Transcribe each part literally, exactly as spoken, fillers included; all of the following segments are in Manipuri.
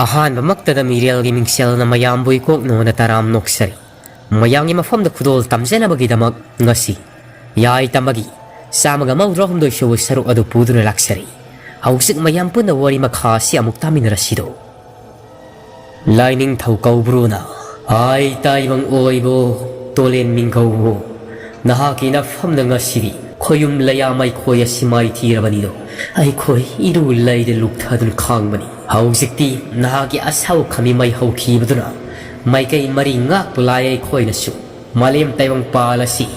ꯑꯍꯥꯟꯕꯃꯛꯇꯗ ꯃꯤꯔꯦꯜꯒꯤ ꯃꯤꯡꯁꯦꯜꯅ ꯃꯌꯥꯝꯕꯨ ꯏꯀꯣꯛ ꯅꯣꯟꯅ ꯇꯔꯥꯝ ꯅꯣꯛꯆꯔꯤ꯫ ꯃꯌꯥꯝꯒꯤ ꯃꯐꯝꯗ ꯈꯨꯗꯣꯜ ꯇꯝꯖꯅꯕꯒꯤꯗꯃꯛ ꯉꯁꯤ ꯌꯥꯏ ꯇꯝꯕꯒꯤ ꯆꯥꯝꯃꯒ ꯃꯧꯗ꯭ꯔꯥ ꯍꯨꯝꯗꯣꯏ ꯁꯨꯕ ꯁꯔꯨꯛ ꯑꯗꯨ ꯄꯨꯗꯨꯅ ꯂꯥꯛꯆꯔꯤ꯫ ꯍꯧꯖꯤꯛ ꯃꯌꯥꯝ ꯄꯨꯟꯅ ꯋꯥꯔꯤ ꯃꯈꯥ ꯑꯁꯤ ꯑꯃꯨꯛ ꯇꯥꯃꯤꯟꯅꯔꯁꯤꯗꯣ꯫ ꯂꯥꯏꯅꯤꯡꯊꯧ ꯀꯧꯕ꯭ꯔꯨꯅ, "ꯑꯥꯏ ꯇꯥꯏꯕꯪ ꯑꯣꯏꯕꯣ, ꯇꯣꯂꯦꯟ ꯃꯤꯡꯒꯧꯕꯣ, ꯅꯍꯥꯛꯀꯤ ꯅꯐꯝꯗ ꯉꯁꯤꯗꯤ ꯈꯣꯌꯨꯝ ꯂꯩꯌꯥꯝ ꯑꯩꯈꯣꯏ ꯑꯁꯤ ꯃꯥꯏꯊꯤꯔꯕꯅꯤꯗꯣ꯫ ꯑꯩꯈꯣꯏ ꯏꯔꯨ ꯂꯩꯗ ꯂꯨꯞꯊꯗꯨꯅ ꯈꯥꯡꯕꯅꯤ꯫ ꯍꯧꯖꯤꯛꯇꯤ ꯅꯍꯥꯛꯀꯤ ꯑꯁꯥꯎ ꯈꯥꯃꯤ ꯃꯩ ꯍꯧꯈꯤꯕꯗꯨꯅ ꯃꯥꯏꯀꯩ ꯃꯔꯤ ꯉꯥꯛꯄ ꯂꯥꯏ ꯑꯩꯈꯣꯏꯅꯁꯨ ꯃꯥꯂꯦꯝ ꯇꯥꯏꯕꯪ ꯄꯥꯜ ꯑꯁꯤ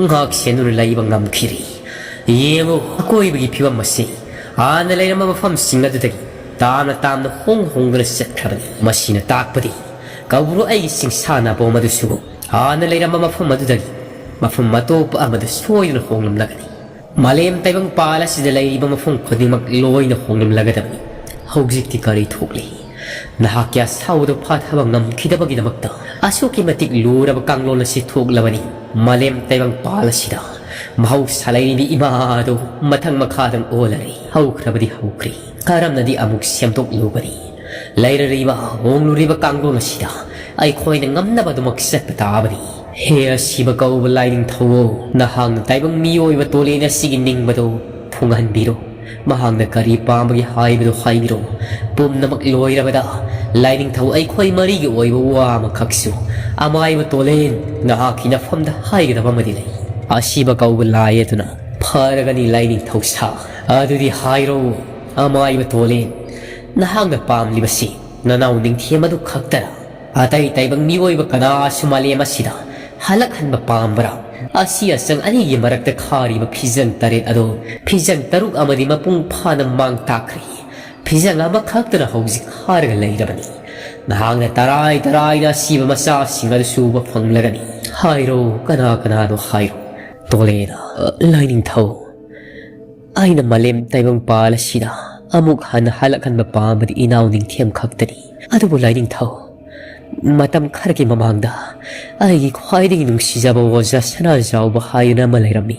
ꯉꯥꯛ ꯁꯦꯟꯗꯨꯅ ꯂꯩꯕ ꯉꯝꯈꯤꯔꯤ꯫ ꯌꯦꯡꯉꯨ, ꯑꯀꯣꯏꯕꯒꯤ ꯐꯤꯕꯝ ꯑꯁꯤ ꯍꯥꯟꯅ ꯂꯩꯔꯝꯕ ꯃꯐꯝꯁꯤꯡ ꯑꯗꯨꯗꯒꯤ ꯇꯥꯝꯅ ꯇꯥꯝꯅ ꯍꯣꯡ ꯍꯣꯡꯗꯨꯅ ꯆꯠꯈ꯭ꯔꯕꯅꯤ꯫ ꯃꯁꯤꯅ ꯇꯥꯛꯄꯗꯤ ꯀꯧꯕ꯭ꯔꯨ ꯑꯩꯒꯤ ꯆꯤꯡꯁꯥ ꯅꯥꯄꯣꯝ ꯑꯗꯨꯁꯨ ꯍꯥꯟꯅ ꯂꯩꯔꯝꯕ ꯃꯐꯝ ꯑꯗꯨꯗꯒꯤ ꯃꯐꯝ ꯑꯇꯣꯞꯄ ꯑꯃꯗ ꯁꯣꯏꯗꯅ ꯍꯣꯡꯂꯝꯂꯒꯅꯤ꯫ ꯃꯥꯂꯦꯝ ꯇꯥꯏꯕꯪ ꯄꯥꯜ ꯑꯁꯤꯗ ꯂꯩꯔꯤꯕ ꯃꯐꯝ ꯈꯨꯗꯤꯡꯃꯛ ꯂꯣꯏꯅ ꯍꯣꯡꯂꯝꯂꯒꯗꯕꯅꯤ꯫ ꯍꯧꯖꯤꯛꯇꯤ ꯀꯔꯤ ꯊꯣꯛꯂꯤ? ꯅꯍꯥꯛꯀꯤ ꯑꯁꯥꯎꯕꯗꯨ ꯐꯥꯊꯕ ꯉꯝꯈꯤꯗꯕꯒꯤꯗꯃꯛꯇ ꯑꯁꯨꯛꯀꯤ ꯃꯇꯤꯛ ꯂꯨꯔꯕ ꯀꯥꯡꯂꯣꯟ ꯑꯁꯤ ꯊꯣꯛꯂꯕꯅꯤ꯫ ꯃꯥꯂꯦꯝ ꯇꯥꯏꯕꯪ ꯄꯥꯜ ꯑꯁꯤꯗ ꯃꯍꯧꯁꯥ ꯂꯩꯔꯤꯕꯤ ꯏꯃꯥ ꯑꯗꯨ ꯃꯊꯪ ꯃꯈꯥꯗꯪ ꯑꯣꯜꯂꯔꯦ꯫ ꯍꯧꯈ꯭ꯔꯕꯗꯤ ꯍꯧꯈ꯭ꯔꯦ, ꯀꯔꯝꯅꯗꯤ ꯑꯃꯨꯛ ꯁꯦꯝꯗꯣꯛꯂꯨꯒꯅꯤ? ꯂꯩꯔꯔꯤꯕ ꯍꯣꯡꯂꯨꯔꯤꯕ ꯀꯥꯡꯂꯣꯟ ꯑꯁꯤꯗ ꯑꯩꯈꯣꯏꯅ ꯉꯝꯅꯕ ꯑꯗꯨꯃꯛ ꯆꯠꯄ ꯇꯥꯕꯅꯤ꯫ ꯍꯦ ꯑꯁꯤꯕ ꯀꯧꯕ ꯂꯥꯏꯅꯤꯡꯊꯧ, ꯅꯍꯥꯛꯅ ꯇꯥꯏꯕꯪ ꯃꯤꯑꯣꯏꯕ ꯇꯣꯂꯦꯟ ꯑꯁꯤꯒꯤ ꯅꯤꯡꯕꯗꯨ ꯐꯨꯡꯍꯟꯕꯤꯔꯣ꯫ ꯃꯍꯥꯛꯅ ꯀꯔꯤ ꯄꯥꯝꯕꯒꯦ ꯍꯥꯏꯕꯗꯨ ꯍꯥꯏꯕꯤꯔꯣ꯫ ꯄꯨꯝꯅꯃꯛ ꯂꯣꯏꯔꯕꯗ ꯂꯥꯏꯅꯤꯡꯊꯧ ꯑꯩꯈꯣꯏ ꯃꯔꯤꯒꯤ ꯑꯣꯏꯕ ꯋꯥ ꯑꯃꯈꯛꯁꯨ ꯑꯃꯥꯏꯕ ꯇꯣꯂꯦꯟ ꯅꯍꯥꯛꯀꯤ ꯅꯐꯝꯗ ꯍꯥꯏꯒꯗꯕ ꯑꯃꯗꯤ ꯂꯩ꯫ ꯑꯁꯤꯕ ꯀꯧꯕ ꯂꯥꯏ ꯑꯗꯨꯅ, "ꯐꯔꯒꯅꯤ ꯂꯥꯏꯅꯤꯡꯊꯧ ꯁꯥ, ꯑꯗꯨꯗꯤ ꯍꯥꯏꯔꯣ, ꯑꯃꯥꯏꯕ ꯇꯣꯂꯦꯟ, ꯅꯍꯥꯛꯅ ꯄꯥꯝꯂꯤꯕꯁꯤ ꯅꯅꯥꯎ ꯅꯤꯡꯊꯦꯝ ꯑꯗꯨ ꯈꯛꯇꯔ? ꯑꯇꯩ ꯇꯥꯏꯕꯪ ꯃꯤꯑꯣꯏꯕ ꯀꯅꯥꯁꯨ ꯃꯥꯂꯦꯝ ꯑꯁꯤꯗ ꯍꯜꯂꯛꯍꯟꯕ ꯄꯥꯝꯕ꯭ꯔꯥ? ꯑꯁꯤ ꯑꯆꯪ ꯑꯅꯤꯒꯤ ꯃꯔꯛꯇ ꯈꯥꯔꯤꯕ ꯐꯤꯖꯪ ꯇꯔꯦꯠ ꯑꯗꯣ ꯐꯤꯖꯪ ꯇꯔꯨꯛ ꯑꯃꯗꯤ ꯃꯄꯨꯡ ꯐꯥꯅ ꯃꯥꯡ ꯇꯥꯛꯈ꯭ꯔꯦ꯫ ꯐꯤꯖꯪ ꯑꯃꯈꯛꯇꯅ ꯍꯧꯖꯤꯛ ꯍꯥꯔꯒ ꯂꯩꯔꯕꯅꯤ꯫ ꯅꯍꯥꯛꯅ ꯇꯔꯥꯏ ꯇꯔꯥꯏꯅ ꯑꯁꯤꯕ ꯃꯆꯥꯁꯤꯡ ꯑꯗꯨꯁꯨ ꯎꯕ ꯐꯪꯂꯒꯅꯤ꯫ ꯍꯥꯏꯔꯣ, ꯀꯅꯥ ꯀꯅꯥꯅꯣ ꯍꯥꯏꯔꯣ꯫" ꯇꯣꯂꯦꯅ, "ꯂꯥꯏꯅꯤꯡꯊꯧ, ꯑꯩꯅ ꯃꯥꯂꯦꯝ ꯇꯥꯏꯕꯪ ꯄꯥꯜ ꯑꯁꯤꯗ ꯑꯃꯨꯛ ꯍꯟꯅ ꯍꯜꯂꯛꯍꯟꯕ ꯄꯥꯝꯕꯗꯤ ꯏꯅꯥꯎ ꯅꯤꯡꯊꯦꯝ ꯈꯛꯇꯅꯤ꯫ ꯑꯗꯨꯕꯨ ꯂꯥꯏꯅꯤꯡꯊꯧ, ꯃꯇꯝ ꯈꯔꯒꯤ ꯃꯃꯥꯡꯗ ꯑꯩꯒꯤ ꯈ꯭ꯋꯥꯏꯗꯒꯤ ꯅꯨꯡꯁꯤꯖꯕ ꯑꯣꯖꯥ ꯁꯅꯥꯖꯥꯎꯕ ꯍꯥꯏꯗꯨꯅ ꯑꯃ ꯂꯩꯔꯝꯃꯤ꯫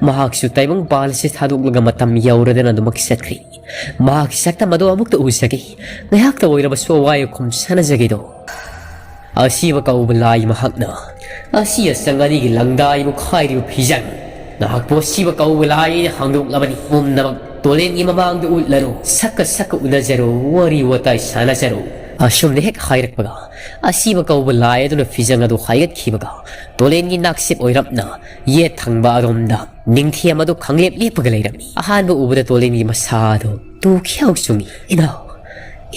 ꯃꯍꯥꯛꯁꯨ ꯇꯥꯏꯕꯪ ꯄꯥꯜ ꯑꯁꯤ ꯊꯥꯗꯣꯛꯂꯒ ꯃꯇꯝ ꯌꯧꯔꯗꯅ ꯑꯗꯨꯃꯛ ꯆꯠꯈ꯭ꯔꯦ꯫ ꯃꯍꯥꯛꯀꯤ ꯁꯛꯇꯝ ꯑꯗꯨ ꯑꯃꯨꯛꯇ ꯎꯖꯒꯦ꯫ ꯉꯥꯏꯍꯥꯛꯇ ꯑꯣꯏꯔꯕꯁꯨ ꯑꯋꯥꯏ ꯑꯈꯨꯝ ꯁꯥꯟꯅꯖꯒꯦꯗꯣ꯫ ꯑꯁꯤꯕ ꯀꯧꯕ ꯂꯥꯏ ꯃꯍꯥꯛꯅ ꯑꯁꯤ ꯑꯁꯪ ꯑꯅꯤꯒꯤ ꯂꯪꯗꯥꯏꯕꯨ ꯈꯥꯏꯔꯤꯕ ꯐꯤꯖꯪ꯫ ꯅꯍꯥꯛꯄꯨ ꯑꯁꯤꯕ ꯀꯧꯕ ꯂꯥꯏ ꯑꯩꯅ ꯍꯥꯡꯗꯣꯛꯂꯕꯅꯤ꯫ ꯄꯨꯝꯅꯃꯛ ꯇꯣꯂꯦꯟꯒꯤ ꯃꯃꯥꯡꯗ ꯎꯠꯂꯔꯨ꯫ ꯁꯛꯀ ꯁꯛꯀ ꯎꯅꯖꯔꯨ, ꯋꯥꯔꯤ ꯋꯥꯇꯥꯏ ꯁꯥꯟꯅꯖꯔꯨ꯫ ꯑꯁꯨꯝꯅ ꯍꯦꯛ ꯍꯥꯏꯔꯛꯄꯒ, ꯑꯁꯤꯕ ꯀꯧꯕ ꯂꯥꯏ ꯑꯗꯨꯅ ꯐꯤꯖꯪ ꯑꯗꯨ ꯍꯥꯏꯒꯠꯈꯤꯕꯒ, ꯇꯣꯂꯦꯟꯒꯤ ꯅꯥꯛꯁꯦꯞ ꯑꯣꯏꯔꯞꯅ ꯌꯦꯠ ꯊꯪꯕ ꯑꯗꯣꯝꯗ ꯅꯤꯡꯊꯦꯝ ꯑꯗꯨ ꯈꯪꯂꯦꯞ ꯂꯦꯞꯄꯒ ꯂꯩꯔꯝꯃꯤ꯫ ꯑꯍꯥꯟꯕ ꯎꯕꯗ ꯇꯣꯂꯦꯟꯒꯤ ꯃꯁꯥ ꯑꯗꯨ ꯇꯨ ꯈ꯭ꯌꯥꯎ ꯆꯨꯡꯏ꯫ "ꯏꯅꯥꯎ,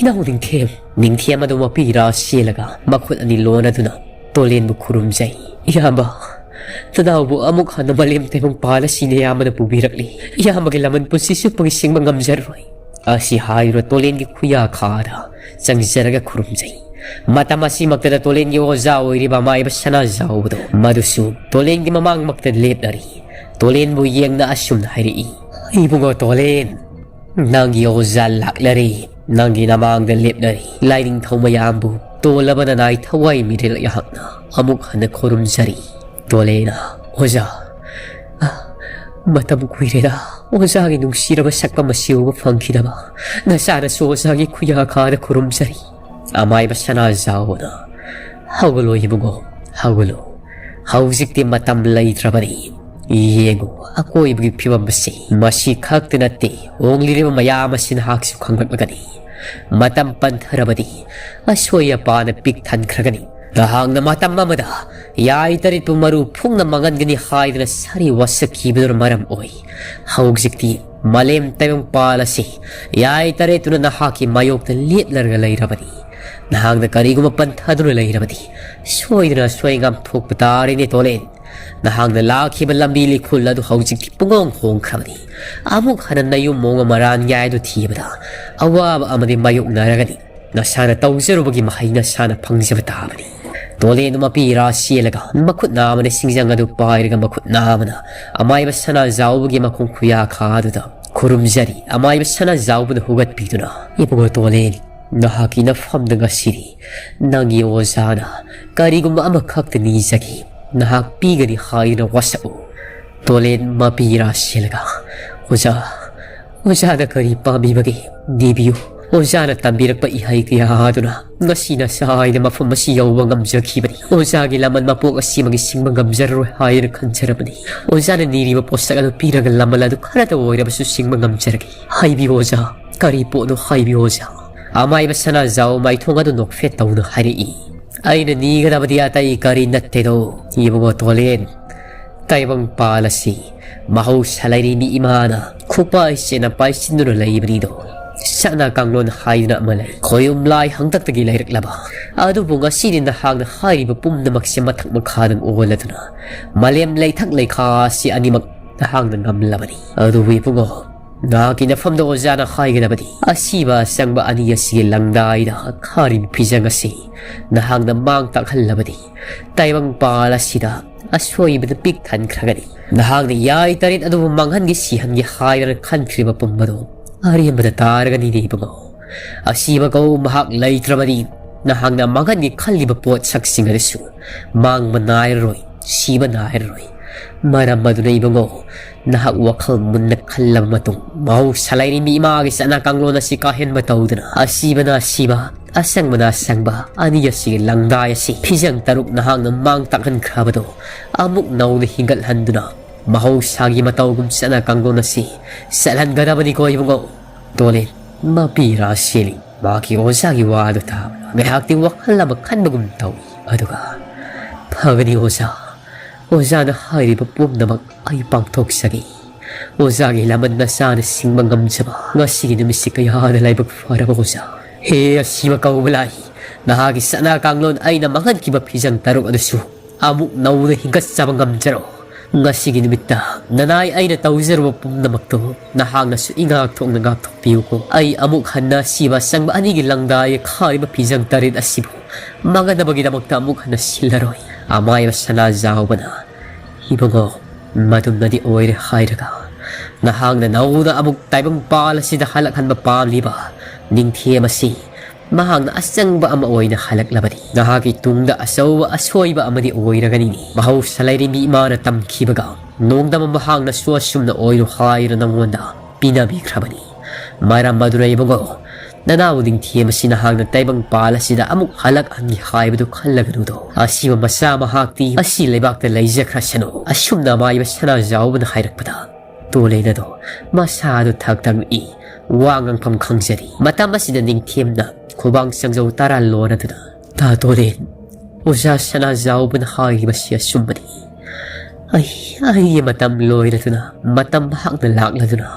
ꯏꯅꯥꯎ ꯅꯤꯡꯊꯦꯝ!" ꯅꯤꯡꯊꯦꯝ ꯑꯗꯨ ꯃꯄꯤ ꯏꯔꯥ ꯆꯦꯜꯂꯒ ꯃꯈꯨꯠ ꯑꯅꯤ ꯂꯣꯟꯅꯗꯨꯅ ꯇꯣꯂꯦꯟꯕꯨ ꯈꯨꯔꯨꯝꯖꯩ꯫ "ꯏꯌꯥꯝꯕ, ꯅꯅꯥꯎꯕꯨ ꯑꯃꯨꯛ ꯍꯟꯅ ꯃꯥꯂꯦꯝ ꯇꯥꯏꯕꯪ ꯄꯥꯜ ꯑꯁꯤꯅ ꯏꯌꯥꯝꯕꯅ ꯄꯨꯕꯤꯔꯛꯂꯤ꯫ ꯏꯌꯥꯝꯕꯒꯤ ꯂꯃꯟ ꯄꯨꯟꯁꯤ ꯆꯨꯞꯄꯒꯤ ꯁꯤꯡꯕ ꯉꯝꯖꯔꯔꯣꯏ꯫" ꯑꯁꯤ ꯍꯥꯏꯗꯨꯅ ꯇꯣꯂꯦꯟꯒꯤ ꯈꯨꯌꯥꯈꯥꯗ ꯆꯪꯖꯔꯒ ꯈꯨꯔꯨꯝꯖꯩ꯫ ꯃꯇꯝ ꯑꯁꯤꯃꯛꯇꯗ ꯇꯣꯂꯦꯟꯒꯤ ꯑꯣꯖꯥ ꯑꯣꯏꯔꯤꯕ ꯑꯃꯥꯏꯕ ꯁꯅꯥꯖꯥꯎꯕꯗꯣ ꯃꯗꯨꯁꯨ ꯇꯣꯂꯦꯟꯒꯤ ꯃꯃꯥꯡꯃꯛꯇ ꯂꯦꯞꯅꯔꯤ꯫ ꯇꯣꯂꯦꯟꯕꯨ ꯌꯦꯡꯅ ꯑꯁꯨꯝꯅ ꯍꯥꯏꯔꯛꯏ, "ꯏꯕꯨꯡꯉꯣ ꯇꯣꯂꯦꯟ, ꯅꯪꯒꯤ ꯑꯣꯖꯥ ꯂꯥꯛꯂꯔꯦ, ꯅꯪꯒꯤ ꯅꯃꯥꯡꯗ ꯂꯦꯞꯅꯔꯤ꯫ ꯂꯥꯏꯅꯤꯡꯊꯧ ꯃꯌꯥꯝꯕꯨ ꯇꯣꯜꯂꯕ ꯅꯅꯥꯏ ꯊꯋꯥꯏ ꯃꯤꯔꯦꯜ ꯑꯩꯍꯥꯛꯅ ꯑꯃꯨꯛ ꯍꯟꯅ ꯈꯨꯔꯨꯝꯖꯔꯤ꯫" ꯇꯣꯂꯦꯅ, "ꯑꯣꯖꯥ, ꯑ, ꯃꯇꯝ ꯀꯨꯏꯔꯦꯗ ꯑꯣꯖꯥꯒꯤ ꯅꯨꯡꯁꯤꯔꯕ ꯁꯛꯐꯝ ꯑꯁꯤ ꯎꯕ ꯐꯪꯈꯤꯗꯕ꯫ ꯅꯆꯥꯅꯁꯨ ꯑꯣꯖꯥꯒꯤ ꯈꯨꯌꯥꯈꯥꯗ ꯈꯨꯔꯨꯝꯖꯔꯤ꯫" ꯑꯃꯥꯏꯕ ꯁꯅꯥꯖꯥꯎꯕꯅ, "ꯍꯧꯒꯠꯂꯣ ꯏꯕꯨꯡꯉꯣ, ꯍꯧꯒꯠꯂꯣ꯫ ꯍꯧꯖꯤꯛꯇꯤ ꯃꯇꯝ ꯂꯩꯇ꯭ꯔꯕꯅꯤ꯫ ꯌꯦꯡꯉꯨ, ꯑꯀꯣꯏꯕꯒꯤ ꯐꯤꯕꯝ ꯑꯁꯤ꯫ ꯃꯁꯤ ꯈꯛꯇ ꯅꯠꯇꯦ, ꯍꯣꯡꯂꯤꯕ ꯃꯌꯥꯝ ꯑꯁꯤ ꯅꯍꯥꯛꯁꯨ ꯈꯪꯂꯛꯂꯒꯅꯤ꯫ ꯃꯇꯝ ꯄꯟꯊꯔꯕꯗꯤ ꯑꯁꯣꯏ ꯑꯄꯥꯅ ꯄꯤꯛ ꯊꯟꯈ꯭ꯔꯒꯅꯤ꯫ ꯅꯍꯥꯛꯅ ꯃꯇꯝ ꯑꯃꯗ ꯌꯥꯏ ꯇꯔꯦꯠꯄꯨ ꯃꯔꯨ ꯐꯨꯡꯅ ꯃꯥꯡꯍꯟꯒꯅꯤ ꯍꯥꯏꯗꯨꯅ ꯁꯥꯔꯤ ꯋꯥꯁꯛꯈꯤꯕꯗꯨꯅ ꯃꯔꯝ ꯑꯣꯏ ꯍꯧꯖꯤꯛꯇꯤ ꯃꯥꯂꯦꯝ ꯇꯥꯏꯕꯪꯄꯥꯜ ꯑꯁꯤ ꯌꯥꯏ ꯇꯔꯦꯠꯇꯨꯅ ꯅꯍꯥꯛꯀꯤ ꯃꯥꯌꯣꯛꯇ ꯂꯦꯞꯂꯔꯒ ꯂꯩꯔꯕꯅꯤ꯫ ꯅꯍꯥꯛꯅ ꯀꯔꯤꯒꯨꯝꯕ ꯄꯟꯊꯗꯨꯅ ꯂꯩꯔꯕꯗꯤ ꯁꯣꯏꯗꯅ ꯑꯁꯣꯏ ꯑꯉꯥꯝ ꯊꯣꯛꯄ ꯇꯥꯔꯦꯅꯦ ꯇꯣꯂꯦꯟ꯫ ꯅꯍꯥꯛꯅ ꯂꯥꯛꯈꯤꯕ ꯂꯝꯕꯤ ꯂꯤꯈꯨꯜ ꯑꯗꯨ ꯍꯧꯖꯤꯛꯇꯤ ꯄꯨꯡꯍꯣꯡ ꯍꯣꯡꯈ꯭ꯔꯕꯅꯤ꯫ ꯑꯃꯨꯛ ꯍꯟꯅ ꯅꯌꯨꯝ ꯃꯣꯡ ꯑꯃ ꯃꯔꯥꯟ ꯌꯥꯏ ꯑꯗꯨ ꯊꯤꯕꯗ ꯑꯋꯥꯕ ꯑꯃꯗꯤ ꯃꯥꯌꯣꯛꯅꯔꯒꯅꯤ꯫ ꯅꯁꯥꯅ ꯇꯧꯖꯔꯨꯕꯒꯤ ꯃꯍꯩ ꯅꯁꯥꯅ ꯐꯪꯖꯕ ꯇꯥꯕꯅꯤ꯫" ꯇꯣꯂꯦꯟꯗꯨ ꯃꯄꯤ ꯏꯔꯥ ꯆꯦꯜꯂꯒ ꯃꯈꯨꯠ ꯅꯥꯝꯃꯅ ꯁꯤꯡꯖꯪ ꯑꯗꯨ ꯄꯥꯏꯔꯒ ꯃꯈꯨꯠ ꯅꯥꯝꯃꯅ ꯑꯃꯥꯏꯕ ꯁꯅꯥꯖꯥꯎꯕꯒꯤ ꯃꯈꯣꯡ ꯈꯨꯌꯥꯈꯥ ꯑꯗꯨꯗ ꯈꯨꯔꯨꯝꯖꯔꯤ꯫ ꯑꯃꯥꯏꯕ ꯁꯅꯥꯖꯥꯎꯕꯅ ꯍꯧꯒꯠꯄꯤꯗꯨꯅ, "ꯏꯕꯨꯡꯉꯣ ꯇꯣꯂꯦꯟ, ꯅꯍꯥꯛꯀꯤ ꯅꯐꯝꯗ ꯉꯁꯤꯗꯤ ꯅꯪꯒꯤ ꯑꯣꯖꯥꯅ ꯀꯔꯤꯒꯨꯝꯕ ꯑꯃꯈꯛꯇ ꯅꯤꯖꯈꯤ꯫ ꯅꯍꯥꯛ ꯄꯤꯒꯅꯤ ꯍꯥꯏꯗꯨꯅ ꯋꯥꯁꯛꯎ꯫" ꯇꯣꯂꯦꯟ ꯃꯄꯤ ꯏꯔꯥ ꯆꯦꯜꯂꯒ, "ꯑꯣꯖꯥ, ꯑꯣꯖꯥꯅ ꯀꯔꯤ ꯄꯥꯝꯕꯤꯕꯒꯦ? ꯅꯤꯕꯤꯌꯨ꯫ ꯑꯣꯖꯥꯅ ꯇꯝꯕꯤꯔꯛꯄ ꯏꯍꯩ ꯀꯌꯥ ꯑꯗꯨꯅ ꯉꯁꯤ ꯅꯁꯥ ꯍꯥꯏꯅ ꯃꯐꯝ ꯑꯁꯤ ꯌꯧꯕ ꯉꯝꯖꯈꯤꯕꯅꯤ꯫ ꯑꯣꯖꯥꯒꯤ ꯂꯃꯟ ꯃꯄꯣꯛ ꯑꯁꯤꯃꯒꯤ ꯁꯤꯡꯕ ꯉꯝꯖꯔꯔꯣꯏ ꯍꯥꯏꯅ ꯈꯟꯖꯔꯕꯅꯤ꯫ ꯑꯣꯖꯥꯅ ꯅꯤꯔꯤꯕ ꯄꯣꯠꯁꯛ ꯑꯗꯨ ꯄꯤꯔꯒ ꯂꯃꯟ ꯑꯗꯨ ꯈꯔꯇ ꯑꯣꯏꯔꯕꯁꯨ ꯁꯤꯡꯕ ꯉꯝꯖꯔꯒꯦ꯫ ꯍꯥꯏꯕꯤꯌꯨ ꯑꯣꯖꯥ, ꯀꯔꯤ ꯄꯣꯠꯅꯣ ꯍꯥꯏꯕꯤꯌꯨ ꯑꯣꯖꯥ꯫ ꯑꯃꯥꯏꯕ ꯁꯅꯥꯖꯥꯎ ꯃꯥꯏꯊꯣꯡ ꯑꯗꯨ ꯅꯣꯛꯐꯦꯠ ꯇꯧꯅ ꯍꯥꯏꯔꯛꯏ꯫ ꯑꯩꯅ ꯅꯤꯒꯗꯕꯗꯤ ꯑꯇꯩ ꯀꯔꯤ ꯅꯠꯇꯦꯗꯣ, ꯏꯕꯨꯡꯉꯣ ꯇꯣꯂꯦꯟ꯫ ꯇꯥꯏꯕꯪꯄꯥꯜ ꯑꯁꯤ ꯃꯍꯧꯁꯥ ꯂꯩꯔꯤ ꯃꯤ ꯏꯃꯥꯅ ꯈꯨꯄꯥꯏ ꯆꯦꯅ ꯄꯥꯏꯁꯤꯟꯗꯨꯅ ꯂꯩꯕꯅꯤꯗꯣ꯫ ꯆꯠꯅ ꯀꯥꯡꯂꯣꯟ ꯍꯥꯏꯗꯨꯅ ꯑꯃ ꯂꯩ꯫ ꯈꯣꯌꯨꯝ ꯂꯥꯏ ꯍꯪꯇꯛꯇꯒꯤ ꯂꯩꯔꯛꯂꯕ꯫ ꯑꯗꯨꯕꯨ ꯉꯁꯤꯗꯤ ꯅꯍꯥꯛꯅ ꯍꯥꯏꯔꯤꯕ ꯄꯨꯝꯅꯃꯛꯁꯦ ꯃꯊꯛ ꯃꯈꯥꯗ ꯑꯣꯜꯂꯗꯨꯅ ꯃꯥꯂꯦꯝ ꯂꯩꯊꯛ ꯂꯩꯈꯥ ꯑꯁꯤ ꯑꯅꯤꯃꯛ ꯅꯍꯥꯛꯅ ꯉꯝꯂꯕꯅꯤ꯫ ꯑꯗꯨꯕꯨ ꯏꯕꯨꯡꯉꯣ, ꯅꯍꯥꯛꯀꯤ ꯅꯐꯝꯗ ꯑꯣꯖꯥꯅ ꯍꯥꯏꯒꯗꯕꯗꯤ ꯑꯁꯤꯕ ꯑꯁꯪꯕ ꯑꯅꯤ ꯑꯁꯤꯒꯤ ꯂꯪꯗꯥꯏꯗ ꯈꯥꯔꯤꯕ ꯐꯤꯖꯪ ꯑꯁꯤ ꯅꯍꯥꯛꯅ ꯃꯥꯡ ꯇꯥꯛꯍꯜꯂꯕꯗꯤ ꯇꯥꯏꯕꯪꯄꯥꯜ ꯑꯁꯤꯗ ꯑꯁꯣꯏꯕꯗ ꯄꯤꯛ ꯊꯟꯈ꯭ꯔꯒꯅꯤ꯫ ꯅꯍꯥꯛꯅ ꯌꯥꯏ ꯇꯔꯦꯠ ꯑꯗꯨꯕꯨ ꯃꯥꯡꯍꯟꯒꯦ ꯁꯤꯍꯟꯒꯦ ꯍꯥꯏꯗꯅ ꯈꯟꯈ꯭ꯔꯤꯕ ꯄꯨꯝꯕꯗꯨ ꯑꯔꯦꯝꯕꯗ ꯇꯥꯔꯒꯅꯤꯅꯦ ꯏꯕꯨꯡꯉꯣ꯫ ꯑꯁꯤꯕ ꯀꯧ ꯃꯍꯥꯛ ꯂꯩꯇ꯭ꯔꯕꯗꯤ ꯅꯍꯥꯛꯅ ꯃꯥꯡꯍꯟꯒꯦ ꯈꯜꯂꯤꯕ ꯄꯣꯠꯁꯛꯁꯤꯡ ꯑꯗꯨꯁꯨ ꯃꯥꯡꯕ ꯅꯥꯏꯔꯔꯣꯏ, ꯁꯤꯕ ꯅꯥꯏꯔꯔꯣꯏ꯫ ꯃꯔꯝ ꯑꯗꯨꯅ ꯏꯕꯨꯡꯉꯣ, ꯅꯍꯥꯛ ꯋꯥꯈꯜ ꯃꯨꯟꯅ ꯈꯜꯂꯕ ꯃꯇꯨꯡ ꯃꯍꯧꯁꯥ ꯂꯩꯔꯤ ꯃꯤ ꯏꯃꯥꯒꯤ ꯆꯠꯅ ꯀꯥꯡꯂꯣꯟ ꯑꯁꯤ ꯀꯥꯍꯦꯟꯕ ꯇꯧꯗꯨꯅ ꯑꯁꯤꯕꯅ ꯑꯁꯤꯕ, ꯑꯁꯪꯕꯅ ꯑꯁꯪꯕ ꯑꯅꯤ ꯑꯁꯤꯒꯤ ꯂꯪꯗꯥꯏ ꯑꯁꯤ ꯐꯤꯖꯪ ꯇꯔꯨꯛ ꯅꯍꯥꯛꯅ ꯃꯥꯡ ꯇꯥꯛꯍꯟꯈ꯭ꯔꯕꯗꯣ ꯑꯃꯨꯛ ꯅꯧꯅ ꯍꯤꯡꯒꯠꯍꯟꯗꯨꯅ ꯃꯍꯧꯁꯥꯒꯤ ꯃꯇꯧꯒꯨꯝ ꯆꯠꯅ ꯀꯥꯡꯂꯣꯟ ꯑꯁꯤ ꯆꯠꯍꯟꯒꯗꯕꯅꯤꯀꯣ ꯏꯕꯨꯡꯉꯣ꯫ ꯇꯣꯂꯦꯟ ꯃꯄꯤ ꯔꯥꯁꯦꯂꯤ ꯃꯍꯥꯛꯀꯤ ꯑꯣꯖꯥꯒꯤ ꯋꯥꯗꯨ ꯇꯥꯕꯗ ꯉꯥꯏꯍꯥꯛꯇꯤ ꯋꯥꯈꯜ ꯑꯃ ꯈꯟꯕꯒꯨꯝ ꯇꯧꯏ꯫ ꯑꯗꯨꯒ, "ꯐꯒꯅꯤ ꯑꯣꯖꯥ, ꯑꯣꯖꯥꯅ ꯍꯥꯏꯔꯤꯕ ꯄꯨꯝꯅꯃꯛ ꯑꯩ ꯄꯥꯡꯊꯣꯛꯆꯒꯦ꯫ ꯑꯣꯖꯥꯒꯤ ꯂꯃꯟ ꯅꯆꯥꯅ ꯁꯤꯡꯕ ꯉꯝꯖꯕ ꯉꯁꯤꯒꯤ ꯅꯨꯃꯤꯠꯁꯤ ꯀꯌꯥꯗ ꯂꯥꯏꯕꯛ ꯐꯔꯕ ꯑꯣꯖꯥ꯫ ꯍꯦ ꯑꯁꯤꯕ ꯀꯧꯕ ꯂꯥꯏ, ꯅꯍꯥꯛꯀꯤ ꯆꯠꯅ ꯀꯥꯡꯂꯣꯟ ꯑꯩꯅ ꯃꯥꯡꯍꯟꯈꯤꯕ ꯐꯤꯖꯪ ꯇꯔꯨꯛ ꯑꯗꯨꯁꯨ ꯑꯃꯨꯛ ꯅꯧꯅ ꯍꯤꯡꯒꯠꯆꯕ ꯉꯝꯖꯔꯣ꯫ ꯉꯁꯤꯒꯤ ꯅꯨꯃꯤꯠꯇ ꯅꯅꯥꯏ ꯑꯩꯅ ꯇꯧꯖꯔꯨꯕ ꯄꯨꯝꯅꯃꯛꯇꯨ ꯅꯍꯥꯛꯅꯁꯨ ꯏꯉꯥꯛ ꯊꯣꯛꯅ ꯉꯥꯛꯊꯣꯛꯄꯤꯌꯨꯀꯣ꯫ ꯑꯩ ꯑꯃꯨꯛ ꯍꯟꯅ ꯑꯁꯤꯕ ꯑꯁꯪꯕ ꯑꯅꯤꯒꯤ ꯂꯪꯗꯥꯏ ꯈꯥꯔꯤꯕ ꯐꯤꯖꯪ ꯇꯔꯦꯠ ꯑꯁꯤꯕꯨ ꯃꯥꯡꯍꯟꯅꯕꯒꯤꯗꯃꯛꯇ ꯑꯃꯨꯛ ꯍꯟꯅ ꯁꯤꯜꯂꯔꯣꯏ꯫" ꯑꯃꯥꯏꯕ ꯁꯅꯥꯖꯥꯎꯕꯅ "ꯏꯕꯨꯡꯉꯣ, ꯃꯗꯨꯝꯅꯗꯤ ꯑꯣꯏꯔꯦ ꯍꯥꯏꯔꯒ ꯅꯍꯥꯛꯅ ꯅꯧꯅ ꯑꯃꯨꯛ ꯇꯥꯏꯕꯪꯄꯥꯜ ꯑꯁꯤꯗ ꯍꯜꯂꯛꯍꯟꯕ ꯄꯥꯝꯂꯤꯕ ꯅꯤꯡꯊꯦꯝ ꯑꯁꯤ ꯃꯍꯥꯛꯅ ꯑꯆꯪꯕ ꯑꯃ ꯑꯣꯏꯅ ꯍꯜꯂꯛꯂꯕꯗꯤ ꯅꯍꯥꯛꯀꯤ ꯇꯨꯡꯗ ꯑꯆꯧꯕ ꯑꯁꯣꯏꯕ ꯑꯃꯗꯤ ꯑꯣꯏꯔꯒꯅꯤꯅꯦ꯫ ꯃꯍꯧꯁꯥ ꯂꯩꯔꯤ ꯃꯤ ꯏꯃꯥꯅ ꯇꯝꯈꯤꯕꯒ ꯅꯣꯡꯗꯝꯕ ꯃꯍꯥꯛꯅꯁꯨ ꯑꯁꯨꯝꯅ ꯑꯣꯏꯔꯣ ꯍꯥꯏꯔ ꯅꯉꯣꯟꯗ ꯄꯤꯅꯕꯤꯈ꯭ꯔꯕꯅꯤ꯫ ꯃꯔꯝ ꯑꯗꯨꯅ ꯏꯕꯨꯡꯉꯣ, ꯅꯅꯥꯎ ꯅꯤꯡꯊꯦꯝ ꯑꯁꯤ ꯅꯍꯥꯛꯅ ꯇꯥꯏꯕꯪ ꯄꯥꯜ ꯑꯁꯤꯗ ꯑꯃꯨꯛ ꯍꯜꯂꯛꯍꯟꯒꯦ ꯍꯥꯏꯕꯗꯨ ꯈꯜꯂꯒꯅꯨꯗꯣ꯫ ꯑꯁꯤꯕ ꯃꯆꯥ ꯃꯍꯥꯛꯇꯤ ꯑꯁꯤ ꯂꯩꯕꯥꯛꯇ ꯂꯩꯖꯈ꯭ꯔꯁꯅꯨ꯫ ꯑꯁꯨꯝꯅ ꯑꯃꯥꯏꯕ ꯁꯅꯥꯖꯥꯎꯕꯅ ꯍꯥꯏꯔꯛꯄꯗ ꯇꯣꯂꯦꯟ ꯑꯗꯣ ꯃꯁꯥꯗꯨ ꯊꯛ ꯊꯛ ꯅꯤꯛꯏ꯫ ꯋꯥ ꯉꯥꯡꯐꯝ ꯈꯪꯖꯗꯦ꯫ ꯃꯇꯝ ꯑꯁꯤꯗ ꯅꯤꯡꯊꯦꯝꯅ ꯈꯨꯕꯥꯡ ꯆꯪꯖꯧ ꯇꯔꯥ ꯂꯣꯟꯅꯗꯨꯅ, "ꯇꯥ ꯇꯣꯂꯦꯟ, ꯑꯣꯖꯥ ꯁꯅꯥꯖꯥꯎꯕꯅ ꯍꯥꯏꯔꯤꯕꯁꯤ ꯑꯆꯨꯝꯕꯅꯤ꯫ ꯑꯩ, ꯑꯩꯒꯤ ꯃꯇꯝ ꯂꯣꯏꯔꯗꯨꯅ, ꯃꯇꯝ ꯃꯍꯥꯛꯅ ꯂꯥꯛꯂꯗꯨꯅ,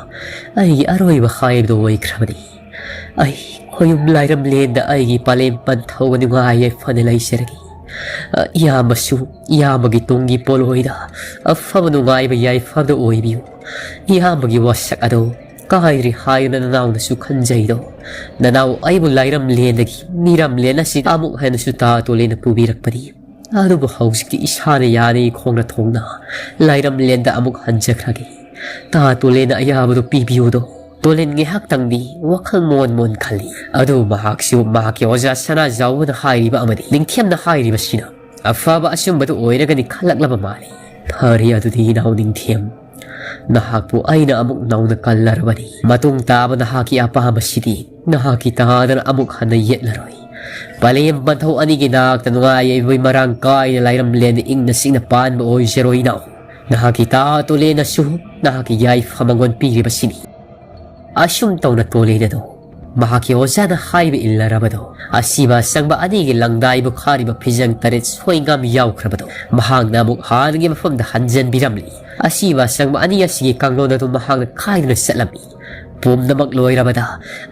ꯑꯩꯒꯤ ꯑꯔꯣꯏꯕ ꯍꯥꯏꯕꯗꯨ ꯑꯣꯏꯈ꯭ꯔꯕꯅꯤ꯫ ꯑꯩ ꯈꯣꯌꯨꯝ ꯂꯥꯏꯔꯝꯂꯦꯟꯗ ꯑꯩꯒꯤ ꯄꯂꯦꯝ ꯄꯟꯊꯧꯒ ꯅꯨꯡꯉꯥꯏ ꯌꯥꯏꯐꯅ ꯂꯩꯖꯔꯒꯦ꯫ ꯑ, ꯏꯌꯥꯝꯕꯁꯨ ꯏꯌꯥꯝꯕꯒꯤ ꯇꯨꯡꯒꯤ ꯄꯣꯠꯂꯣꯏꯗ ꯑꯐꯕ ꯅꯨꯡꯉꯥꯏꯕ ꯌꯥꯏꯐꯕꯗ ꯑꯣꯏꯕꯤꯌꯨ꯫ ꯏꯌꯥꯝꯕꯒꯤ ꯋꯥꯁꯛ ꯑꯗꯣ ꯀꯥꯏꯔꯦ ꯍꯥꯏꯗꯨꯅ ꯅꯅꯥꯎꯅꯁꯨ ꯈꯟꯖꯩꯗꯣ꯫ ꯅꯅꯥꯎ ꯑꯩꯕꯨ ꯂꯥꯏꯔꯝꯂꯦꯟꯗꯒꯤ ꯃꯤꯔꯝꯂꯦꯟ ꯑꯁꯤꯗ ꯑꯃꯨꯛ ꯍꯟꯅꯁꯨ ꯇꯥ ꯇꯣꯂꯦꯟꯅ ꯄꯨꯕꯤꯔꯛꯄꯅꯤ꯫ ꯑꯗꯨꯕꯨ ꯍꯧꯖꯤꯛꯇꯤ ꯏꯁꯥꯅ ꯌꯥꯅꯤ ꯈꯣꯡꯅ ꯊꯣꯡꯅ ꯂꯥꯏꯔꯝꯂꯦꯟꯗ ꯑꯃꯨꯛ ꯍꯟꯖꯈ꯭ꯔꯒꯦ꯫ ꯇꯥ ꯇꯣꯂꯦꯟꯅ ꯑꯌꯥꯕꯗꯨ ꯄꯤꯕꯤꯌꯨꯗꯣ꯫" ꯇꯣꯂꯦꯟ ꯉꯥꯏꯍꯥꯛꯇꯪꯗꯤ ꯋꯥꯈꯜ ꯃꯣꯟ ꯃꯣꯟ ꯈꯜꯂꯤ꯫ ꯑꯗꯨꯕꯨ ꯃꯍꯥꯛꯁꯨ ꯃꯍꯥꯛꯀꯤ ꯑꯣꯖꯥ ꯁꯅꯥꯖꯥꯎꯕꯅ ꯍꯥꯏꯔꯤꯕ ꯑꯃꯗꯤ ꯅꯤꯡꯊꯦꯝꯅ ꯍꯥꯏꯔꯤꯕꯁꯤꯅ ꯑꯐꯕ ꯑꯆꯨꯝꯕꯗꯨ ꯑꯣꯏꯔꯒꯅꯤ ꯈꯜꯂꯛꯂꯕ ꯃꯥꯜꯂꯤ꯫ "ꯐꯔꯦ, ꯑꯗꯨꯗꯤ ꯏꯅꯥꯎ ꯅꯤꯡꯊꯦꯝ, ꯅꯍꯥꯛꯄꯨ ꯑꯩꯅ ꯑꯃꯨꯛ ꯅꯧꯅ ꯀꯜꯂꯔꯕꯅꯤ꯫ ꯃꯇꯨꯡ ꯇꯥꯕ ꯅꯍꯥꯛꯀꯤ ꯑꯄꯥꯝꯕꯁꯤꯗꯤ ꯅꯍꯥꯛꯀꯤ ꯇꯥꯗꯅ ꯑꯃꯨꯛ ꯍꯟꯅ ꯌꯦꯠꯂꯔꯣꯏ꯫ ꯄꯂꯦꯝ ꯄꯟꯊꯧ ꯑꯅꯤꯒꯤ ꯅꯥꯛꯇ ꯅꯨꯡꯉꯥꯏ ꯌꯥꯏꯐꯕ ꯃꯔꯥꯡ ꯀꯥꯏꯅ ꯂꯥꯏꯔꯝꯂꯦꯟꯗ ꯏꯪꯅ ꯆꯤꯛꯅ ꯄꯥꯟꯕ ꯑꯣꯏꯖꯔꯣꯏ ꯏꯅꯥꯎ꯫ ꯅꯍꯥꯛꯀꯤ ꯇꯥ ꯇꯣꯂꯦꯟꯅꯁꯨ ꯅꯍꯥꯛꯀꯤ ꯌꯥꯏꯐ ꯃꯉꯣꯟ ꯄꯤꯔꯤꯕꯁꯤꯅꯤ꯫" ꯑꯁꯨꯝ ꯇꯧꯅ ꯇꯣꯂꯦꯟ ꯑꯗꯣ ꯃꯍꯥꯛꯀꯤ ꯑꯣꯖꯥꯅ ꯍꯥꯏꯕ ꯏꯜꯂꯔꯕꯗꯣ, ꯑꯁꯤꯕ ꯑꯁꯪꯕ ꯑꯅꯤꯒꯤ ꯂꯪꯗꯥꯏꯕꯨ ꯈꯥꯔꯤꯕ ꯐꯤꯖꯪ ꯇꯔꯦꯠ ꯁꯣꯏꯉꯥꯝ ꯌꯥꯎꯈ꯭ꯔꯕꯗꯣ, ꯃꯍꯥꯛꯅ ꯑꯃꯨꯛ ꯍꯥꯟꯅꯒꯤ ꯃꯐꯝꯗ ꯍꯟꯖꯟꯕꯤꯔꯝꯂꯤ꯫ ꯑꯁꯤꯕ ꯑꯁꯪꯕ ꯑꯅꯤ ꯑꯁꯤꯒꯤ ꯀꯥꯡꯂꯣꯟ ꯑꯗꯨ ꯃꯍꯥꯛꯅ ꯀꯥꯏꯗꯨꯅ ꯆꯠꯂꯝꯃꯤ꯫ ꯄꯨꯝꯅꯃꯛ ꯂꯣꯏꯔꯕꯗ,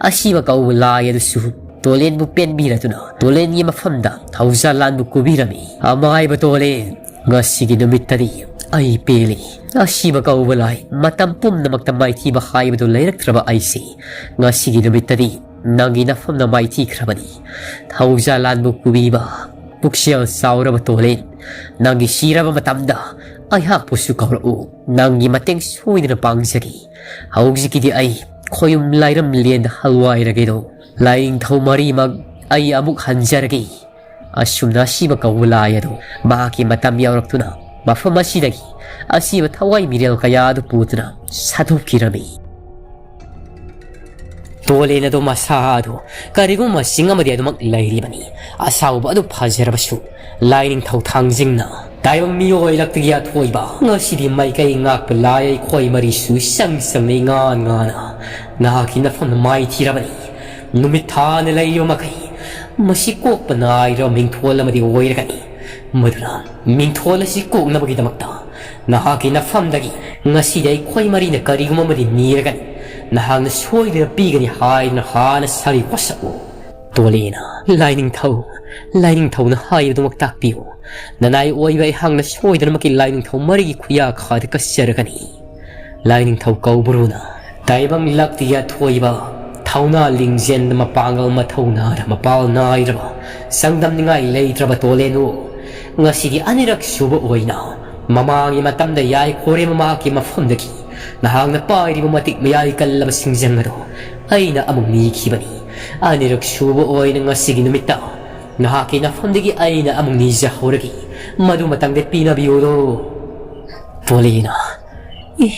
ꯑꯁꯤꯕ ꯀꯧꯕ ꯂꯥꯏ ꯑꯗꯨꯁꯨ ꯇꯣꯂꯦꯟꯕꯨ ꯄꯦꯟꯕꯤꯔꯗꯨꯅ ꯇꯣꯂꯦꯟꯒꯤ ꯃꯐꯝꯗ ꯊꯧꯖꯥꯜ ꯂꯥꯟꯕꯨ ꯀꯨꯕꯤꯔꯝꯃꯤ꯫ "ꯑꯃꯥꯏꯕ ꯇꯣꯂꯦꯟ, ꯉꯁꯤꯒꯤ ꯅꯨꯃꯤꯠꯇꯗꯤ ꯑꯩ ꯄꯦꯜꯂꯤ꯫ ꯑꯁꯤꯕ ꯀꯧꯕ ꯂꯥꯏ, ꯃꯇꯝ ꯄꯨꯝꯅꯃꯛꯇ ꯃꯥꯏꯊꯤꯕ ꯍꯥꯏꯕꯗꯨ ꯂꯩꯔꯛꯇ꯭ꯔꯕ ꯑꯩꯁꯦ ꯉꯁꯤꯒꯤ ꯅꯨꯃꯤꯠꯇꯗꯤ ꯅꯪꯒꯤ ꯅꯐꯝꯅ ꯃꯥꯏꯊꯤꯈ꯭ꯔꯕꯅꯤ꯫ ꯊꯧꯖꯥꯜ ꯂꯥꯟꯕꯨ ꯀꯨꯕꯤꯕ ꯄꯨꯛꯆꯦꯜ ꯆꯥꯎꯔꯕ ꯇꯣꯂꯦꯟ, ꯅꯪꯒꯤ ꯁꯤꯔꯕ ꯃꯇꯝꯗ ꯑꯩꯍꯥꯛꯄꯨꯁꯨ ꯀꯧꯔꯛꯎ꯫ ꯅꯪꯒꯤ ꯃꯇꯦꯡ ꯁꯣꯏꯗꯅ ꯄꯥꯡꯖꯒꯦ꯫ ꯍꯧꯖꯤꯛꯀꯤꯗꯤ ꯑꯩ ꯈꯣꯌꯨꯝ ꯂꯥꯏꯔꯝꯂꯦꯟꯗ ꯍꯜꯋꯥꯏꯔꯒꯦꯗꯣ꯫ ꯂꯥꯏꯅꯤꯡꯊꯧ ꯃꯔꯤꯃꯛ ꯑꯩ ꯑꯃꯨꯛ ꯍꯟꯖꯔꯒꯦ꯫" ꯑꯁꯨꯝꯅ ꯑꯁꯤꯕ ꯀꯧꯕ ꯂꯥꯏ ꯑꯗꯨ ꯃꯍꯥꯛꯀꯤ ꯃꯇꯝ ꯌꯧꯔꯛꯇꯨꯅ ꯃꯐꯝ ꯑꯁꯤꯗꯒꯤ ꯑꯁꯤꯕ ꯊꯋꯥꯏ ꯃꯤꯔꯦꯜ ꯀꯌꯥ ꯑꯗꯨ ꯄꯨꯗꯨꯅ ꯁꯥꯊꯣꯛꯈꯤꯔꯝꯃꯤ꯫ ꯇꯣꯂꯦꯟ ꯑꯗꯨ ꯃꯁꯥ ꯑꯗꯨ ꯀꯔꯤꯒꯨꯝꯕ ꯆꯤꯡ ꯑꯃꯗꯤ ꯑꯗꯨꯃꯛ ꯂꯩꯔꯤꯕꯅꯤ꯫ ꯑꯁꯥꯎꯕ ꯑꯗꯨ ꯐꯖꯔꯕꯁꯨ ꯂꯥꯏꯅꯤꯡꯊꯧ ꯊꯥꯡꯖꯤꯡꯅ ꯇꯥꯏꯕꯪ ꯃꯤꯑꯣꯏ ꯂꯛꯇꯒꯤ ꯑꯊꯣꯏꯕ ꯉꯁꯤꯗꯤ ꯃꯥꯏꯀꯩ ꯉꯥꯛꯄ ꯂꯥꯏ ꯑꯩꯈꯣꯏ ꯃꯔꯤꯁꯨ ꯏꯁꯪ ꯁꯪꯅ ꯏꯉꯥꯟ ꯉꯥꯟꯅ ꯅꯍꯥꯛꯀꯤ ꯅꯐꯝꯗ ꯃꯥꯏꯊꯤꯔꯕꯅꯤ꯫ ꯅꯨꯃꯤꯠ ꯊꯥꯅ ꯂꯩꯔꯤꯕ ꯃꯈꯩ ꯃꯁꯤ ꯀꯣꯛꯄ ꯅꯥꯏꯔꯕ ꯃꯤꯡꯊꯣꯜ ꯑꯃꯗꯤ ꯑꯣꯏꯔꯒꯅꯤ꯫ ꯃꯗꯨꯅ ꯃꯤꯡꯊꯣꯜ ꯑꯁꯤ ꯀꯣꯛꯅꯕꯒꯤꯗꯃꯛꯇ ꯅꯍꯥꯛꯀꯤ ꯅꯐꯝꯗꯒꯤ ꯉꯁꯤꯗꯤ ꯑꯩꯈꯣꯏ ꯃꯔꯤꯅ ꯀꯔꯤꯒꯨꯝꯕ ꯑꯃꯗꯤ ꯅꯤꯔꯒꯅꯤ꯫ ꯅꯍꯥꯛꯅ ꯁꯣꯏꯗꯅ ꯄꯤꯒꯅꯤ ꯍꯥꯏꯗꯨꯅ ꯍꯥꯟꯅ ꯁꯥꯔꯤ ꯋꯥꯁꯛꯎ꯫ ꯇꯣꯂꯦꯅ, ꯂꯥꯏꯅꯤꯡꯊꯧ, ꯂꯥꯏꯅꯤꯡꯊꯧꯅ ꯍꯥꯏꯕꯗꯨꯃꯛ ꯇꯥꯛꯄꯤꯌꯨ꯫ ꯅꯅꯥꯏ ꯑꯣꯏꯕ ꯑꯩꯍꯥꯛꯅ ꯁꯣꯏꯗꯅꯃꯛꯀꯤ ꯂꯥꯏꯅꯤꯡꯊꯧ ꯃꯔꯤꯒꯤ ꯈꯨꯌꯥꯈꯥꯗ ꯀꯠꯆꯔꯒꯅꯤ꯫ ꯂꯥꯏꯅꯤꯡꯊꯧ ꯀꯧꯕ꯭ꯔꯨꯅ, ꯇꯥꯏꯕꯪ ꯂꯛꯇꯒꯤ ꯑꯊꯣꯏꯕ, ꯊꯧꯅꯥ ꯂꯤꯡꯖꯦꯜꯗ ꯃꯄꯥꯡꯒꯜ ꯃꯊꯧꯅꯥꯗ ꯃꯄꯥꯜ ꯅꯥꯏꯗ꯭ꯔꯕ, ꯆꯥꯡꯗꯝꯅꯤꯡꯉꯥꯏ ꯂꯩꯇ꯭ꯔꯕ ꯇꯣꯂꯦꯟꯕꯨ ꯉꯁꯤꯒꯤ ꯑꯅꯤꯔꯛ ꯁꯨꯕ ꯑꯣꯏꯅ ꯃꯃꯥꯡꯒꯤ ꯃꯇꯝꯗ ꯌꯥꯏꯈꯣꯔꯦ ꯃꯃꯥꯒꯤ ꯃꯐꯝꯗꯒꯤ ꯅꯍꯥꯛꯅ ꯄꯥꯏꯔꯤꯕ ꯃꯇꯤꯛ ꯃꯌꯥꯏ ꯀꯜꯂꯕ ꯁꯤꯡꯖꯪ ꯑꯗꯨ ꯑꯩꯅ ꯑꯃꯨꯛ ꯅꯤꯈꯤꯕꯅꯤ꯫ ꯑꯅꯤꯔꯛ ꯁꯨꯕ ꯑꯣꯏꯅ ꯉꯁꯤꯒꯤ ꯅꯨꯃꯤꯠꯇ ꯅꯍꯥꯛꯀꯤ ꯅꯐꯝꯗꯒꯤ ꯑꯩꯅ ꯑꯃꯨꯛ ꯅꯤꯖꯍꯧꯔꯒꯦ꯫ ꯃꯗꯨ ꯃꯇꯝꯗ ꯄꯤꯅꯕꯤꯌꯨꯔꯣ? ꯇꯣꯂꯦꯅ, ꯏ,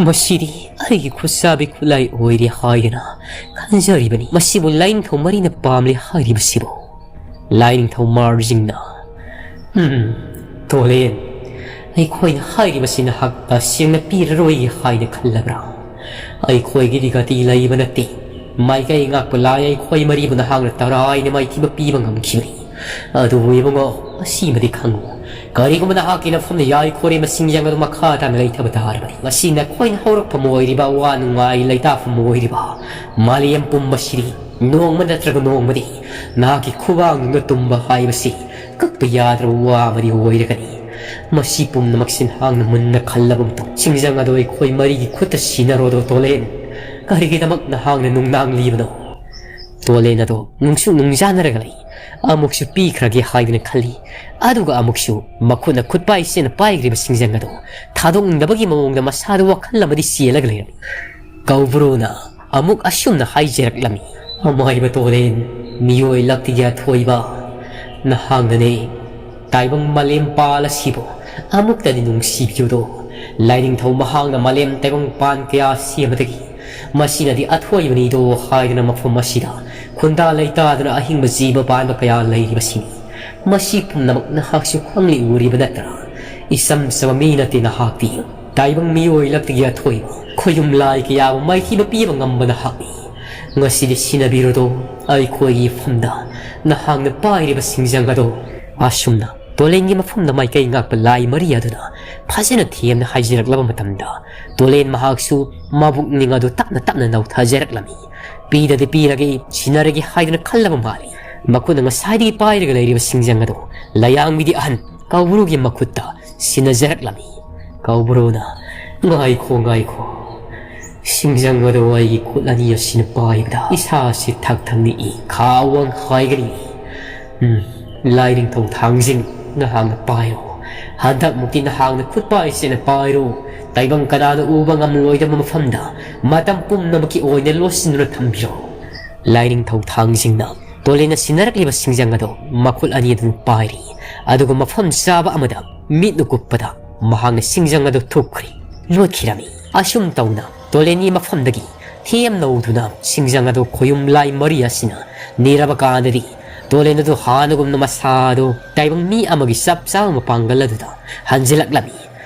ꯃꯁꯤꯗꯤ ꯑꯩꯒꯤ ꯈꯨꯠꯁꯥꯕꯤ ꯈꯨꯠꯂꯥꯏ ꯑꯣꯏꯔꯦ ꯍꯥꯏꯗꯅ ꯈꯟꯖꯔꯤꯕꯅꯤ꯫ ꯃꯁꯤꯕꯨ ꯂꯥꯏꯅꯤꯡꯊꯧ ꯃꯔꯤꯅ ꯄꯥꯝꯂꯦ ꯍꯥꯏꯔꯤꯕꯁꯤꯕꯨ? ꯂꯥꯏꯅꯤꯡꯊꯧ ꯃꯥꯔꯖꯤꯡꯅ, ꯎꯝ, ꯇꯣꯂꯦꯟ, ꯑꯩꯈꯣꯏꯅ ꯍꯥꯏꯔꯤꯕꯁꯤ ꯅꯍꯥꯛ ꯇꯁꯦꯡꯅ ꯄꯤꯔꯔꯣꯏ ꯍꯥꯏꯅ ꯈꯜꯂꯕ꯭ꯔꯥ? ꯑꯩꯈꯣꯏꯒꯤꯗꯤ ꯒꯇꯤ ꯂꯩꯕ ꯅꯠꯇꯦ꯫ ꯃꯥꯏꯀꯩ ꯉꯥꯛꯄ ꯂꯥꯏ ꯑꯩꯈꯣꯏ ꯃꯔꯤꯕꯨ ꯅꯍꯥꯛꯅ ꯇꯔꯥꯏꯅ ꯃꯥꯏꯊꯤꯕ ꯄꯤꯕ ꯉꯝꯈꯤꯕꯅꯤ꯫ ꯑꯗꯨꯕꯨ ꯏꯕꯨꯡꯉꯣ, ꯑꯁꯤꯃꯗꯤ ꯈꯪꯉꯨ, ꯀꯔꯤꯒꯨꯝꯕ ꯅꯍꯥꯛꯀꯤ ꯅꯐꯝꯗ ꯌꯥꯏꯈꯣꯔꯦ ꯃꯁꯤꯡ ꯌꯥꯡ ꯑꯗꯨ ꯃꯈꯥ ꯇꯥꯅ ꯂꯩꯊꯕ ꯇꯥꯔꯕꯗꯤ, ꯃꯁꯤ ꯅꯈꯣꯏꯅ ꯍꯧꯔꯛꯐꯝ ꯑꯣꯏꯔꯤꯕ, ꯑꯋꯥ ꯅꯨꯡꯉꯥꯏ ꯂꯩꯇꯥꯐꯝ ꯑꯣꯏꯔꯤꯕ ꯃꯥꯂꯦꯝ ꯄꯨꯝꯕꯁꯤꯗꯤ ꯅꯣꯡꯃ ꯅꯠꯇ꯭ꯔꯒ ꯅꯣꯡꯃꯗꯤ ꯅꯍꯥꯛꯀꯤ ꯈꯨꯕꯥꯡꯗ ꯇꯨꯝꯕ ꯍꯥꯏꯕꯁꯤ ꯀꯛꯄ ꯌꯥꯗ꯭ꯔꯕ ꯋꯥ ꯑꯃꯗꯤ ꯑꯣꯏꯔꯒꯅꯤ꯫ ꯃꯁꯤ ꯄꯨꯝꯅꯃꯛꯁꯤ ꯅꯍꯥꯛꯅ ꯃꯨꯟꯅ ꯈꯜꯂꯕ ꯃꯇꯨꯡ, ꯁꯤꯡꯖꯪ ꯑꯗꯨ ꯑꯩꯈꯣꯏ ꯃꯔꯤꯒꯤ ꯈꯨꯠꯇ ꯁꯤꯟꯅꯔꯣꯗꯣ ꯇꯣꯂꯦꯟ꯫ ꯀꯔꯤꯒꯤꯗꯃꯛ ꯅꯍꯥꯛꯅ ꯅꯨꯡꯅꯥꯡꯂꯤꯕꯅꯣ? ꯇꯣꯂꯦꯟ ꯑꯗꯨ ꯅꯨꯡꯁꯨ ꯅꯨꯡꯖꯥꯅꯔꯒ ꯂꯩ꯫ ꯑꯃꯨꯛꯁꯨ ꯄꯤꯈ꯭ꯔꯒꯦ ꯍꯥꯏꯗꯨꯅ ꯈꯜꯂꯤ, ꯑꯗꯨꯒ ꯑꯃꯨꯛꯁꯨ ꯃꯈꯨꯠꯅ ꯈꯨꯠꯄꯥꯏ ꯆꯦꯅ ꯄꯥꯏꯈ꯭ꯔꯤꯕ ꯁꯤꯡꯖꯪ ꯑꯗꯨ ꯊꯥꯗꯣꯛꯅꯤꯡꯗꯕꯒꯤ ꯃꯑꯣꯡꯗ ꯃꯁꯥꯗ ꯋꯥꯈꯜ ꯑꯃꯗꯤ ꯆꯦꯜꯂꯒ ꯂꯩꯔꯝꯃꯤ꯫ ꯀꯧꯕ꯭ꯔꯨꯅ ꯑꯃꯨꯛ ꯑꯁꯨꯝꯅ ꯍꯥꯏꯖꯔꯛꯂꯝꯃꯤ, ꯑꯃꯥꯏꯕ ꯇꯣꯂꯦꯟ, ꯃꯤꯑꯣꯏ ꯂꯛꯇꯒꯤ ꯑꯊꯣꯏꯕ, ꯅꯍꯥꯛꯅꯅꯦ ꯇꯥꯏꯕꯪ ꯃꯥꯂꯦꯝ ꯄꯥꯜ ꯑꯁꯤꯕꯨ ꯑꯃꯨꯛꯇꯗꯤ ꯅꯨꯡꯁꯤꯕꯤꯌꯨꯗꯣ꯫ ꯂꯥꯏꯅꯤꯡꯊꯧ ꯃꯍꯥꯛꯅ ꯃꯥꯂꯦꯝ ꯇꯥꯏꯕꯪ ꯄꯥꯟ ꯀꯌꯥ ꯁꯦꯝꯕꯗꯒꯤ ꯃꯁꯤꯅꯗꯤ ꯑꯊꯣꯏꯕꯅꯤꯗꯣ ꯍꯥꯏꯗꯨꯅ ꯃꯐꯝ ꯑꯁꯤꯗ ꯈꯨꯟꯗꯥ ꯂꯩꯇꯥꯗꯨꯅ ꯑꯍꯤꯡꯕ ꯖꯤꯕ ꯄꯥꯟꯕ ꯀꯌꯥ ꯂꯩꯔꯤꯕꯁꯤꯅꯤ꯫ ꯃꯁꯤ ꯄꯨꯝꯅꯃꯛ ꯅꯍꯥꯛꯁꯨ ꯈꯪꯂꯤ ꯎꯔꯤꯕ ꯅꯠꯇ꯭ꯔꯥ? ꯏꯆꯝ ꯆꯝꯕ ꯃꯤ ꯅꯠꯇꯦ ꯅꯍꯥꯛꯇꯤ꯫ ꯇꯥꯏꯕꯪ ꯃꯤꯑꯣꯏ ꯂꯛꯇꯒꯤ ꯑꯊꯣꯏꯕ ꯈꯣꯌꯨꯝ ꯂꯥꯏ ꯀꯌꯥꯕꯨ ꯃꯥꯏꯊꯤꯕ ꯄꯤꯕ ꯉꯝꯕ ꯅꯍꯥꯛꯅꯤ꯫ ꯉꯁꯤꯗꯤ ꯁꯤꯟꯅꯕꯤꯔꯣꯗꯣ ꯑꯩꯈꯣꯏꯒꯤ ꯃꯐꯝꯗ ꯅꯍꯥꯛꯅ ꯄꯥꯏꯔꯤꯕ ꯁꯤꯡꯖꯪ ꯑꯗꯣ꯫ ꯑꯁꯨꯝꯅ ꯇꯣꯂꯦꯟꯒꯤ ꯃꯐꯝꯗ ꯃꯥꯏꯀꯩ ꯉꯥꯛꯄ ꯂꯥꯏ ꯃꯔꯤ ꯑꯗꯨꯅ ꯐꯖꯅ ꯊꯦꯝꯅ ꯍꯥꯏꯖꯔꯛꯂꯕ ꯃꯇꯝꯗ, ꯇꯣꯂꯦꯟ ꯃꯍꯥꯛꯁꯨ ꯃꯕꯨꯛꯅꯤꯡ ꯑꯗꯨ ꯇꯞꯅ ꯇꯞꯅ ꯅꯧꯊꯖꯔꯛꯂꯝꯃꯤ꯫ ꯄꯤꯗꯗꯤ ꯄꯤꯔꯒꯦ, ꯁꯤꯟꯅꯔꯒꯦ ꯍꯥꯏꯗꯨꯅ ꯈꯜꯂꯕ ꯃꯥꯜꯂꯤ꯫ ꯃꯈꯨꯠꯅ ꯉꯁꯥꯏꯗꯒꯤ ꯄꯥꯏꯔꯒ ꯂꯩꯔꯤꯕ ꯁꯤꯡꯖꯪ ꯑꯗꯨ ꯂꯌꯥꯡꯕꯤꯗꯤ ꯑꯍꯟ ꯀꯧꯕ꯭ꯔꯨꯒꯤ ꯃꯈꯨꯠꯇ ꯁꯤꯟꯅꯖꯔꯛꯂꯝꯃꯤ꯫ ꯀꯧꯕ꯭ꯔꯨꯅ, "ꯉꯥꯏꯈꯣ, ꯉꯥꯏꯈꯣ꯫ ꯁꯤꯡꯖꯪ ꯑꯗꯨ ꯑꯩꯒꯤ ꯈꯨꯠ ꯑꯅꯤ ꯑꯁꯤꯅ ꯄꯥꯏꯕꯗ ꯏꯁꯥꯁꯤ ꯊꯛ ꯊꯛ ꯅꯤꯛꯏ, ꯈꯥ ꯋꯥꯡ ꯍꯥꯏꯒꯅꯤ꯫ ꯎꯝ, ꯂꯥꯏꯅꯤꯡꯊꯧ ꯊꯥꯡꯖꯤꯡ, ꯅꯍꯥꯛꯅ ꯄꯥꯏꯔꯣ꯫ ꯍꯟꯗꯛꯃꯨꯛꯇꯤ ꯅꯍꯥꯛꯅ ꯈꯨꯠ ꯄꯥꯏꯁꯦꯅ ꯄꯥꯏꯔꯣ꯫ ꯇꯥꯏꯕꯪ ꯀꯅꯥꯅ ꯎꯕ ꯉꯝꯂꯣꯏꯗꯕ ꯃꯐꯝꯗ ꯃꯇꯝ ꯄꯨꯝꯅꯃꯛꯀꯤ ꯑꯣꯏꯅ ꯂꯣꯠꯁꯤꯟꯗꯨꯅ ꯊꯝꯕꯤꯔꯣ꯫" ꯂꯥꯏꯅꯤꯡꯊꯧ ꯊꯥꯡꯖꯤꯡꯅ ꯇꯣꯂꯦꯟꯅ ꯁꯤꯟꯅꯔꯛꯂꯤꯕ ꯁꯤꯡꯖꯪ ꯑꯗꯨ ꯃꯈꯨꯠ ꯑꯅꯤ ꯑꯗꯨꯅ ꯄꯥꯏꯔꯤ꯫ ꯑꯗꯨꯒ ꯃꯐꯝ ꯆꯥꯕ ꯑꯃꯗ ꯃꯤꯠꯅ ꯀꯨꯞꯄꯗ ꯃꯍꯥꯛꯅ ꯁꯤꯡꯖꯪ ꯑꯗꯨ ꯊꯨꯞꯈ꯭ꯔꯦ꯫ ꯂꯣꯠꯈꯤꯔꯝꯃꯤ꯫ ꯑꯁꯨꯝ ꯇꯧꯅ ꯇꯣꯂꯦꯟꯒꯤ ꯃꯐꯝꯗꯒꯤ ꯊꯦꯝ ꯅꯧꯗꯨꯅ ꯁꯤꯡꯖꯪ ꯑꯗꯨ ꯈꯣꯌꯨꯝ ꯂꯥꯏ ꯃꯔꯤ ꯑꯁꯤꯅ ꯅꯤꯔꯕ ꯀꯥꯟꯗꯗꯤ, ꯇꯣꯂꯦꯟ ꯑꯗꯨ ꯍꯥꯟꯅꯒꯨꯝꯅ ꯃꯁꯥꯗꯨ ꯇꯥꯏꯕꯪ ꯃꯤ ꯑꯃꯒꯤ ꯆꯞ ꯆꯥꯕ ꯃꯄꯥꯡꯒꯜ ꯑꯗꯨꯗ ꯍꯟꯖꯤꯜꯂꯛꯂꯝꯃꯤ꯫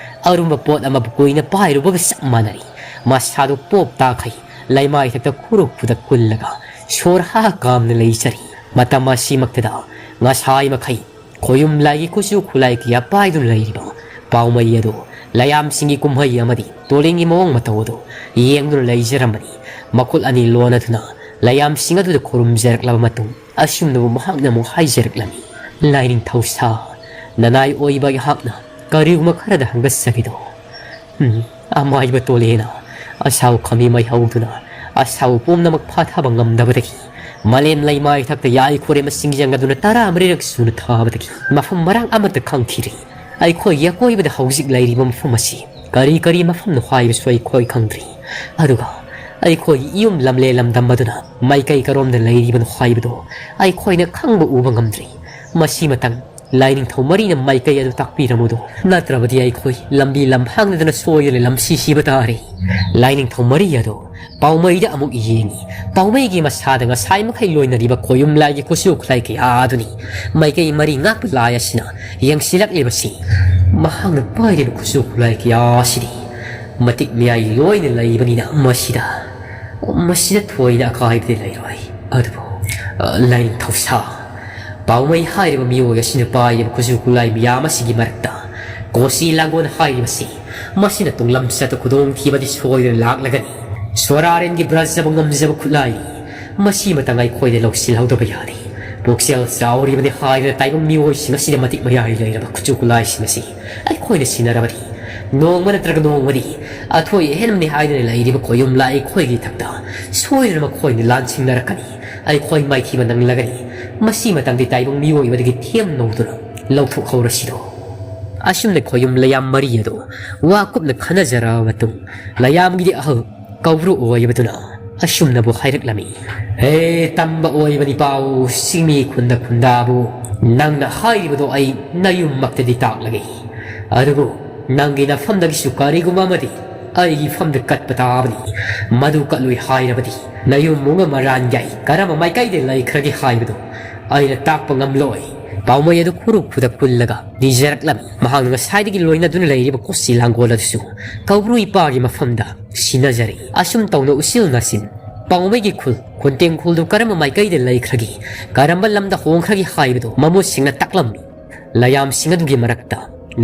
ꯑꯔꯨꯝꯕ ꯄꯣꯠ ꯑꯃꯕꯨ ꯀꯨꯏꯅ ꯄꯥꯏꯔꯨꯕꯒ ꯆꯞ ꯃꯥꯟꯅꯔꯤ꯫ ꯃꯁꯥꯗꯨ ꯄꯣꯞ ꯇꯥꯈꯩ ꯂꯩꯃꯥꯏꯊꯛꯇ ꯈꯨꯔꯨ ꯈꯨꯗꯛ ꯀꯨꯜꯂꯒ ꯁꯣꯔ ꯍꯥ ꯀꯥꯝꯅ ꯂꯩꯖꯔꯤ꯫ ꯃꯇꯝ ꯑꯁꯤꯃꯛꯇꯗ ꯉꯁꯥꯏ ꯃꯈꯩ ꯈꯣꯌꯨꯝ ꯂꯥꯏꯒꯤ ꯈꯨꯠꯁꯨ ꯈꯨꯠꯂꯥꯏ ꯀꯌꯥ ꯄꯥꯏꯗꯨꯅ ꯂꯩꯔꯤꯕ ꯄꯥꯎꯃꯩ ꯑꯗꯨ ꯂꯌꯥꯝꯁꯤꯡꯒꯤ ꯀꯨꯝꯍꯩ ꯑꯃꯗꯤ ꯇꯣꯂꯦꯟꯒꯤ ꯃꯑꯣꯡ ꯃꯇꯧ ꯑꯗꯨ ꯌꯦꯡꯗꯨꯅ ꯂꯩꯖꯔꯝꯕꯅꯤ꯫ ꯃꯈꯨꯠ ꯑꯅꯤ ꯂꯣꯟꯅꯗꯨꯅ ꯂꯌꯥꯝꯁꯤꯡ ꯑꯗꯨꯗ ꯈꯨꯔꯨꯝꯖꯔꯛꯂꯕ ꯃꯇꯨꯡ, ꯑꯁꯨꯝꯅꯕꯨ ꯃꯍꯥꯛꯅ ꯑꯃꯨꯛ ꯍꯥꯏꯖꯔꯛꯂꯝꯃꯤ, "ꯂꯥꯏꯅꯤꯡꯊꯧ ꯁꯥ, ꯅꯅꯥꯏ ꯑꯣꯏꯕ ꯑꯩꯍꯥꯛꯅ ꯀꯔꯤꯒꯨꯝꯕ ꯈꯔꯗ ꯍꯪꯒꯠꯆꯒꯦꯗꯣ꯫ ꯎꯝ, ꯑꯃꯥꯏꯕ ꯇꯣꯂꯦꯅ ꯑꯁꯥꯎ ꯈꯥꯃꯤ ꯃꯩ ꯍꯧꯗꯨꯅ ꯑꯁꯥꯎ ꯄꯨꯝꯅꯃꯛ ꯐꯥꯊꯕ ꯉꯝꯗꯕꯗꯒꯤ ꯃꯥꯂꯦꯝ ꯂꯩꯃꯥꯏꯊꯛꯇ ꯌꯥꯏꯈꯣꯔꯦ ꯃꯁꯤꯡ ꯌꯥꯡꯗꯨꯅ ꯇꯔꯥ ꯃꯔꯤꯔꯛ ꯁꯨꯅ ꯊꯥꯕꯗꯒꯤ ꯃꯐꯝ ꯃꯔꯥꯡ ꯑꯃꯠꯇ ꯈꯪꯈꯤꯗ꯭ꯔꯤ꯫ ꯑꯩꯈꯣꯏꯒꯤ ꯑꯀꯣꯏꯕꯗ ꯍꯧꯖꯤꯛ ꯂꯩꯔꯤꯕ ꯃꯐꯝ ꯑꯁꯤ ꯀꯔꯤ ꯀꯔꯤ ꯃꯐꯝꯅꯣ ꯍꯥꯏꯕꯁꯨ ꯑꯩꯈꯣꯏ ꯈꯪꯗ꯭ꯔꯤ꯫ ꯑꯗꯨꯒ ꯑꯩꯈꯣꯏꯒꯤ ꯏꯌꯨꯝ ꯂꯝꯂꯦ ꯂꯝꯗꯝ ꯑꯗꯨꯅ ꯃꯥꯏꯀꯩ ꯀꯔꯣꯝꯗ ꯂꯩꯔꯤꯕꯅꯣ ꯍꯥꯏꯕꯗꯨ ꯑꯩꯈꯣꯏꯅ ꯈꯪꯕ ꯎꯕ ꯉꯝꯗ꯭ꯔꯤ꯫ ꯃꯁꯤꯃꯇꯪ ꯂꯥꯏꯅꯤꯡꯊꯧ ꯃꯔꯤꯅ ꯃꯥꯏꯀꯩ ꯑꯗꯨ ꯇꯥꯛꯄꯤꯔꯝꯃꯨꯗꯣ, ꯅꯠꯇ꯭ꯔꯕꯗꯤ ꯑꯩꯈꯣꯏ ꯂꯝꯕꯤ ꯂꯝꯍꯥꯡꯅꯗꯅ ꯁꯣꯏꯗꯅ ꯂꯝꯁꯤ ꯁꯤꯕ ꯇꯥꯔꯦ꯫" ꯂꯥꯏꯅꯤꯡꯊꯧ ꯃꯔꯤ ꯑꯗꯨ ꯄꯥꯎꯃꯩꯗ ꯑꯃꯨꯛ ꯌꯦꯡꯏ꯫ ꯄꯥꯎꯃꯩꯒꯤ ꯃꯁꯥꯗ ꯉꯁꯥꯏ ꯃꯈꯩ ꯂꯣꯏꯅꯔꯤꯕ ꯈꯣꯌꯨꯝ ꯂꯥꯏꯒꯤ ꯈꯨꯠꯁꯨ ꯈꯨꯠꯂꯥꯏ ꯀꯌꯥ ꯑꯗꯨꯅꯤ ꯃꯥꯏꯀꯩ ꯃꯔꯤ ꯉꯥꯛꯄ ꯂꯥꯏ ꯑꯁꯤꯅ ꯌꯦꯡꯁꯤꯜꯂꯛꯂꯤꯕꯁꯤ꯫ ꯃꯍꯥꯛꯅ ꯄꯥꯏꯔꯤꯕ ꯈꯨꯠꯁꯨ ꯈꯨꯠꯂꯥꯏ ꯀꯌꯥ ꯑꯁꯤꯗꯤ ꯃꯇꯤꯛ ꯃꯌꯥꯏ ꯂꯣꯏꯅ ꯂꯩꯕꯅꯤꯅ ꯃꯁꯤꯗ, ꯃꯁꯤꯗ ꯊꯣꯏꯅ ꯑꯀꯥꯏꯕꯗꯤ ꯂꯩꯔꯣꯏ꯫ ꯑꯗꯨꯕꯨ, ꯑ, ꯂꯥꯏꯅꯤꯡꯊꯧ ꯁꯥ, ꯄꯥꯎꯃꯩ ꯍꯥꯏꯔꯤꯕ ꯃꯤꯑꯣꯏ ꯑꯁꯤꯅ ꯄꯥꯏꯔꯤꯕ ꯈꯨꯠꯁꯨ ꯈꯨꯠꯂꯥꯏ ꯃꯌꯥꯝ ꯑꯁꯤꯒꯤ ꯃꯔꯛꯇ ꯀꯣꯁꯤ ꯂꯥꯡꯒꯣꯜ ꯍꯥꯏꯔꯤꯕꯁꯤ, ꯃꯁꯤꯅ ꯇꯨꯡꯂꯝꯆꯠꯇ ꯈꯨꯗꯣꯡꯊꯤꯕꯗꯤ ꯁꯣꯏꯗꯅ ꯂꯥꯛꯂꯒꯅꯤ꯫ ꯁꯣꯔꯥꯔꯦꯟꯒꯤ ꯕ꯭ꯔꯖꯕ ꯉꯝꯖꯕ ꯈꯨꯠꯂꯥꯏꯅꯤ꯫ ꯃꯁꯤꯃꯇꯪ ꯑꯩꯈꯣꯏꯅ ꯂꯧꯁꯤꯜꯍꯧꯗꯕ ꯌꯥꯗꯦ꯫ ꯄꯨꯛꯆꯦꯜ ꯆꯥꯎꯔꯤꯕꯅꯤ ꯍꯥꯏꯗꯨꯅ ꯇꯥꯏꯕꯪ ꯃꯤꯑꯣꯏꯁꯤꯡ ꯑꯁꯤꯗ ꯃꯇꯤꯛ ꯃꯌꯥꯏ ꯂꯩꯔꯕ ꯈꯨꯠꯁꯨ ꯈꯨꯠꯂꯥꯏꯁꯤꯡ ꯑꯁꯤ ꯑꯩꯈꯣꯏꯅ ꯁꯤꯟꯅꯔꯕꯗꯤ, ꯅꯣꯡꯃ ꯅꯠꯇ꯭ꯔꯒ ꯅꯣꯡꯃꯗꯤ ꯑꯊꯣꯏ ꯑꯍꯦꯟꯕꯅꯤ ꯍꯥꯏꯗꯨꯅ ꯂꯩꯔꯤꯕ ꯈꯣꯌꯨꯝ ꯂꯥꯏ ꯑꯩꯈꯣꯏꯒꯤ ꯏꯊꯛꯇ ꯁꯣꯏꯗꯅ ꯃꯈꯣꯏꯅ ꯂꯥꯟꯁꯤꯡꯅꯔꯛꯀꯅꯤ꯫ ꯑꯩꯈꯣꯏ ꯃꯥꯏꯊꯤꯕ ꯅꯪꯂꯒꯅꯤ꯫ ꯃꯁꯤ ꯃꯇꯝꯗꯤ ꯇꯥꯏꯕꯪ ꯃꯤꯑꯣꯏꯕꯗꯒꯤ ꯊꯦꯝ ꯅꯧꯗꯨꯅ ꯂꯧꯊꯣꯛꯍꯧꯔꯁꯤꯗꯣ꯫ ꯑꯁꯨꯝꯅ ꯈꯣꯌꯨꯝ ꯂꯩꯌꯥꯝ ꯃꯔꯤ ꯑꯗꯨ ꯋꯥ ꯀꯨꯞꯅ ꯈꯟꯅꯖꯔꯕ ꯃꯇꯨꯡ, ꯂꯩꯌꯥꯝꯒꯤꯗꯤ ꯑꯍꯜ ꯀꯧꯕ꯭ꯔꯨ ꯑꯣꯏꯕꯗꯨꯅ ꯑꯁꯨꯝꯅꯕꯨ ꯍꯥꯏꯔꯛꯂꯝꯃꯤ꯫ "ꯍꯦ ꯇꯝꯕ ꯑꯣꯏꯕꯅꯤ ꯄꯥꯎ ꯆꯤꯡꯃꯤ ꯈꯨꯟꯗ ꯈꯨꯟꯗꯥꯕꯨ, ꯅꯪꯅ ꯍꯥꯏꯔꯤꯕꯗꯣ ꯑꯩ ꯅꯌꯨꯝꯃꯛꯇꯗꯤ ꯇꯥꯛꯂꯒꯦ꯫ ꯑꯗꯨꯕꯨ ꯅꯪꯒꯤ ꯅꯐꯝꯗꯒꯤꯁꯨ ꯀꯔꯤꯒꯨꯝꯕ ꯑꯃꯗꯤ ꯑꯩꯒꯤ ꯐꯝꯗ ꯀꯠꯄ ꯇꯥꯕꯅꯤ꯫ ꯃꯗꯨ ꯀꯠꯂꯣꯏ ꯍꯥꯏꯔꯕꯗꯤ ꯅꯌꯨꯝ ꯃꯨꯡ ꯑꯃ ꯔꯥꯟ ꯌꯥꯏ ꯀꯔꯝꯕ ꯃꯥꯏꯀꯩꯗ ꯂꯩꯈ꯭ꯔꯒꯦ ꯍꯥꯏꯕꯗꯨ ꯑꯩꯅ ꯇꯥꯛꯄ ꯉꯝꯂꯣꯏ꯫" ꯄꯥꯎꯃꯩ ꯑꯗꯨ ꯈꯨꯔꯨ ꯈꯨꯗ ꯀꯨꯜꯂꯒ ꯅꯤꯖꯔꯛꯂꯝꯃꯤ꯫ ꯃꯍꯥꯛꯅ ꯉꯁꯥꯏꯗꯒꯤ ꯂꯣꯏꯅꯗꯨꯅ ꯂꯩꯔꯤꯕ ꯀꯣꯁꯤ ꯂꯥꯡꯒꯣꯜ ꯑꯗꯨꯁꯨ ꯀꯧꯕ꯭ꯔꯨ ꯏꯄꯥꯒꯤ ꯃꯐꯝꯗ ꯁꯤꯟꯅꯖꯔꯛꯏ꯫ ꯑꯁꯨꯝ ꯇꯧꯅ ꯎꯆꯤꯜ ꯅꯥꯆꯤꯟ ꯄꯥꯎꯃꯩꯒꯤ ꯈꯨꯜ, ꯈꯨꯟꯇꯦꯡ ꯈꯨꯜꯗꯨ ꯀꯔꯝꯕ ꯃꯥꯏꯀꯩꯗ ꯂꯩꯈ꯭ꯔꯒꯦ, ꯀꯔꯝꯕ ꯂꯝꯗ ꯍꯣꯡꯈ꯭ꯔꯒꯦ ꯍꯥꯏꯕꯗꯨ ꯃꯃꯨꯠ ꯁꯦꯡꯅ ꯇꯥꯛꯂꯝꯃꯤ꯫ ꯂꯩꯌꯥꯝꯁꯤꯡ ꯑꯗꯨꯒꯤ ꯃꯔꯛꯇ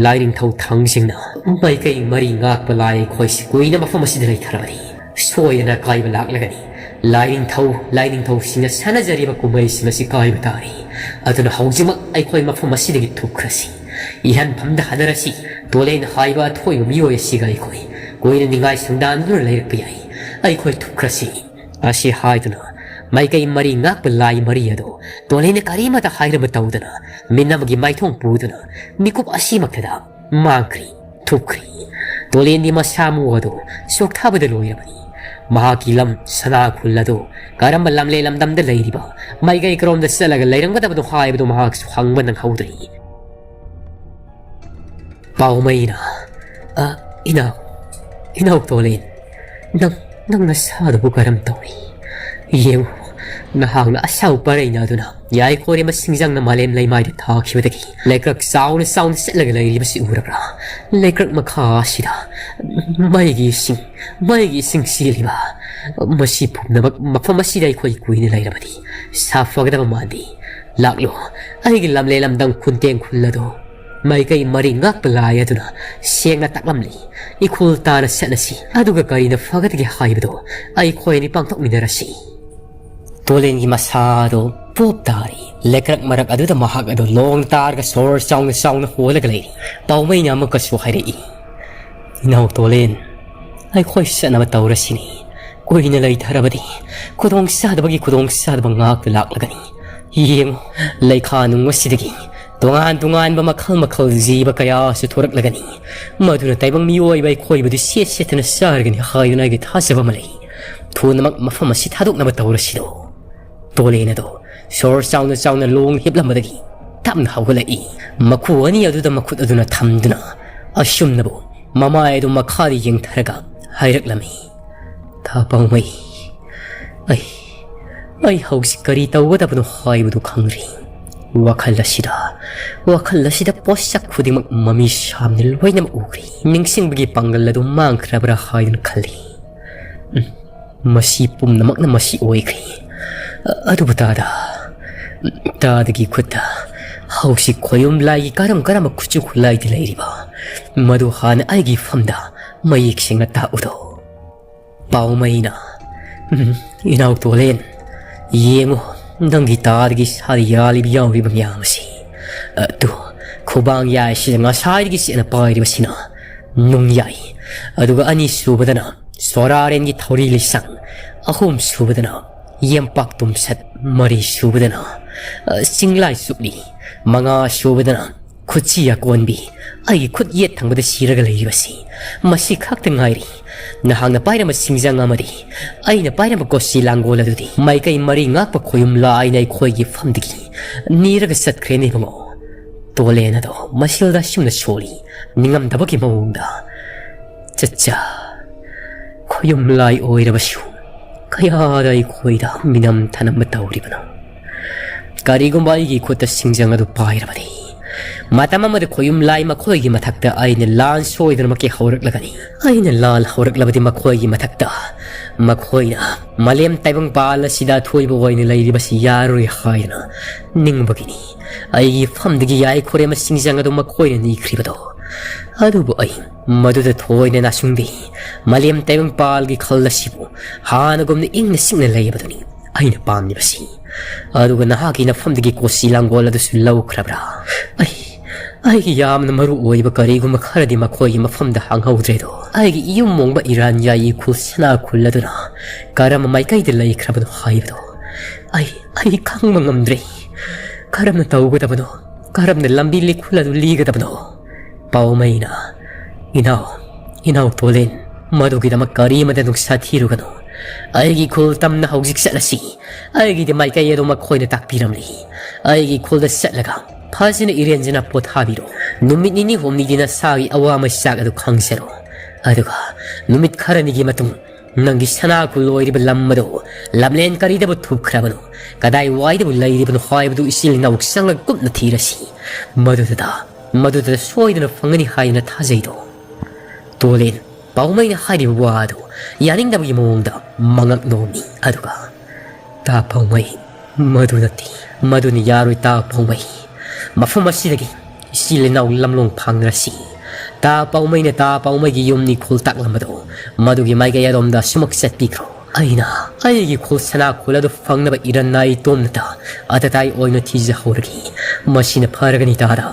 ꯂꯥꯏꯅꯤꯡꯊꯧ ꯊꯥꯡꯖꯤꯡꯅ ꯃꯥꯏꯀꯩ ꯃꯔꯤ ꯉꯥꯛꯄ ꯂꯥꯏ ꯑꯩꯈꯣꯏꯁꯤ ꯀꯨꯏꯅ ꯃꯐꯝ ꯑꯁꯤꯗ ꯂꯩꯊꯔꯕꯗꯤ ꯁꯣꯏꯗꯅ ꯑꯀꯥꯏꯕ ꯂꯥꯛꯂꯒꯅꯤ꯫ ꯂꯥꯏꯅꯤꯡꯊꯧ, ꯂꯥꯏꯅꯤꯡꯊꯧꯁꯤꯡꯅ ꯁꯥꯟꯅꯖꯔꯤꯕ ꯀꯨꯝꯍꯩꯁꯤꯡ ꯑꯁꯤ ꯀꯥꯏꯕ ꯇꯥꯔꯦ꯫ ꯑꯗꯨꯅ ꯍꯧꯖꯤꯛꯃꯛ ꯑꯩꯈꯣꯏ ꯃꯐꯝ ꯑꯁꯤꯗꯒꯤ ꯊꯨꯞꯈ꯭ꯔꯁꯤ꯫ ꯏꯍꯟꯐꯝꯗ ꯍꯟꯅꯔꯁꯤ꯫ ꯇꯣꯂꯦꯟ ꯍꯥꯏꯕ ꯑꯊꯣꯏꯕ ꯃꯤꯑꯣꯏ ꯑꯁꯤꯒ ꯑꯩꯈꯣꯏ ꯀꯨꯏꯅ ꯅꯤꯡꯉꯥꯏ ꯁꯪꯗꯥꯟꯗꯨꯅ ꯂꯩꯔꯛꯄ ꯌꯥꯏ꯫ ꯑꯩꯈꯣꯏ ꯊꯨꯞꯈ꯭ꯔꯁꯤ꯫ ꯑꯁꯤ ꯍꯥꯏꯗꯨꯅ ꯃꯥꯏꯀꯩ ꯃꯔꯤ ꯉꯥꯛꯄ ꯂꯥꯏ ꯃꯔꯤ ꯑꯗꯨ ꯇꯣꯂꯦꯟꯅ ꯀꯔꯤꯃꯠꯇ ꯍꯥꯏꯔꯝꯕ ꯇꯧꯗꯅ ꯃꯤꯠꯅꯕꯒꯤ ꯃꯥꯏꯊꯣꯡ ꯄꯨꯗꯨꯅ ꯃꯤꯀꯨꯞ ꯑꯁꯤꯃꯛꯇꯗ ꯃꯥꯡꯈ꯭ꯔꯦ, ꯊꯨꯞꯈ꯭ꯔꯦ꯫ ꯇꯣꯂꯦꯟꯗꯤ ꯃꯁꯥ ꯃꯎ ꯑꯗꯨ ꯆꯣꯛꯊꯕꯗ ꯂꯣꯏꯔꯕꯅꯤ꯫ ꯃꯍꯥꯛꯀꯤ ꯂꯝ ꯁꯅꯥ ꯈꯨꯜ ꯑꯗꯨ ꯀꯔꯝꯕ ꯂꯝꯂꯦ ꯂꯝꯗꯝꯗ ꯂꯩꯔꯤꯕ, ꯃꯥꯏꯀꯩ ꯀꯔꯣꯝꯗ ꯆꯠꯂꯒ ꯂꯩꯔꯝꯒꯗꯕꯅꯣ ꯍꯥꯏꯕꯗꯨ ꯃꯍꯥꯛꯁꯨ ꯍꯪꯕ ꯅꯪꯍꯧꯗ꯭ꯔꯦ꯫ ꯄꯥꯎꯃꯩꯅ, "ꯑ, ꯏꯅꯥꯎ, ꯏꯅꯥꯎ ꯇꯣꯂꯦꯟ, ꯅꯪ, "ꯅꯪ ꯅꯁꯥꯗꯨꯕꯨ ꯀꯔꯝ ꯇꯧꯔꯤ? ꯌꯦꯡꯉꯨ, ꯅꯍꯥꯛꯅ ꯑꯁꯥꯎ ꯄꯔꯩꯅ ꯑꯗꯨꯅ ꯌꯥꯏꯈꯣꯔꯤ ꯃꯁꯤꯡꯖꯪꯅ ꯃꯥꯂꯦꯝ ꯂꯩꯃꯥꯏꯗ ꯊꯥꯈꯤꯕꯗꯒꯤ ꯂꯩꯀ꯭ꯔꯛ ꯆꯥꯎꯅ ꯆꯥꯎꯅ ꯆꯠꯂꯒ ꯂꯩꯔꯤꯕꯁꯤ ꯎꯔꯕ꯭ꯔꯥ? ꯂꯩꯀ꯭ꯔꯛ ꯃꯈꯥ ꯑꯁꯤꯗ ꯃꯩꯒꯤ ꯏꯁꯤꯡ, ꯃꯩꯒꯤ ꯏꯁꯤꯡ ꯆꯦꯜꯂꯤꯕ꯫ ꯃꯁꯤ ꯄꯨꯝꯅꯃꯛ ꯃꯐꯝ ꯑꯁꯤꯗ ꯑꯩꯈꯣꯏ ꯀꯨꯏꯅ ꯂꯩꯔꯕꯗꯤ ꯁꯥꯐꯒꯗꯕ ꯃꯥꯟꯗꯦ꯫ ꯂꯥꯛꯂꯣ, ꯑꯩꯒꯤ ꯂꯝꯂꯦ ꯂꯝꯗꯝ ꯈꯨꯟꯇꯦꯡ ꯈꯨꯜ ꯑꯗꯨ ꯃꯥꯏꯀꯩ ꯃꯔꯤ ꯉꯥꯛꯄ ꯂꯥꯏ ꯑꯗꯨꯅ ꯁꯦꯡꯅ ꯇꯥꯛꯂꯝꯂꯤ꯫ ꯏꯈꯨꯜ ꯇꯥꯅ ꯆꯠꯂꯁꯤ, ꯑꯗꯨꯒ ꯀꯔꯤꯅ ꯐꯒꯗꯒꯦ ꯍꯥꯏꯕꯗꯨ ꯑꯩꯈꯣꯏ ꯑꯅꯤ ꯄꯥꯡꯊꯣꯛꯃꯤꯟꯅꯔꯁꯤ꯫" ꯇꯣꯂꯦꯟꯒꯤ ꯃꯁꯥꯗꯣ ꯄꯣꯞ ꯇꯥꯔꯤ꯫ ꯂꯩꯀ꯭ꯔꯛ ꯃꯔꯛ ꯑꯗꯨꯗ ꯃꯍꯥꯛ ꯑꯗꯨ ꯂꯣꯡ ꯇꯥꯔꯒ ꯁꯣꯔ ꯆꯥꯎꯅ ꯆꯥꯎꯅ ꯍꯣꯜꯂꯒ ꯂꯩꯔꯤ꯫ ꯄꯥꯎꯃꯩꯅ ꯑꯃꯨꯛꯀꯁꯨ ꯍꯥꯏꯔꯛꯏ, "ꯏꯅꯥꯎ ꯇꯣꯂꯦꯟ, ꯑꯩꯈꯣꯏ ꯆꯠꯅꯕ ꯇꯧꯔꯁꯤꯅꯤ꯫ ꯀꯨꯏꯅ ꯂꯩꯊꯔꯕꯗꯤ ꯈꯨꯗꯣꯡ ꯆꯥꯗꯕꯒꯤ ꯈꯨꯗꯣꯡ ꯆꯥꯗꯕ ꯉꯥꯛꯇ ꯂꯥꯛꯂꯒꯅꯤ꯫ ꯌꯦꯡꯉꯨ, ꯂꯩꯈꯥ ꯅꯨꯡ ꯑꯁꯤꯗꯒꯤ ꯇꯣꯉꯥꯟ ꯇꯣꯉꯥꯟꯕ ꯃꯈꯜ ꯃꯈꯜ ꯖꯤꯕ ꯀꯌꯥꯁꯨ ꯊꯣꯔꯛꯂꯒꯅꯤ꯫ ꯃꯗꯨꯅ ꯇꯥꯏꯕꯪ ꯃꯤꯑꯣꯏꯕ ꯑꯩꯈꯣꯏꯕꯨꯗꯤ ꯁꯦꯠ ꯁꯦꯠꯇꯅ ꯆꯥꯔꯒꯅꯤ ꯍꯥꯏꯗꯨꯅ ꯑꯩꯒꯤ ꯊꯥꯖꯕ ꯑꯃ ꯂꯩ꯫ ꯊꯨꯅꯃꯛ ꯃꯐꯝ ꯑꯁꯤ ꯊꯥꯗꯣꯛꯅꯕ ꯇꯧꯔꯁꯤꯗꯣ꯫" ꯇꯣꯂꯦꯟ ꯑꯗꯣ ꯁꯣꯔ ꯆꯥꯎꯅ ꯆꯥꯎꯅ ꯂꯣꯡ ꯍꯤꯞꯂꯝꯕꯗꯒꯤ ꯇꯞꯅ ꯍꯧꯒꯠꯂꯛꯏ꯫ ꯃꯈꯨ ꯑꯅꯤ ꯑꯗꯨꯗ ꯃꯈꯨꯠ ꯑꯗꯨꯅ ꯊꯝꯗꯨꯅ ꯑꯁꯨꯝꯅꯕꯨ ꯃꯃꯥꯏ ꯑꯗꯨ ꯃꯈꯥꯗ ꯌꯦꯡꯊꯔꯒ ꯍꯥꯏꯔꯛꯂꯝꯃꯤ, "ꯊꯥ ꯄꯥꯎꯃꯩ, ꯑꯩ, ꯑꯩ ꯍꯧꯖꯤꯛ ꯀꯔꯤ ꯇꯧꯒꯗꯕꯅꯣ ꯍꯥꯏꯕꯗꯨ ꯈꯪꯗ꯭ꯔꯤ꯫ ꯋꯥꯈꯜ ꯑꯁꯤꯗ, ꯋꯥꯈꯜ ꯑꯁꯤꯗ ꯄꯣꯠꯁꯛ ꯈꯨꯗꯤꯡꯃꯛ ꯃꯃꯤ ꯁꯥꯝꯅ ꯂꯣꯏꯅꯃꯛ ꯎꯈ꯭ꯔꯤ꯫ ꯅꯤꯡꯁꯤꯡꯕꯒꯤ ꯄꯥꯡꯒꯜ ꯑꯗꯨ ꯃꯥꯡꯈ꯭ꯔꯕ꯭ꯔꯥ ꯍꯥꯏꯗꯨꯅ ꯈꯜꯂꯤ꯫ ꯎꯝ, ꯃꯁꯤ ꯄꯨꯝꯅꯃꯛꯅ ꯃꯁꯤ ꯑꯣꯏꯈ꯭ꯔꯦ꯫ ꯑꯗꯨꯕꯨ ꯇꯥꯗ, ꯇꯥꯗꯒꯤ ꯈꯨꯠꯇ ꯍꯧꯖꯤꯛ ꯈꯣꯌꯨꯝ ꯂꯥꯏꯒꯤ ꯀꯔꯝ ꯀꯔꯝꯕ ꯈꯨꯠꯁꯨ ꯈꯨꯠꯂꯥꯏꯗꯤ ꯂꯩꯔꯤꯕ? ꯃꯗꯨ ꯍꯥꯟꯅ ꯑꯩꯒꯤ ꯐꯝꯗ ꯃꯌꯦꯛ ꯁꯦꯡꯅ ꯇꯥꯛꯎꯗꯣ꯫" ꯄꯥꯎꯃꯩꯅ, "ꯎꯝ, ꯏꯅꯥꯎ ꯇꯣꯂꯦꯟ, ꯌꯦꯡꯉꯨ, ꯅꯪꯒꯤ ꯇꯥꯗꯒꯤ ꯁꯥꯗ ꯌꯥꯜꯂꯤꯕ ꯌꯥꯎꯔꯤꯕ ꯃꯌꯥꯝ ꯑꯁꯤ꯫ ꯑꯗꯨ, ꯈꯨꯕꯥꯡ ꯌꯥꯏꯁꯤꯗ ꯉꯁꯥꯏꯗꯒꯤ ꯆꯦꯠꯅ ꯄꯥꯏꯔꯤꯕꯁꯤꯅ ꯅꯨꯡ ꯌꯥꯏ꯫ ꯑꯗꯨꯒ ꯑꯅꯤꯁꯨꯕꯗꯅ ꯁꯣꯔꯥꯔꯦꯟꯒꯤ ꯊꯧꯔꯤ ꯂꯤꯁꯪ, ꯑꯍꯨꯝ ꯁꯨꯕꯗꯅ ꯌꯦꯝꯄꯥꯛ ꯇꯨꯝꯁꯠ, ꯃꯔꯤ ꯁꯨꯕꯗꯅ, ꯑ, ꯆꯤꯡꯂꯥꯏ ꯆꯨꯞꯂꯤ, ꯃꯉꯥ ꯁꯨꯕꯗꯅ ꯈꯨꯠꯁꯤ ꯑꯀꯣꯟꯕꯤ, ꯑꯩꯒꯤ ꯈꯨꯠ ꯌꯦꯠ ꯊꯪꯕꯗ ꯁꯤꯔꯒ ꯂꯩꯔꯤꯕꯁꯤ ꯃꯁꯤ ꯈꯛꯇ ꯉꯥꯏꯔꯤ꯫ ꯅꯍꯥꯛꯅ ꯄꯥꯏꯔꯝꯕ ꯁꯤꯡꯖꯪ ꯑꯃꯗꯤ ꯑꯩꯅ ꯄꯥꯏꯔꯝꯕ ꯀꯣꯁꯤ ꯂꯥꯡꯒꯣꯜ ꯑꯗꯨꯗꯤ ꯃꯥꯏꯀꯩ ꯃꯔꯤ ꯉꯥꯛꯄ ꯈꯣꯌꯨꯝ ꯂꯥꯏꯅ ꯑꯩꯈꯣꯏꯒꯤ ꯐꯝꯗꯒꯤ ꯅꯤꯔꯒ ꯆꯠꯈ꯭ꯔꯦꯅꯦ ꯏꯕꯨꯡꯉꯣ꯫" ꯇꯣꯂꯦꯟ ꯑꯗꯣ ꯃꯁꯤꯜꯗ ꯑꯁꯨꯝꯅ ꯁꯣꯜꯂꯤ, ꯅꯤꯡꯉꯝꯗꯕꯒꯤ ꯃꯑꯣꯡꯗ꯫ "ꯆꯠꯆꯥ, ꯈꯨꯌꯨꯝꯂꯥꯏ ꯑꯣꯏꯔꯕꯁꯨ ꯀꯌꯥꯗ ꯑꯩꯈꯣꯏꯗ ꯃꯤꯅꯝ ꯊꯅꯝꯕ ꯇꯧꯔꯤꯕꯅꯣ? ꯀꯔꯤꯒꯨꯝꯕ ꯑꯩꯒꯤ ꯈꯨꯠꯇ ꯁꯤꯡꯖꯪ ꯑꯗꯨ ꯄꯥꯏꯔꯕꯗꯤ, ꯃꯇꯝ ꯑꯃꯗ ꯈꯨꯌꯨꯝꯂꯥꯏ ꯃꯈꯣꯏꯒꯤ ꯃꯊꯛꯇ ꯑꯩꯅ ꯂꯥꯟ ꯁꯣꯏꯗꯅꯃꯛꯀꯤ ꯍꯧꯔꯛꯂꯒꯅꯤ꯫ ꯑꯩꯅ ꯂꯥꯟ ꯍꯧꯔꯛꯂꯕꯗꯤ ꯃꯈꯣꯏꯒꯤ ꯃꯊꯛꯇ, ꯃꯈꯣꯏꯅ ꯃꯥꯂꯦꯝ ꯇꯥꯏꯕꯪꯄꯥꯜ ꯑꯁꯤꯗ ꯑꯊꯣꯏꯕ ꯑꯣꯏꯅ ꯂꯩꯔꯤꯕꯁꯤ ꯌꯥꯔꯣꯏ ꯍꯥꯏꯗꯅ ꯅꯤꯡꯕꯒꯤꯅꯤ ꯑꯩꯒꯤ ꯐꯝꯗꯒꯤ ꯌꯥꯏꯈꯣꯔꯦꯝꯕ ꯁꯤꯡꯖꯪ ꯑꯗꯨ ꯃꯈꯣꯏꯅ ꯅꯤꯈ꯭ꯔꯤꯕꯗꯣ꯫ ꯑꯗꯨꯕꯨ ꯑꯩ ꯃꯗꯨꯗ ꯊꯣꯏꯅ ꯅꯥꯁꯨꯡꯗꯦ꯫ ꯃꯥꯂꯦꯝ ꯇꯥꯏꯕꯪꯄꯥꯜꯒꯤ ꯈꯜ ꯑꯁꯤꯕꯨ ꯍꯥꯟꯅꯒꯨꯝꯅ ꯏꯪꯅ ꯆꯤꯛꯅ ꯂꯩꯕꯗꯨꯅꯤ ꯑꯩꯅ ꯄꯥꯝꯂꯤꯕꯁꯤ꯫ ꯑꯗꯨꯒ ꯅꯍꯥꯛꯀꯤ ꯅꯐꯝꯗꯒꯤ ꯀꯣꯆꯤ ꯂꯥꯡꯒꯣꯜ ꯑꯗꯨꯁꯨ ꯂꯧꯈ꯭ꯔꯕ꯭ꯔꯥ? ꯑꯩ, ꯑꯩꯒꯤ ꯌꯥꯝꯅ ꯃꯔꯨ ꯑꯣꯏꯕ ꯀꯔꯤꯒꯨꯝꯕ ꯈꯔꯗꯤ ꯃꯈꯣꯏꯒꯤ ꯃꯐꯝꯗ ꯍꯥꯡꯍꯧꯗ꯭ꯔꯦꯗꯣ꯫ ꯑꯩꯒꯤ ꯏꯌꯨꯝ ꯃꯣꯡꯕ ꯏꯔꯥꯟ ꯌꯥꯏ ꯏꯈꯨꯜ ꯁꯅꯥ ꯈꯨꯜ ꯑꯗꯨꯅ ꯀꯔꯝꯕ ꯃꯥꯏꯀꯩꯗ ꯂꯩꯈ꯭ꯔꯕꯅꯣ ꯍꯥꯏꯕꯗꯣ ꯑꯩ, ꯑꯩ ꯈꯪꯕ ꯉꯝꯗ꯭ꯔꯦ꯫ ꯀꯔꯝꯅ ꯇꯧꯒꯗꯕꯅꯣ? ꯀꯔꯝꯅ ꯂꯝꯕꯤ ꯂꯤꯈꯨꯜ ꯑꯗꯨ ꯂꯤꯒꯗꯕꯅꯣ? ꯄꯥꯎꯃꯩꯅ, "ꯏꯅꯥꯎ, ꯏꯅꯥꯎ ꯇꯣꯂꯦꯟ, ꯃꯗꯨꯒꯤꯗꯃꯛ ꯀꯔꯤꯃꯗ ꯅꯨꯡꯁꯥ ꯊꯤꯔꯨꯒꯅꯨ꯫ ꯑꯩꯒꯤ ꯈꯨꯜ ꯇꯝꯅ ꯍꯧꯖꯤꯛ ꯆꯠꯂꯁꯤ꯫" ꯑꯩꯒꯤꯗꯤ ꯃꯥꯏꯀꯩ ꯑꯗꯨ ꯃꯈꯣꯏꯅ ꯇꯥꯛꯄꯤꯔꯝꯂꯤ꯫ ꯑꯩꯒꯤ ꯈꯨꯜꯗ ꯆꯠꯂꯒ ꯐꯖꯅ ꯏꯔꯦꯟꯖꯅ ꯄꯣꯊꯥꯕꯤꯔꯣ꯫ ꯅꯨꯃꯤꯠ ꯅꯤꯅꯤ ꯍꯨꯝꯅꯤꯒꯤ ꯅꯁꯥꯒꯤ ꯑꯋꯥ ꯃꯩꯆꯥꯛ ꯑꯗꯨ ꯈꯪꯖꯔꯣ꯫ ꯑꯗꯨꯒ ꯅꯨꯃꯤꯠ ꯈꯔꯅꯤꯒꯤ ꯃꯇꯨꯡ ꯅꯪꯒꯤ ꯁꯅꯥ ꯈꯨꯜ ꯑꯣꯏꯔꯤꯕ ꯂꯝ ꯑꯗꯨ ꯂꯝꯂꯦꯟ ꯀꯔꯤꯗꯕꯨ ꯊꯨꯞꯈ꯭ꯔꯕꯅꯣ, ꯀꯗꯥꯏ ꯋꯥꯏꯗꯕꯨ ꯂꯩꯔꯤꯕꯅꯣ ꯍꯥꯏꯕꯗꯨ ꯏꯆꯤꯜ ꯏꯅꯥꯎ ꯆꯪꯂꯒ ꯀꯨꯞꯅ ꯊꯤꯔꯁꯤ꯫ ꯃꯗꯨꯗ, ꯃꯗꯨꯗ ꯁꯣꯏꯗꯅ ꯐꯪꯒꯅꯤ ꯍꯥꯏꯅ ꯊꯥꯖꯩꯗꯣ꯫ ꯇꯣꯂꯦꯟ, ꯄꯥꯎꯃꯩꯅ ꯍꯥꯏꯔꯤꯕ ꯋꯥ ꯑꯗꯨ ꯌꯥꯅꯤꯡꯗꯕꯒꯤ ꯃꯑꯣꯡꯗ ꯃꯉꯛ ꯅꯣꯝꯃꯤ꯫ ꯑꯗꯨꯒ, "ꯇꯥ ꯄꯥꯎꯃꯩ, ꯃꯗꯨ ꯅꯠꯇꯦ, ꯃꯗꯨꯅ ꯌꯥꯔꯣꯏ ꯇꯥ ꯄꯥꯎꯃꯩ꯫ ꯃꯐꯝ ꯑꯁꯤꯗꯒꯤ ꯏꯆꯤꯜ ꯏꯅꯥꯎ ꯂꯝꯂꯣꯡ ꯐꯥꯡꯅꯔꯁꯤ꯫ ꯇꯥ ꯄꯥꯎꯃꯩꯅ ꯇꯥ ꯄꯥꯎꯃꯩꯒꯤ ꯌꯨꯝ ꯏꯈꯨꯜ ꯇꯥꯛꯂꯝꯕꯗꯣ, ꯃꯗꯨꯒꯤ ꯃꯥꯏꯀꯩ ꯑꯗꯣꯝꯗ ꯑꯁꯨꯃꯛ ꯆꯠꯄꯤꯈ꯭ꯔꯣ꯫ ꯑꯩꯅ ꯑꯩꯒꯤ ꯈꯨꯜ ꯁꯅꯥ ꯈꯨꯜ ꯑꯗꯨ ꯐꯪꯅꯕ ꯏꯔꯟꯅ ꯑꯩ ꯇꯣꯝꯅꯇ ꯑꯇꯇꯥꯏ ꯑꯣꯏꯅ ꯊꯤꯖꯍꯧꯔꯒꯦ꯫ ꯃꯁꯤꯅ ꯐꯔꯒꯅꯤ ꯇꯥꯗ꯫"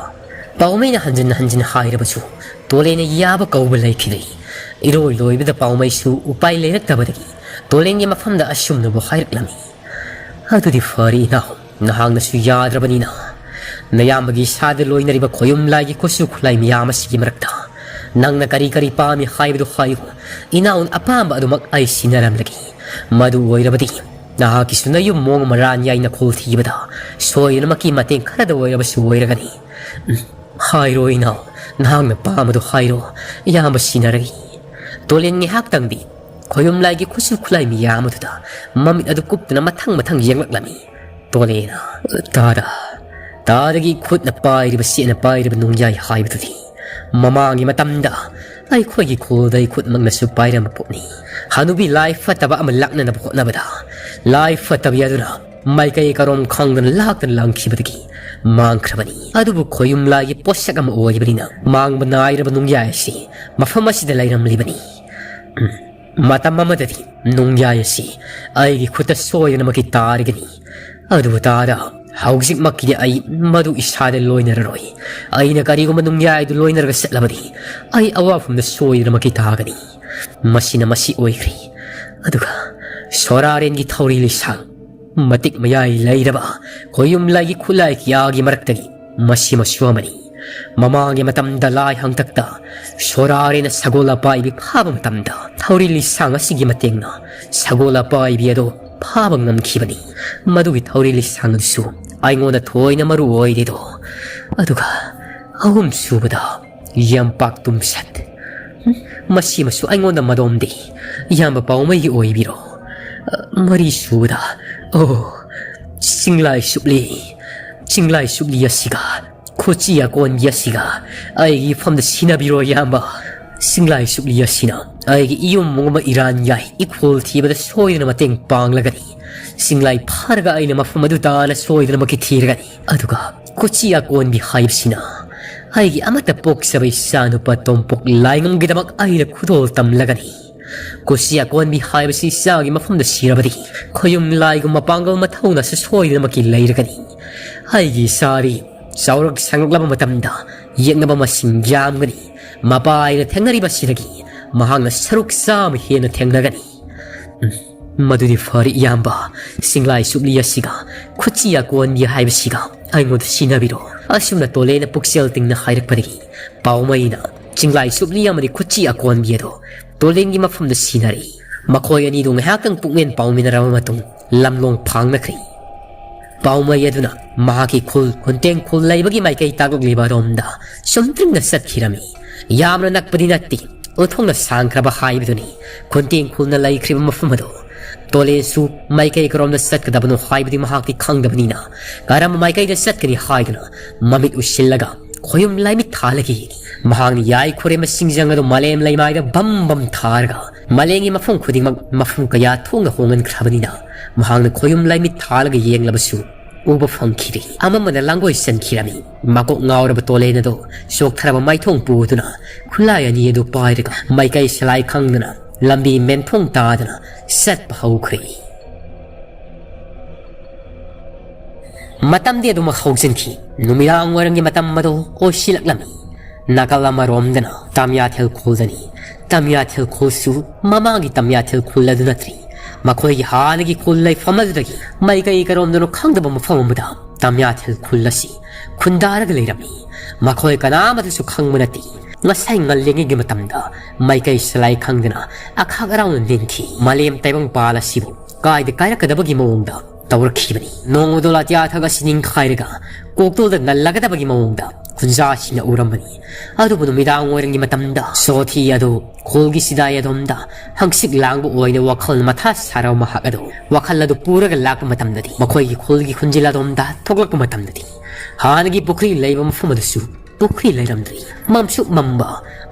ꯄꯥꯎꯃꯩꯅ ꯍꯟꯖꯤꯟ ꯍꯟꯖꯤꯟ ꯍꯥꯏꯔꯕꯁꯨ ꯇꯣꯂꯦꯟꯅ ꯌꯥꯕ ꯀꯧꯕ ꯂꯩꯈꯤꯗꯦ꯫ ꯏꯔꯣꯏ ꯂꯣꯏꯕꯗ ꯄꯥꯎꯃꯩꯁꯨ ꯎꯄꯥꯏ ꯂꯩꯔꯛꯇꯕꯗꯒꯤ ꯇꯣꯂꯦꯟꯒꯤ ꯃꯐꯝꯗ ꯑꯁꯨꯝꯅꯕꯨ ꯍꯥꯏꯔꯛꯂꯝꯃꯤ꯫ "ꯑꯗꯨꯗꯤ ꯐꯔꯦ ꯏꯅꯥꯎ, ꯅꯍꯥꯛꯅꯁꯨ ꯌꯥꯗ꯭ꯔꯕꯅꯤꯅ꯫ ꯅꯌꯥꯝꯕꯒꯤ ꯏꯁꯥꯗ ꯂꯣꯏꯅꯔꯤꯕ ꯈꯣꯌꯨꯝ ꯂꯥꯏꯒꯤ ꯈꯨꯠꯁꯨ ꯈꯨꯠꯂꯥꯏ ꯃꯌꯥꯝ ꯑꯁꯤꯒꯤ ꯃꯔꯛꯇ ꯅꯪꯅ ꯀꯔꯤ ꯀꯔꯤ ꯄꯥꯝꯃꯤ ꯍꯥꯏꯕꯗꯨ ꯍꯥꯏꯌꯨ꯫ ꯏꯅꯥꯎꯅ ꯑꯄꯥꯝꯕ ꯑꯗꯨꯃꯛ ꯑꯩ ꯁꯤꯟꯅꯔꯝꯂꯒꯦ꯫ ꯃꯗꯨ ꯑꯣꯏꯔꯕꯗꯤ ꯅꯍꯥꯛꯀꯤꯁꯨ ꯅꯌꯨꯝ ꯃꯣꯡ ꯑꯃ ꯔꯥꯟ ꯌꯥꯏꯅ ꯈꯣꯜ ꯊꯤꯕꯗ ꯁꯣꯏꯗꯅꯃꯛꯀꯤ ꯃꯇꯦꯡ ꯈꯔꯗ ꯑꯣꯏꯔꯕꯁꯨ ꯑꯣꯏꯔꯒꯅꯤ꯫" "ꯎꯝ, ꯍꯥꯏꯔꯣ ꯏꯅꯥꯎ, ꯅꯍꯥꯛꯅ ꯄꯥꯝꯕꯗꯨ ꯍꯥꯏꯔꯣ, ꯏꯌꯥꯝꯕ ꯁꯤꯟꯅꯔꯒꯦ꯫" ꯇꯣꯂꯦꯟ ꯉꯥꯏꯍꯥꯛꯇꯪꯗꯤ ꯈꯣꯌꯨꯝ ꯂꯥꯏꯒꯤ ꯈꯨꯠꯁꯨ ꯈꯨꯠꯂꯥꯏ ꯃꯌꯥꯝ ꯑꯗꯨꯗ ꯃꯃꯤꯠ ꯑꯗꯨ ꯀꯨꯞꯇꯨꯅ ꯃꯊꯪ ꯃꯊꯪ ꯌꯦꯡꯂꯛꯂꯝꯃꯤ꯫ ꯇꯣꯂꯦꯅ, "ꯇꯥꯗ, ꯇꯥꯗꯒꯤ ꯈꯨꯠꯅ ꯄꯥꯏꯔꯤꯕ, ꯆꯦꯠꯅ ꯄꯥꯏꯔꯤꯕ ꯅꯨꯡꯌꯥꯏ ꯍꯥꯏꯕꯗꯨꯗꯤ ꯃꯃꯥꯡꯒꯤ ꯃꯇꯝꯗ ꯑꯩꯈꯣꯏꯒꯤ ꯈꯨꯜꯗ ꯑꯩ ꯈꯨꯠꯃꯛꯅꯁꯨ ꯄꯥꯏꯔꯝꯕ ꯄꯣꯠꯅꯤ꯫ ꯍꯅꯨꯕꯤ ꯂꯥꯏ ꯐꯠꯇꯕ ꯑꯃ ꯂꯥꯛꯅꯅꯕ ꯍꯣꯠꯅꯕꯗ ꯂꯥꯏ ꯐꯠꯇꯕꯤ ꯑꯗꯨꯅ ꯃꯥꯏꯀꯩ ꯀꯔꯣꯝ ꯈꯪꯗꯅ ꯂꯥꯛꯇꯅ ꯂꯪꯈꯤꯕꯗꯒꯤ ꯃꯥꯡꯈ꯭ꯔꯕꯅꯤ꯫ ꯑꯗꯨꯕꯨ ꯈꯣꯌꯨꯝ ꯂꯥꯏꯒꯤ ꯄꯣꯠꯁꯛ ꯑꯃ ꯑꯣꯏꯔꯤꯕꯅꯤꯅ ꯃꯥꯡꯕ ꯅꯥꯏꯔꯕ ꯅꯨꯡꯌꯥꯏ ꯑꯁꯤ ꯃꯐꯝ ꯑꯁꯤꯗ ꯂꯩꯔꯝꯂꯤꯕꯅꯤ꯫ ꯎꯝ, ꯃꯇꯝ ꯑꯃꯗꯗꯤ ꯅꯨꯡꯌꯥꯏ ꯑꯁꯤ ꯑꯩꯒꯤ ꯈꯨꯠꯇ ꯁꯣꯏꯗꯅꯃꯛꯀꯤ ꯇꯥꯔꯒꯅꯤ꯫ ꯑꯗꯨꯕꯨ ꯇꯥꯗ, ꯍꯧꯖꯤꯛꯃꯛꯀꯤꯗꯤ ꯑꯩ ꯃꯗꯨ ꯏꯁꯥꯗ ꯂꯣꯏꯅꯔꯔꯣꯏ꯫ ꯑꯩꯅ ꯀꯔꯤꯒꯨꯝꯕ ꯅꯨꯡꯌꯥꯏꯗꯨ ꯂꯣꯏꯅꯔꯒ ꯆꯠꯂꯕꯗꯤ ꯑꯩ ꯑꯋꯥꯐꯝꯗ ꯁꯣꯏꯗꯅꯃꯛꯀꯤ ꯇꯥꯒꯅꯤ"꯫ ꯃꯁꯤꯅ ꯃꯁꯤ ꯑꯣꯏꯈ꯭ꯔꯦ꯫ ꯑꯗꯨꯒ ꯁꯣꯔꯥꯔꯦꯟꯒꯤ ꯊꯧꯔꯤ ꯂꯤꯁꯥꯡ ꯃꯇꯤꯛ ꯃꯌꯥꯏ ꯂꯩꯔꯕ ꯈꯣꯌꯨꯝ ꯂꯥꯏꯒꯤ ꯈꯨꯠꯂꯥꯏ ꯀꯌꯥꯒꯤ ꯃꯔꯛꯇꯒꯤ ꯃꯁꯤꯃꯁꯨ ꯑꯃꯅꯤ꯫ ꯃꯃꯥꯡꯒꯤ ꯃꯇꯝꯗ ꯂꯥꯏ ꯍꯥꯡꯇꯛꯇ ꯁꯣꯔꯥꯔꯦꯅ ꯁꯒꯣꯜ ꯑꯄꯥꯏꯕꯤ ꯐꯥꯕ ꯃꯇꯝꯗ ꯊꯧꯔꯤ ꯂꯤꯁꯥꯡ ꯑꯁꯤꯒꯤ ꯃꯇꯦꯡꯅ ꯁꯒꯣꯜ ꯑꯄꯥꯏꯕꯤ ꯑꯗꯨ ꯐꯥꯕ ꯉꯝꯈꯤꯕꯅꯤ꯫ ꯃꯗꯨꯒꯤ ꯊꯧꯔꯤ ꯂꯤꯁꯥꯡ ꯑꯗꯨꯁꯨ ꯑꯩꯉꯣꯟꯗ ꯊꯣꯏꯅ ꯃꯔꯨ ꯑꯣꯏꯗꯦꯗꯣ꯫ ꯑꯗꯨꯒ ꯑꯍꯨꯝ ꯁꯨꯕꯗ ꯌꯥꯝꯄꯥꯛ ꯇꯨꯝꯁꯠ꯫ ꯃꯁꯤꯃꯁꯨ ꯑꯩꯉꯣꯟꯗ ꯃꯗꯣꯝꯗꯤ ꯏꯌꯥꯝꯕ ꯄꯥꯎꯃꯩꯒꯤ ꯑꯣꯏꯕꯤꯔꯣ꯫ ꯃꯔꯤ ꯁꯨꯕꯗ, ꯑꯣ, ꯆꯤꯡꯂꯥꯏ ꯁꯨꯞꯂꯤ꯫ ꯆꯤꯡꯂꯥꯏ ꯁꯨꯞꯂꯤ ꯑꯁꯤꯒ ꯈꯨꯆꯤ ꯑꯀꯣꯟꯕꯤ ꯑꯁꯤꯒ ꯑꯩꯒꯤ ꯏꯐꯝꯗ ꯁꯤꯟꯅꯕꯤꯔꯣ, ꯏꯌꯥꯝꯕ꯫ ꯆꯤꯡꯂꯥꯏ ꯁꯨꯞꯂꯤ ꯑꯁꯤꯅ ꯑꯩꯒꯤ ꯏꯌꯨꯝ ꯑꯃ ꯏꯔꯥꯟ ꯌꯥꯏ ꯏꯈꯣꯜ ꯊꯤꯕꯗ ꯁꯣꯏꯗꯅ ꯃꯇꯦꯡ ꯄꯥꯡꯂꯒꯅꯤ꯫ ꯆꯤꯡꯂꯥꯏ ꯐꯥꯔꯒ ꯑꯩꯅ ꯃꯐꯝ ꯑꯗꯨ ꯇꯥꯅ ꯁꯣꯏꯗꯅꯃꯛꯀꯤ ꯊꯤꯔꯒꯅꯤ꯫ ꯑꯗꯨꯒ ꯈꯨꯆꯤ ꯑꯀꯣꯟꯕꯤ ꯍꯥꯏꯕꯁꯤꯅ ꯑꯩꯒꯤ ꯑꯃꯠꯇ ꯄꯣꯛꯆꯕ ꯏꯆꯥꯅꯨꯄꯥ ꯇꯣꯝꯄꯣꯛ ꯂꯥꯏꯉꯝꯒꯤꯗꯃꯛ ꯑꯩꯅ ꯈꯨꯗꯣꯜ ꯇꯝꯂꯒꯅꯤ꯫ ꯀꯨꯁꯤ ꯑꯀꯣꯟꯕꯤ ꯍꯥꯏꯕꯁꯤ ꯏꯆꯥꯒꯤ ꯃꯐꯝꯗ ꯁꯤꯔꯕꯗꯤ ꯈꯣꯌꯨꯝ ꯂꯥꯏꯒꯨꯝꯕ ꯄꯥꯡꯒꯜ ꯃꯊꯧꯅꯥꯁꯨ ꯁꯣꯏꯗꯅꯃꯛꯀꯤ ꯂꯩꯔꯒꯅꯤ꯫ ꯑꯩꯒꯤ ꯏꯆꯥꯗꯤ ꯆꯥꯎꯔꯛ ꯁꯪꯂꯛꯂꯕ ꯃꯇꯝꯗ ꯌꯦꯛꯅꯕ ꯃꯁꯤꯡ ꯌꯥꯝꯒꯅꯤ꯫ ꯃꯄꯥ ꯑꯩꯅ ꯊꯦꯡꯅꯔꯤꯕꯁꯤꯗꯒꯤ ꯃꯍꯥꯛꯅ ꯁꯔꯨꯛ ꯆꯥꯝꯃ ꯍꯦꯟꯅ ꯊꯦꯡꯅꯒꯅꯤ꯫ ꯎꯝ, ꯃꯗꯨꯗꯤ ꯐꯔꯦ, ꯏꯌꯥꯝꯕ꯫ ꯆꯤꯡꯂꯥꯏ ꯁꯨꯞꯂꯤ ꯑꯁꯤꯒ ꯈꯨꯠꯆꯤ ꯑꯀꯣꯟꯕꯤ ꯍꯥꯏꯕꯁꯤꯒ ꯑꯩꯉꯣꯟꯗ ꯁꯤꯟꯅꯕꯤꯔꯣ꯫ ꯑꯁꯨꯝꯅ ꯇꯣꯂꯦꯅ ꯄꯨꯛꯆꯦꯜ ꯇꯤꯡꯅ ꯍꯥꯏꯔꯛꯄꯗꯒꯤ ꯄꯥꯎꯃꯩꯅ ꯆꯤꯡꯂꯥꯏ ꯁꯨꯞꯂꯤ ꯑꯃꯗꯤ ꯈꯨꯠꯆꯤ ꯑꯀꯣꯟꯕꯤ ꯑꯗꯨ ꯇꯣꯂꯦꯟꯒꯤ ꯃꯐꯝꯗ ꯁꯤꯟꯅꯔꯛꯏ꯫ ꯃꯈꯣꯏ ꯑꯅꯤꯗꯨ ꯉꯥꯏꯍꯥꯛꯇꯪ ꯄꯨꯛꯃꯦꯟ ꯄꯥꯎꯃꯤꯟꯅꯔꯕ ꯃꯇꯨꯡ ꯂꯝꯂꯣꯡ ꯐꯥꯡꯅꯈ꯭ꯔꯦ꯫ ꯄꯥꯎꯃꯩ ꯑꯗꯨꯅ ꯃꯍꯥꯛꯀꯤ ꯈꯨꯜ ꯈꯨꯟꯇꯦꯡ ꯈꯨꯜ ꯂꯩꯕꯒꯤ ꯃꯥꯏꯀꯩ ꯇꯥꯛꯂꯛꯂꯤꯕ ꯑꯗꯣꯝꯗ ꯆꯨꯝꯗ꯭ꯔꯤꯡꯅ ꯆꯠꯈꯤꯔꯝꯃꯤ꯫ ꯌꯥꯝꯅ ꯅꯛꯄꯗꯤ ꯅꯠꯇꯦ, ꯎꯊꯣꯡꯅ ꯁꯥꯡꯈ꯭ꯔꯕ ꯍꯥꯏꯕꯗꯨꯅꯤ꯫ ꯈꯨꯟꯇꯦꯡ ꯈꯨꯜꯅ ꯂꯩꯈ꯭ꯔꯤꯕ ꯃꯐꯝ ꯑꯗꯨ꯫ ꯇꯣꯂꯦꯟꯁꯨ ꯃꯥꯏꯀꯩ ꯀꯔꯣꯝꯗ ꯆꯠꯀꯗꯕꯅꯣ ꯍꯥꯏꯕꯗꯤ ꯃꯍꯥꯛꯇꯤ ꯈꯪꯗꯕꯅꯤꯅ, ꯀꯔꯝꯕ ꯃꯥꯏꯀꯩꯗ ꯆꯠꯀꯅꯤ ꯍꯥꯏꯗꯨꯅ ꯃꯃꯤꯠ ꯎꯏꯁꯤꯜꯂꯒ ꯈꯣꯌꯨꯝ ꯂꯥꯏꯃꯤꯠ ꯊꯥꯜꯂꯒ ꯌꯦꯡꯏ꯫ ꯃꯍꯥꯛꯅ ꯌꯥꯏ ꯈꯨꯔꯦꯝꯕ ꯁꯤꯡꯖꯪ ꯑꯗꯨ ꯃꯥꯂꯦꯝ ꯂꯩꯃꯥꯏꯗ ꯕꯝ ꯕꯝ ꯊꯥꯔꯒ, ꯃꯥꯂꯦꯝꯒꯤ ꯃꯐꯝ ꯈꯨꯗꯤꯡꯃꯛ ꯃꯐꯝ ꯀꯌꯥ ꯊꯣꯛꯅ ꯍꯣꯡꯍꯟꯈ꯭ꯔꯕꯅꯤꯅ, ꯃꯍꯥꯛꯅ ꯈꯣꯌꯨꯝ ꯂꯥꯏꯃꯤꯠ ꯊꯥꯜꯂꯒ ꯌꯦꯡꯂꯕꯁꯨ ꯎꯕ ꯐꯪꯈꯤꯗꯦ꯫ ꯑꯃꯝꯕꯅ ꯂꯥꯡꯒꯣꯏ ꯆꯟꯈꯤꯔꯝꯃꯤ꯫ ꯃꯀꯣꯛ ꯉꯥꯎꯔꯕ ꯇꯣꯂꯦꯟ ꯑꯗꯨ ꯆꯣꯛꯊꯔꯕ ꯃꯥꯏꯊꯣꯡ ꯄꯨꯗꯨꯅ ꯈꯨꯠꯂꯥꯏ ꯑꯅꯤ ꯑꯗꯨ ꯄꯥꯏꯔꯒ ꯃꯥꯏꯀꯩ ꯁꯂꯥꯏ ꯈꯪꯗꯅ ꯂꯝꯕꯤ ꯃꯦꯟꯐꯣꯡ ꯇꯥꯗꯅ ꯆꯠꯄ ꯍꯧꯈ꯭ꯔꯦ꯫ ꯃꯇꯝꯗꯤ ꯑꯗꯨꯃꯛ ꯍꯧꯖꯤꯟꯈꯤ꯫ ꯅꯨꯃꯤꯗꯥꯡ ꯋꯥꯏꯔꯝꯒꯤ ꯃꯇꯝ ꯑꯗꯨ ꯑꯣꯏꯁꯤꯜꯂꯛꯂꯝꯃꯤ꯫ ꯅꯥꯀꯜ ꯑꯃꯔꯣꯝꯗꯅ ꯇꯝꯌꯥꯊꯦꯜ ꯈꯨꯜꯗꯅꯤ꯫ ꯇꯝꯌꯥꯊꯦꯜ ꯈꯨꯜꯁꯨ ꯃꯃꯥꯡꯒꯤ ꯇꯝꯌꯥꯊꯦꯜ ꯈꯨꯜ ꯑꯗꯨ ꯅꯠꯇ꯭ꯔꯤ꯫ ꯃꯈꯣꯏꯒꯤ ꯍꯥꯟꯅꯒꯤ ꯈꯨꯜ ꯂꯩꯐꯝ ꯑꯗꯨꯗꯒꯤ ꯃꯥꯏꯀꯩ ꯀꯔꯣꯝꯗꯅꯣ ꯈꯪꯗꯕ ꯃꯐꯝ ꯑꯃꯗ ꯇꯝꯌꯥꯊꯦꯜ ꯈꯨꯜ ꯑꯁꯤ ꯈꯨꯟꯗꯥꯔꯒ ꯂꯩꯔꯝꯃꯤ꯫ ꯃꯈꯣꯏ ꯀꯅꯥꯃꯠꯇꯁꯨ ꯈꯪꯕ ꯅꯠꯇꯦ꯫ ꯉꯁꯥꯏ ꯉꯜꯂꯤꯉꯩꯒꯤ ꯃꯇꯝꯗ ꯃꯥꯏꯀꯩ ꯁꯂꯥꯏ ꯈꯪꯗꯅ ꯑꯈꯥꯛ ꯑꯔꯥꯎꯅ ꯅꯤꯟꯈꯤ꯫ ꯃꯥꯂꯦꯝ ꯇꯥꯏꯕꯪꯄꯥꯜ ꯑꯁꯤꯕꯨ ꯀꯥꯏꯗ ꯀꯥꯏꯔꯛꯀꯗꯕꯒꯤ ꯃꯑꯣꯡꯗ ꯇꯧꯔꯛꯈꯤꯕꯅꯤ꯫ ꯅꯣꯡ ꯑꯗꯣ ꯑꯇꯤꯌꯥꯊꯛ ꯑꯁꯤ ꯅꯤꯡꯈꯥꯏꯔꯒ ꯀꯣꯛꯇꯣꯜꯗ ꯅꯜꯂꯒꯗꯕꯒꯤ ꯃꯑꯣꯡꯗ ꯈꯨꯟꯖꯥꯁꯤꯡꯅ ꯎꯔꯝꯕꯅꯤ꯫ ꯑꯗꯨꯕꯨ ꯅꯨꯃꯤꯗꯥꯡ ꯋꯥꯏꯔꯝꯒꯤ ꯃꯇꯝꯗ ꯁꯣꯊꯤ ꯑꯗꯨ ꯈꯨꯜꯒꯤ ꯁꯤꯗꯥꯏ ꯑꯗꯣꯝꯗ ꯍꯪꯆꯤꯠ ꯂꯥꯡꯕ ꯑꯣꯏꯅ ꯋꯥꯈꯜ ꯃꯊꯥ ꯁꯥꯔꯕ ꯃꯍꯥꯛ ꯑꯗꯨ ꯋꯥꯈꯜ ꯑꯗꯨ ꯄꯨꯔꯒ ꯂꯥꯛꯄ ꯃꯇꯝꯗꯗꯤ, ꯃꯈꯣꯏꯒꯤ ꯈꯨꯜꯒꯤ ꯈꯨꯟꯖꯤꯜ ꯑꯗꯣꯝꯗ ꯊꯣꯛꯂꯛꯄ ꯃꯇꯝꯗꯗꯤ, ꯍꯥꯟꯅꯒꯤ ꯄꯨꯈ꯭ꯔꯤ ꯂꯩꯕ ꯃꯐꯝ ꯑꯗꯨꯁꯨ ꯄꯨꯈ꯭ꯔꯤ ꯂꯩꯔꯝꯗ꯭ꯔꯤ꯫ ꯃꯝꯁꯨ ꯃꯝꯕ,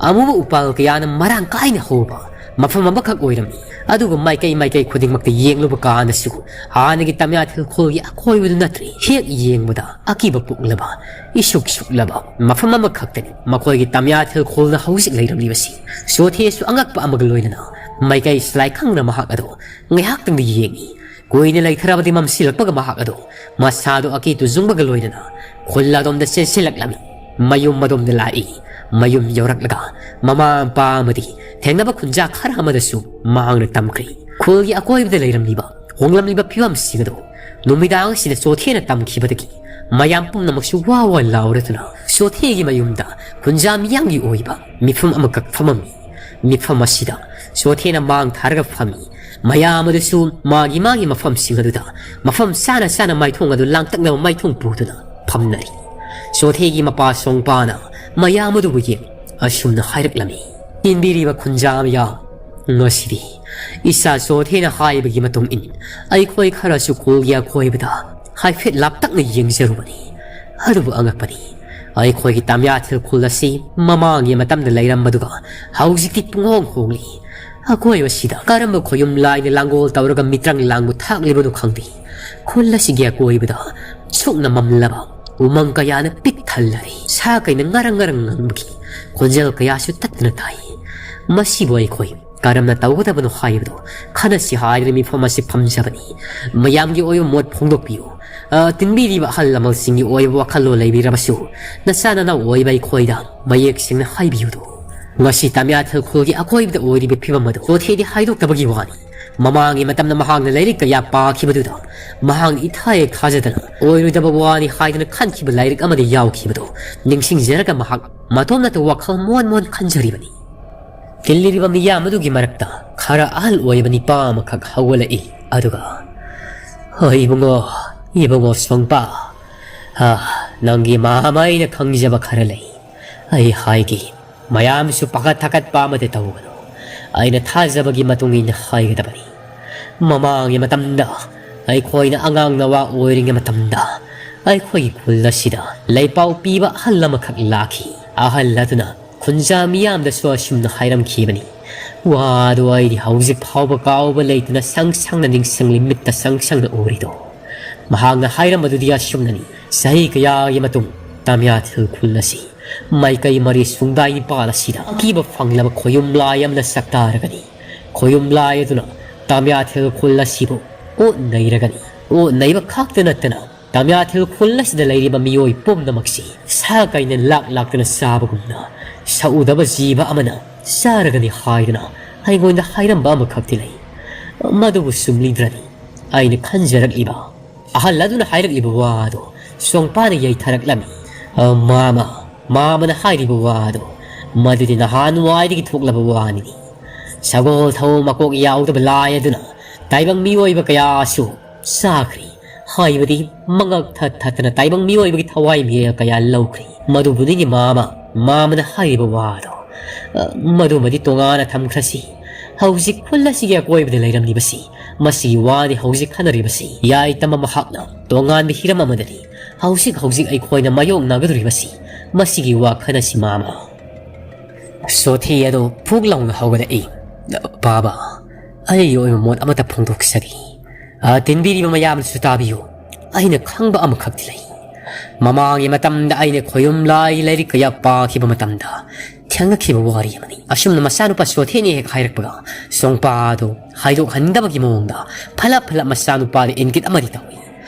ꯑꯃꯨꯕ ꯎꯄꯥꯜ ꯀꯌꯥꯅ ꯃꯔꯥꯡ ꯀꯥꯏꯅ ꯍꯧꯕ ꯃꯐꯝ ꯑꯃꯈꯛ ꯑꯣꯏꯔꯝꯃꯤ꯫ ꯑꯗꯨꯒ ꯃꯥꯏꯀꯩ ꯃꯥꯏꯀꯩ ꯈꯨꯗꯤꯡꯃꯛꯇ ꯌꯦꯡꯂꯨꯕ ꯀꯥꯟꯗꯁꯨ ꯍꯥꯟꯅꯒꯤ ꯇꯝꯌꯥꯊꯦꯜ ꯈꯨꯜꯒꯤ ꯑꯀꯣꯏꯕꯗꯨ ꯅꯠꯇ꯭ꯔꯦ꯫ ꯍꯦꯛ ꯌꯦꯡꯕꯗ ꯑꯀꯤꯕ ꯄꯣꯛꯂꯕ, ꯏꯁꯨꯛ ꯁꯨꯛꯂꯕ ꯃꯐꯝ ꯑꯃꯈꯛꯇꯅꯤ ꯃꯈꯣꯏꯒꯤ ꯇꯝꯌꯥꯊꯦꯜ ꯈꯨꯜꯅ ꯍꯧꯖꯤꯛ ꯂꯩꯔꯝꯂꯤꯕꯁꯤ꯫ ꯁꯣꯊꯦꯁꯨ ꯑꯉꯛꯄ ꯑꯃꯒ ꯂꯣꯏꯅꯅ ꯃꯥꯏꯀꯩ ꯁꯂꯥꯏ ꯈꯪꯅ ꯃꯍꯥꯛ ꯑꯗꯨ ꯉꯥꯏꯍꯥꯛꯇꯪꯗ ꯌꯦꯡꯏ꯫ ꯀꯨꯏꯅ ꯂꯩꯊꯔꯕꯗꯤ ꯃꯝꯁꯤꯜꯂꯛꯄꯒ ꯃꯍꯥꯛ ꯑꯗꯨ ꯃꯁꯥꯗꯨ ꯑꯀꯤ ꯇꯨꯖꯨꯡꯕꯒ ꯂꯣꯏꯅꯅ ꯈꯨꯜ ꯑꯗꯣꯝꯗ ꯆꯦꯟꯁꯤꯜꯂꯛꯂꯝꯃꯤ꯫ ꯃꯌꯨꯝ ꯑꯗꯣꯝꯗ ꯂꯥꯛꯏ꯫ ꯃꯌꯨꯝ ꯌꯧꯔꯛꯂꯒ ꯃꯃꯥ ꯃꯄꯥ ꯑꯃꯗꯤ ꯊꯦꯡꯅꯕ ꯈꯨꯟꯖꯥ ꯈꯔ ꯑꯃꯗꯁꯨ ꯃꯍꯥꯛꯅ ꯇꯝꯈ꯭ꯔꯦ꯫ ꯈꯨꯜꯒꯤ ꯑꯀꯣꯏꯕꯗ ꯂꯩꯔꯝꯂꯤꯕ ꯍꯣꯡꯂꯝꯂꯤꯕ ꯐꯤꯕꯝꯁꯤꯡ ꯑꯗꯨ ꯅꯨꯃꯤꯗꯥꯡ ꯑꯁꯤꯗ ꯆꯣꯊꯦꯅ ꯇꯝꯈꯤꯕꯗꯒꯤ ꯃꯌꯥꯝ ꯄꯨꯝꯅꯃꯛꯁꯨ ꯋꯥ ꯋꯥ ꯂꯥꯎꯔꯗꯨꯅ ꯆꯣꯊꯦꯒꯤ ꯃꯌꯨꯝꯗ ꯈꯨꯟꯖꯥ ꯃꯤꯌꯥꯝꯒꯤ ꯑꯣꯏꯕ ꯃꯤꯐꯝ ꯑꯃꯈꯛ ꯐꯝꯃꯝꯃꯤ꯫ ꯃꯤꯐꯝ ꯑꯁꯤꯗ ꯆꯣꯊꯦꯅ ꯃꯥꯡ ꯊꯥꯔꯒ ꯐꯝꯃꯤ꯫ ꯃꯌꯥꯝ ꯑꯗꯨꯁꯨ ꯃꯥꯒꯤ ꯃꯥꯒꯤ ꯃꯐꯝꯁꯤꯡ ꯑꯗꯨꯗ ꯃꯐꯝ ꯆꯥꯅ ꯆꯥꯅ ꯃꯥꯏꯊꯣꯡ ꯑꯗꯨ ꯂꯥꯡꯇꯛꯅꯕ ꯃꯥꯏꯊꯣꯡ ꯄꯨꯗꯨꯅ ꯐꯝꯅꯔꯤ꯫ ꯆꯣꯊꯦꯒꯤ ꯃꯄꯥ ꯁꯣꯡꯄꯥꯅ ꯃꯌꯥꯝ ꯑꯗꯨꯕꯨ ꯌꯦꯡ ꯑꯁꯨꯝꯅ ꯍꯥꯏꯔꯛꯂꯝꯃꯤ, ꯏꯟꯕꯤꯔꯤꯕ ꯈꯨꯟꯖꯥ ꯃꯌꯥꯝ, ꯉꯁꯤꯗꯤ ꯏꯆꯥ ꯆꯣꯊꯦꯅ ꯍꯥꯏꯕꯒꯤ ꯃꯇꯨꯡ ꯏꯟ ꯑꯩꯈꯣꯏ ꯈꯔꯁꯨ ꯈꯨꯜꯒꯤ ꯑꯀꯣꯏꯕꯗ ꯍꯥꯏꯐꯦꯠ ꯂꯥꯞꯇꯛꯅ ꯌꯦꯡꯖꯔꯨꯕꯅꯤ꯫ ꯑꯗꯨꯕꯨ ꯑꯉꯛꯄꯅꯤ, ꯑꯩꯈꯣꯏꯒꯤ ꯇꯥꯃꯤꯌꯥꯊꯤꯜ ꯈꯨꯜ ꯑꯁꯤ ꯃꯃꯥꯡꯒꯤ ꯃꯇꯝꯗ ꯂꯩꯔꯝꯕꯗꯨꯒ ꯍꯧꯖꯤꯛꯇꯤ ꯄꯨꯡꯍꯣꯡ ꯍꯣꯡꯂꯤ꯫ ꯑꯀꯣꯏꯕꯁꯤꯗ ꯀꯔꯝꯕ ꯈꯣꯌꯨꯝ ꯂꯥꯏꯅ ꯂꯥꯡꯒꯣꯜ ꯇꯧꯔꯒ ꯃꯤꯇ꯭ꯔꯪ ꯂꯥꯡꯕ ꯊꯥꯛꯂꯤꯕꯅꯣ ꯈꯪꯗꯦ꯫ ꯈꯨꯜ ꯑꯁꯤꯒꯤ ꯑꯀꯣꯏꯕꯗ ꯁꯨꯛꯅ ꯃꯝꯂꯕ ꯎꯃꯪ ꯀꯌꯥꯅ ꯄꯤꯛ ꯊꯜꯂꯔꯦ꯫ ꯁꯥ ꯀꯩꯅ ꯉꯔꯪ ꯉꯔꯪ ꯉꯪꯕꯒꯤ ꯈꯣꯟꯖꯦꯜ ꯀꯌꯥꯁꯨ ꯇꯠꯇꯅ ꯇꯥꯏ꯫ ꯃꯁꯤꯕꯨ ꯑꯩꯈꯣꯏ ꯀꯔꯝꯅ ꯇꯧꯒꯗꯕꯅꯣ ꯍꯥꯏꯕꯗꯨ ꯈꯟꯅꯁꯤ ꯍꯥꯏꯗꯨꯅ ꯃꯤꯐꯝ ꯑꯁꯤ ꯐꯝꯖꯕꯅꯤ꯫ ꯃꯌꯥꯝꯒꯤ ꯑꯣꯏꯕ ꯃꯣꯠ ꯐꯣꯡꯗꯣꯛꯄꯤꯌꯨ꯫ ꯑ, ꯇꯤꯟꯕꯤꯔꯤꯕ ꯑꯍꯜ ꯂꯃꯟꯁꯤꯡꯒꯤ ꯑꯣꯏꯕ ꯋꯥꯈꯜꯂꯣꯟ ꯂꯩꯕꯤꯔꯕꯁꯨ, ꯅꯆꯥ ꯅꯅꯥꯎ ꯑꯣꯏꯕ ꯑꯩꯈꯣꯏꯗ ꯃꯌꯦꯛ ꯁꯦꯡꯅ ꯍꯥꯏꯕꯤꯌꯨꯗꯣ꯫ ꯉꯁꯤ ꯇꯥꯃꯤꯌꯥꯊꯤꯜ ꯈꯨꯜꯒꯤ ꯑꯀꯣꯏꯕꯗ ꯑꯣꯏꯔꯤꯕ ꯐꯤꯕꯝ ꯑꯗꯨ ꯆꯣꯊꯦꯗꯤ ꯍꯥꯏꯗꯣꯛꯇꯕꯒꯤ ꯋꯥꯅꯤ꯫ ꯃꯃꯥꯡꯒꯤ ꯃꯇꯝꯗ ꯃꯍꯥꯛꯅ ꯂꯥꯏꯔꯤꯛ ꯀꯌꯥ ꯄꯥꯈꯤꯕꯗꯨꯗ ꯃꯍꯥꯛꯅ ꯏꯊꯥ ꯍꯦꯛ ꯊꯥꯖꯗꯅ ꯑꯣꯏꯔꯣꯏꯗꯕ ꯋꯥꯅꯤ ꯍꯥꯏꯗꯨꯅ ꯈꯟꯈꯤꯕ ꯂꯥꯏꯔꯤꯛ ꯑꯃꯗ ꯌꯥꯎꯈꯤꯕꯗꯨ ꯅꯤꯡꯁꯤꯡꯖꯔꯒ ꯃꯍꯥꯛ ꯃꯇꯣꯝꯇ ꯋꯥꯈꯜ ꯃꯣꯟ ꯃꯣꯟ ꯈꯟꯖꯔꯤꯕꯅꯤ꯫ ꯇꯤꯜꯂꯤꯔꯤꯕ ꯃꯤꯌꯥꯝ ꯑꯗꯨꯒꯤ ꯃꯔꯛꯇ ꯈꯔ ꯑꯍꯜ ꯑꯣꯏꯕ ꯅꯤꯄꯥ ꯑꯃꯈꯛ ꯍꯧꯒꯠꯂꯛꯏ꯫ ꯑꯗꯨꯒ, "ꯍꯣꯏ ꯏꯕꯨꯡꯉꯣ, ꯏꯕꯨꯡꯉꯣ ꯁꯣꯡꯄꯥ, ꯑ, ꯅꯪꯒꯤ ꯃꯥꯃ ꯑꯩꯅ ꯈꯪꯖꯕ ꯈꯔ ꯂꯩ꯫ ꯑꯩ ꯍꯥꯏꯒꯦ, ꯃꯌꯥꯝꯁꯨ ꯄꯥꯈꯠ ꯊꯥꯀꯠꯄ ꯑꯃꯗꯤ ꯇꯧꯒꯅꯨ꯫ ꯑꯩꯅ ꯊꯥꯖꯕꯒꯤ ꯃꯇꯨꯡ ꯏꯟꯅ ꯍꯥꯏꯒꯗꯕꯅꯤ꯫ ꯃꯃꯥꯡꯒꯤ ꯃꯇꯝꯗ ꯑꯩꯈꯣꯏꯅ ꯑꯉꯥꯡ ꯅꯋꯥ ꯑꯣꯏꯔꯤꯉꯩ ꯃꯇꯝꯗ ꯑꯩꯈꯣꯏꯒꯤ ꯈꯨꯜ ꯑꯁꯤꯗ ꯂꯩꯄꯥꯎ ꯄꯤꯕ ꯑꯍꯜ ꯑꯃꯈꯛ ꯂꯥꯛꯈꯤ꯫ ꯑꯍꯜ ꯑꯗꯨꯅ ꯈꯨꯟꯖꯥ ꯃꯤꯌꯥꯝꯗꯁꯨ ꯑꯁꯨꯝꯅ ꯍꯥꯏꯔꯝꯈꯤꯕꯅꯤ꯫ ꯋꯥꯗꯨ ꯑꯩꯗꯤ ꯍꯧꯖꯤꯛ ꯐꯥꯎꯕ ꯀꯥꯎꯕ ꯂꯩꯇꯅ ꯁꯪ ꯁꯪꯅ ꯅꯤꯡꯁꯤꯡꯂꯤ, ꯃꯤꯠꯇ ꯁꯪ ꯁꯪꯅ ꯎꯔꯤꯗꯣ꯫ ꯃꯍꯥꯛꯅ ꯍꯥꯏꯔꯝꯕꯗꯨꯗꯤ ꯑꯁꯨꯝꯅꯅꯤ, ꯆꯍꯤ ꯀꯌꯥꯒꯤ ꯃꯇꯨꯡ ꯇꯥꯃꯤꯌꯥꯊꯤꯜ ꯈꯨꯜ ꯑꯁꯤ ꯃꯥꯏꯀꯩ ꯃꯔꯤ ꯁꯨꯡꯗꯥꯏ ꯅꯤꯄꯥꯜ ꯑꯁꯤꯗ ꯑꯀꯤꯕ ꯐꯪꯂꯕ ꯈꯣꯌꯨꯝ ꯂꯥꯏ ꯑꯃꯅ ꯁꯛꯇꯥꯔꯒꯅꯤ꯫ ꯈꯣꯌꯨꯝ ꯂꯥꯏ ꯑꯗꯨꯅ ꯇꯥꯃꯤꯌꯥꯊꯤꯜ ꯈꯨꯜ ꯑꯁꯤꯕꯨ ꯑꯣꯠ ꯅꯩꯔꯒꯅꯤ꯫ ꯑꯣꯠ ꯅꯩꯕ ꯈꯛꯇ ꯅꯠꯇꯅ ꯇꯥꯃꯤꯌꯥꯊꯤꯜ ꯈꯨꯜ ꯑꯁꯤꯗ ꯂꯩꯔꯤꯕ ꯃꯤꯑꯣꯏ ꯄꯨꯝꯅꯃꯛꯁꯤ ꯁꯥ ꯀꯩꯅ ꯂꯥꯛ ꯂꯥꯛꯇꯅ ꯆꯥꯕꯒꯨꯝꯅ ꯁꯛꯎꯗꯕ ꯖꯤꯕ ꯑꯃꯅ ꯆꯥꯔꯒꯅꯤ ꯍꯥꯏꯗꯨꯅ ꯑꯩꯉꯣꯟꯗ ꯍꯥꯏꯔꯝꯕ ꯑꯃꯈꯛꯇꯤ ꯂꯩ꯫ ꯃꯗꯨꯕꯨ ꯆꯨꯝꯂꯤꯕ꯭ꯔꯅꯤ? ꯑꯩꯅ ꯈꯟꯖꯔꯛꯂꯤꯕ ꯑꯍꯜ ꯑꯗꯨꯅ ꯍꯥꯏꯔꯛꯂꯤꯕ ꯋꯥ ꯑꯗꯨ ꯁꯣꯡꯄꯥꯅ ꯌꯩꯊꯔꯛꯂꯝꯃꯤ꯫ "ꯑ, ꯃꯥꯃ, ꯃꯥꯃꯅ ꯍꯥꯏꯔꯤꯕ ꯋꯥ ꯑꯗꯨ, ꯃꯗꯨꯗꯤ ꯅꯍꯥꯟꯋꯥꯏꯗꯒꯤ ꯊꯣꯛꯂꯕ ꯋꯥꯅꯤꯅꯤ꯫ ꯁꯒꯣꯜ ꯊꯧ ꯃꯀꯣꯛ ꯌꯥꯎꯗꯕ ꯂꯥꯏ ꯑꯗꯨꯅ ꯇꯥꯏꯕꯪ ꯃꯤꯑꯣꯏꯕ ꯀꯌꯥꯁꯨ ꯆꯥꯈ꯭ꯔꯤ꯫ ꯍꯥꯏꯕꯗꯤ ꯃꯉꯛ ꯊꯠ ꯊꯠꯇꯅ ꯇꯥꯏꯕꯪ ꯃꯤꯑꯣꯏꯕꯒꯤ ꯊꯋꯥꯏ ꯃꯤꯔꯦꯜ ꯀꯌꯥ ꯂꯧꯈ꯭ꯔꯤ꯫ ꯃꯗꯨꯕꯨꯅꯤꯅꯦ ꯃꯥꯃ, ꯃꯥꯃꯅ ꯍꯥꯏꯔꯤꯕ ꯋꯥ ꯑꯗꯨ꯫ ꯑ, ꯃꯗꯨꯃꯗꯤ ꯇꯣꯉꯥꯟꯅ ꯊꯝꯈ꯭ꯔꯁꯤ꯫ ꯍꯧꯖꯤꯛ ꯈꯨꯜ ꯑꯁꯤꯒꯤ ꯑꯀꯣꯏꯕꯗ ꯂꯩꯔꯝꯂꯤꯕꯁꯤ, ꯃꯁꯤꯒꯤ ꯋꯥꯅꯤ ꯍꯧꯖꯤꯛ ꯈꯟꯅꯔꯤꯕꯁꯤ꯫ ꯌꯥꯏꯇꯝꯕ ꯃꯍꯥꯛꯅ ꯇꯣꯉꯥꯟꯕ ꯍꯤꯔꯝ ꯑꯃꯗꯅꯤ ꯍꯧꯖꯤꯛ ꯍꯧꯖꯤꯛ ꯑꯩꯈꯣꯏꯅ ꯃꯥꯌꯣꯛꯅꯒꯗꯧꯔꯤꯕꯁꯤ꯫ ꯃꯁꯤꯒꯤ ꯋꯥꯈꯜ ꯑꯁꯤ ꯃꯃꯥ꯫ ꯁꯣꯊꯤ ꯑꯗꯨ ꯐꯨꯛ ꯂꯥꯎꯅ ꯍꯧꯒꯠꯂꯛꯏ꯫ "ꯕꯥꯕꯥ, ꯑꯩꯒꯤ ꯑꯣꯏꯕ ꯃꯣꯠ ꯑꯃꯠꯇ ꯐꯣꯡꯗꯣꯛꯆꯔꯤ꯫ ꯑ, ꯇꯤꯟꯕꯤꯔꯤꯕ ꯃꯌꯥꯝꯅꯁꯨ ꯇꯥꯕꯤꯌꯨ꯫ ꯑꯩꯅ ꯈꯪꯕ ꯑꯃꯈꯛꯇꯤ ꯂꯩ꯫ ꯃꯃꯥꯡꯒꯤ ꯃꯇꯝꯗ ꯑꯩꯅ ꯈꯣꯌꯨꯝ ꯂꯥꯏ ꯂꯥꯏꯔꯤꯛ ꯀꯌꯥ ꯄꯥꯈꯤꯕ ꯃꯇꯝꯗ ꯊꯦꯡꯅꯈꯤꯕ ꯋꯥꯔꯤ ꯑꯃꯅꯤ꯫" ꯑꯁꯨꯝꯅ ꯃꯆꯥꯅꯨꯄꯥ ꯁꯣꯊꯦꯅ ꯍꯦꯛ ꯍꯥꯏꯔꯛꯄꯒ, ꯁꯣꯡꯄꯥ ꯑꯗꯨ ꯍꯥꯏꯗꯣꯛꯍꯟꯗꯕꯒꯤ ꯃꯑꯣꯡꯗ ꯐꯠꯂꯞ ꯐꯠꯂꯞ ꯃꯆꯥꯅꯨꯄꯥꯗ ꯏꯪꯒꯤꯠ ꯑꯃꯗꯤ ꯇꯧꯏ꯫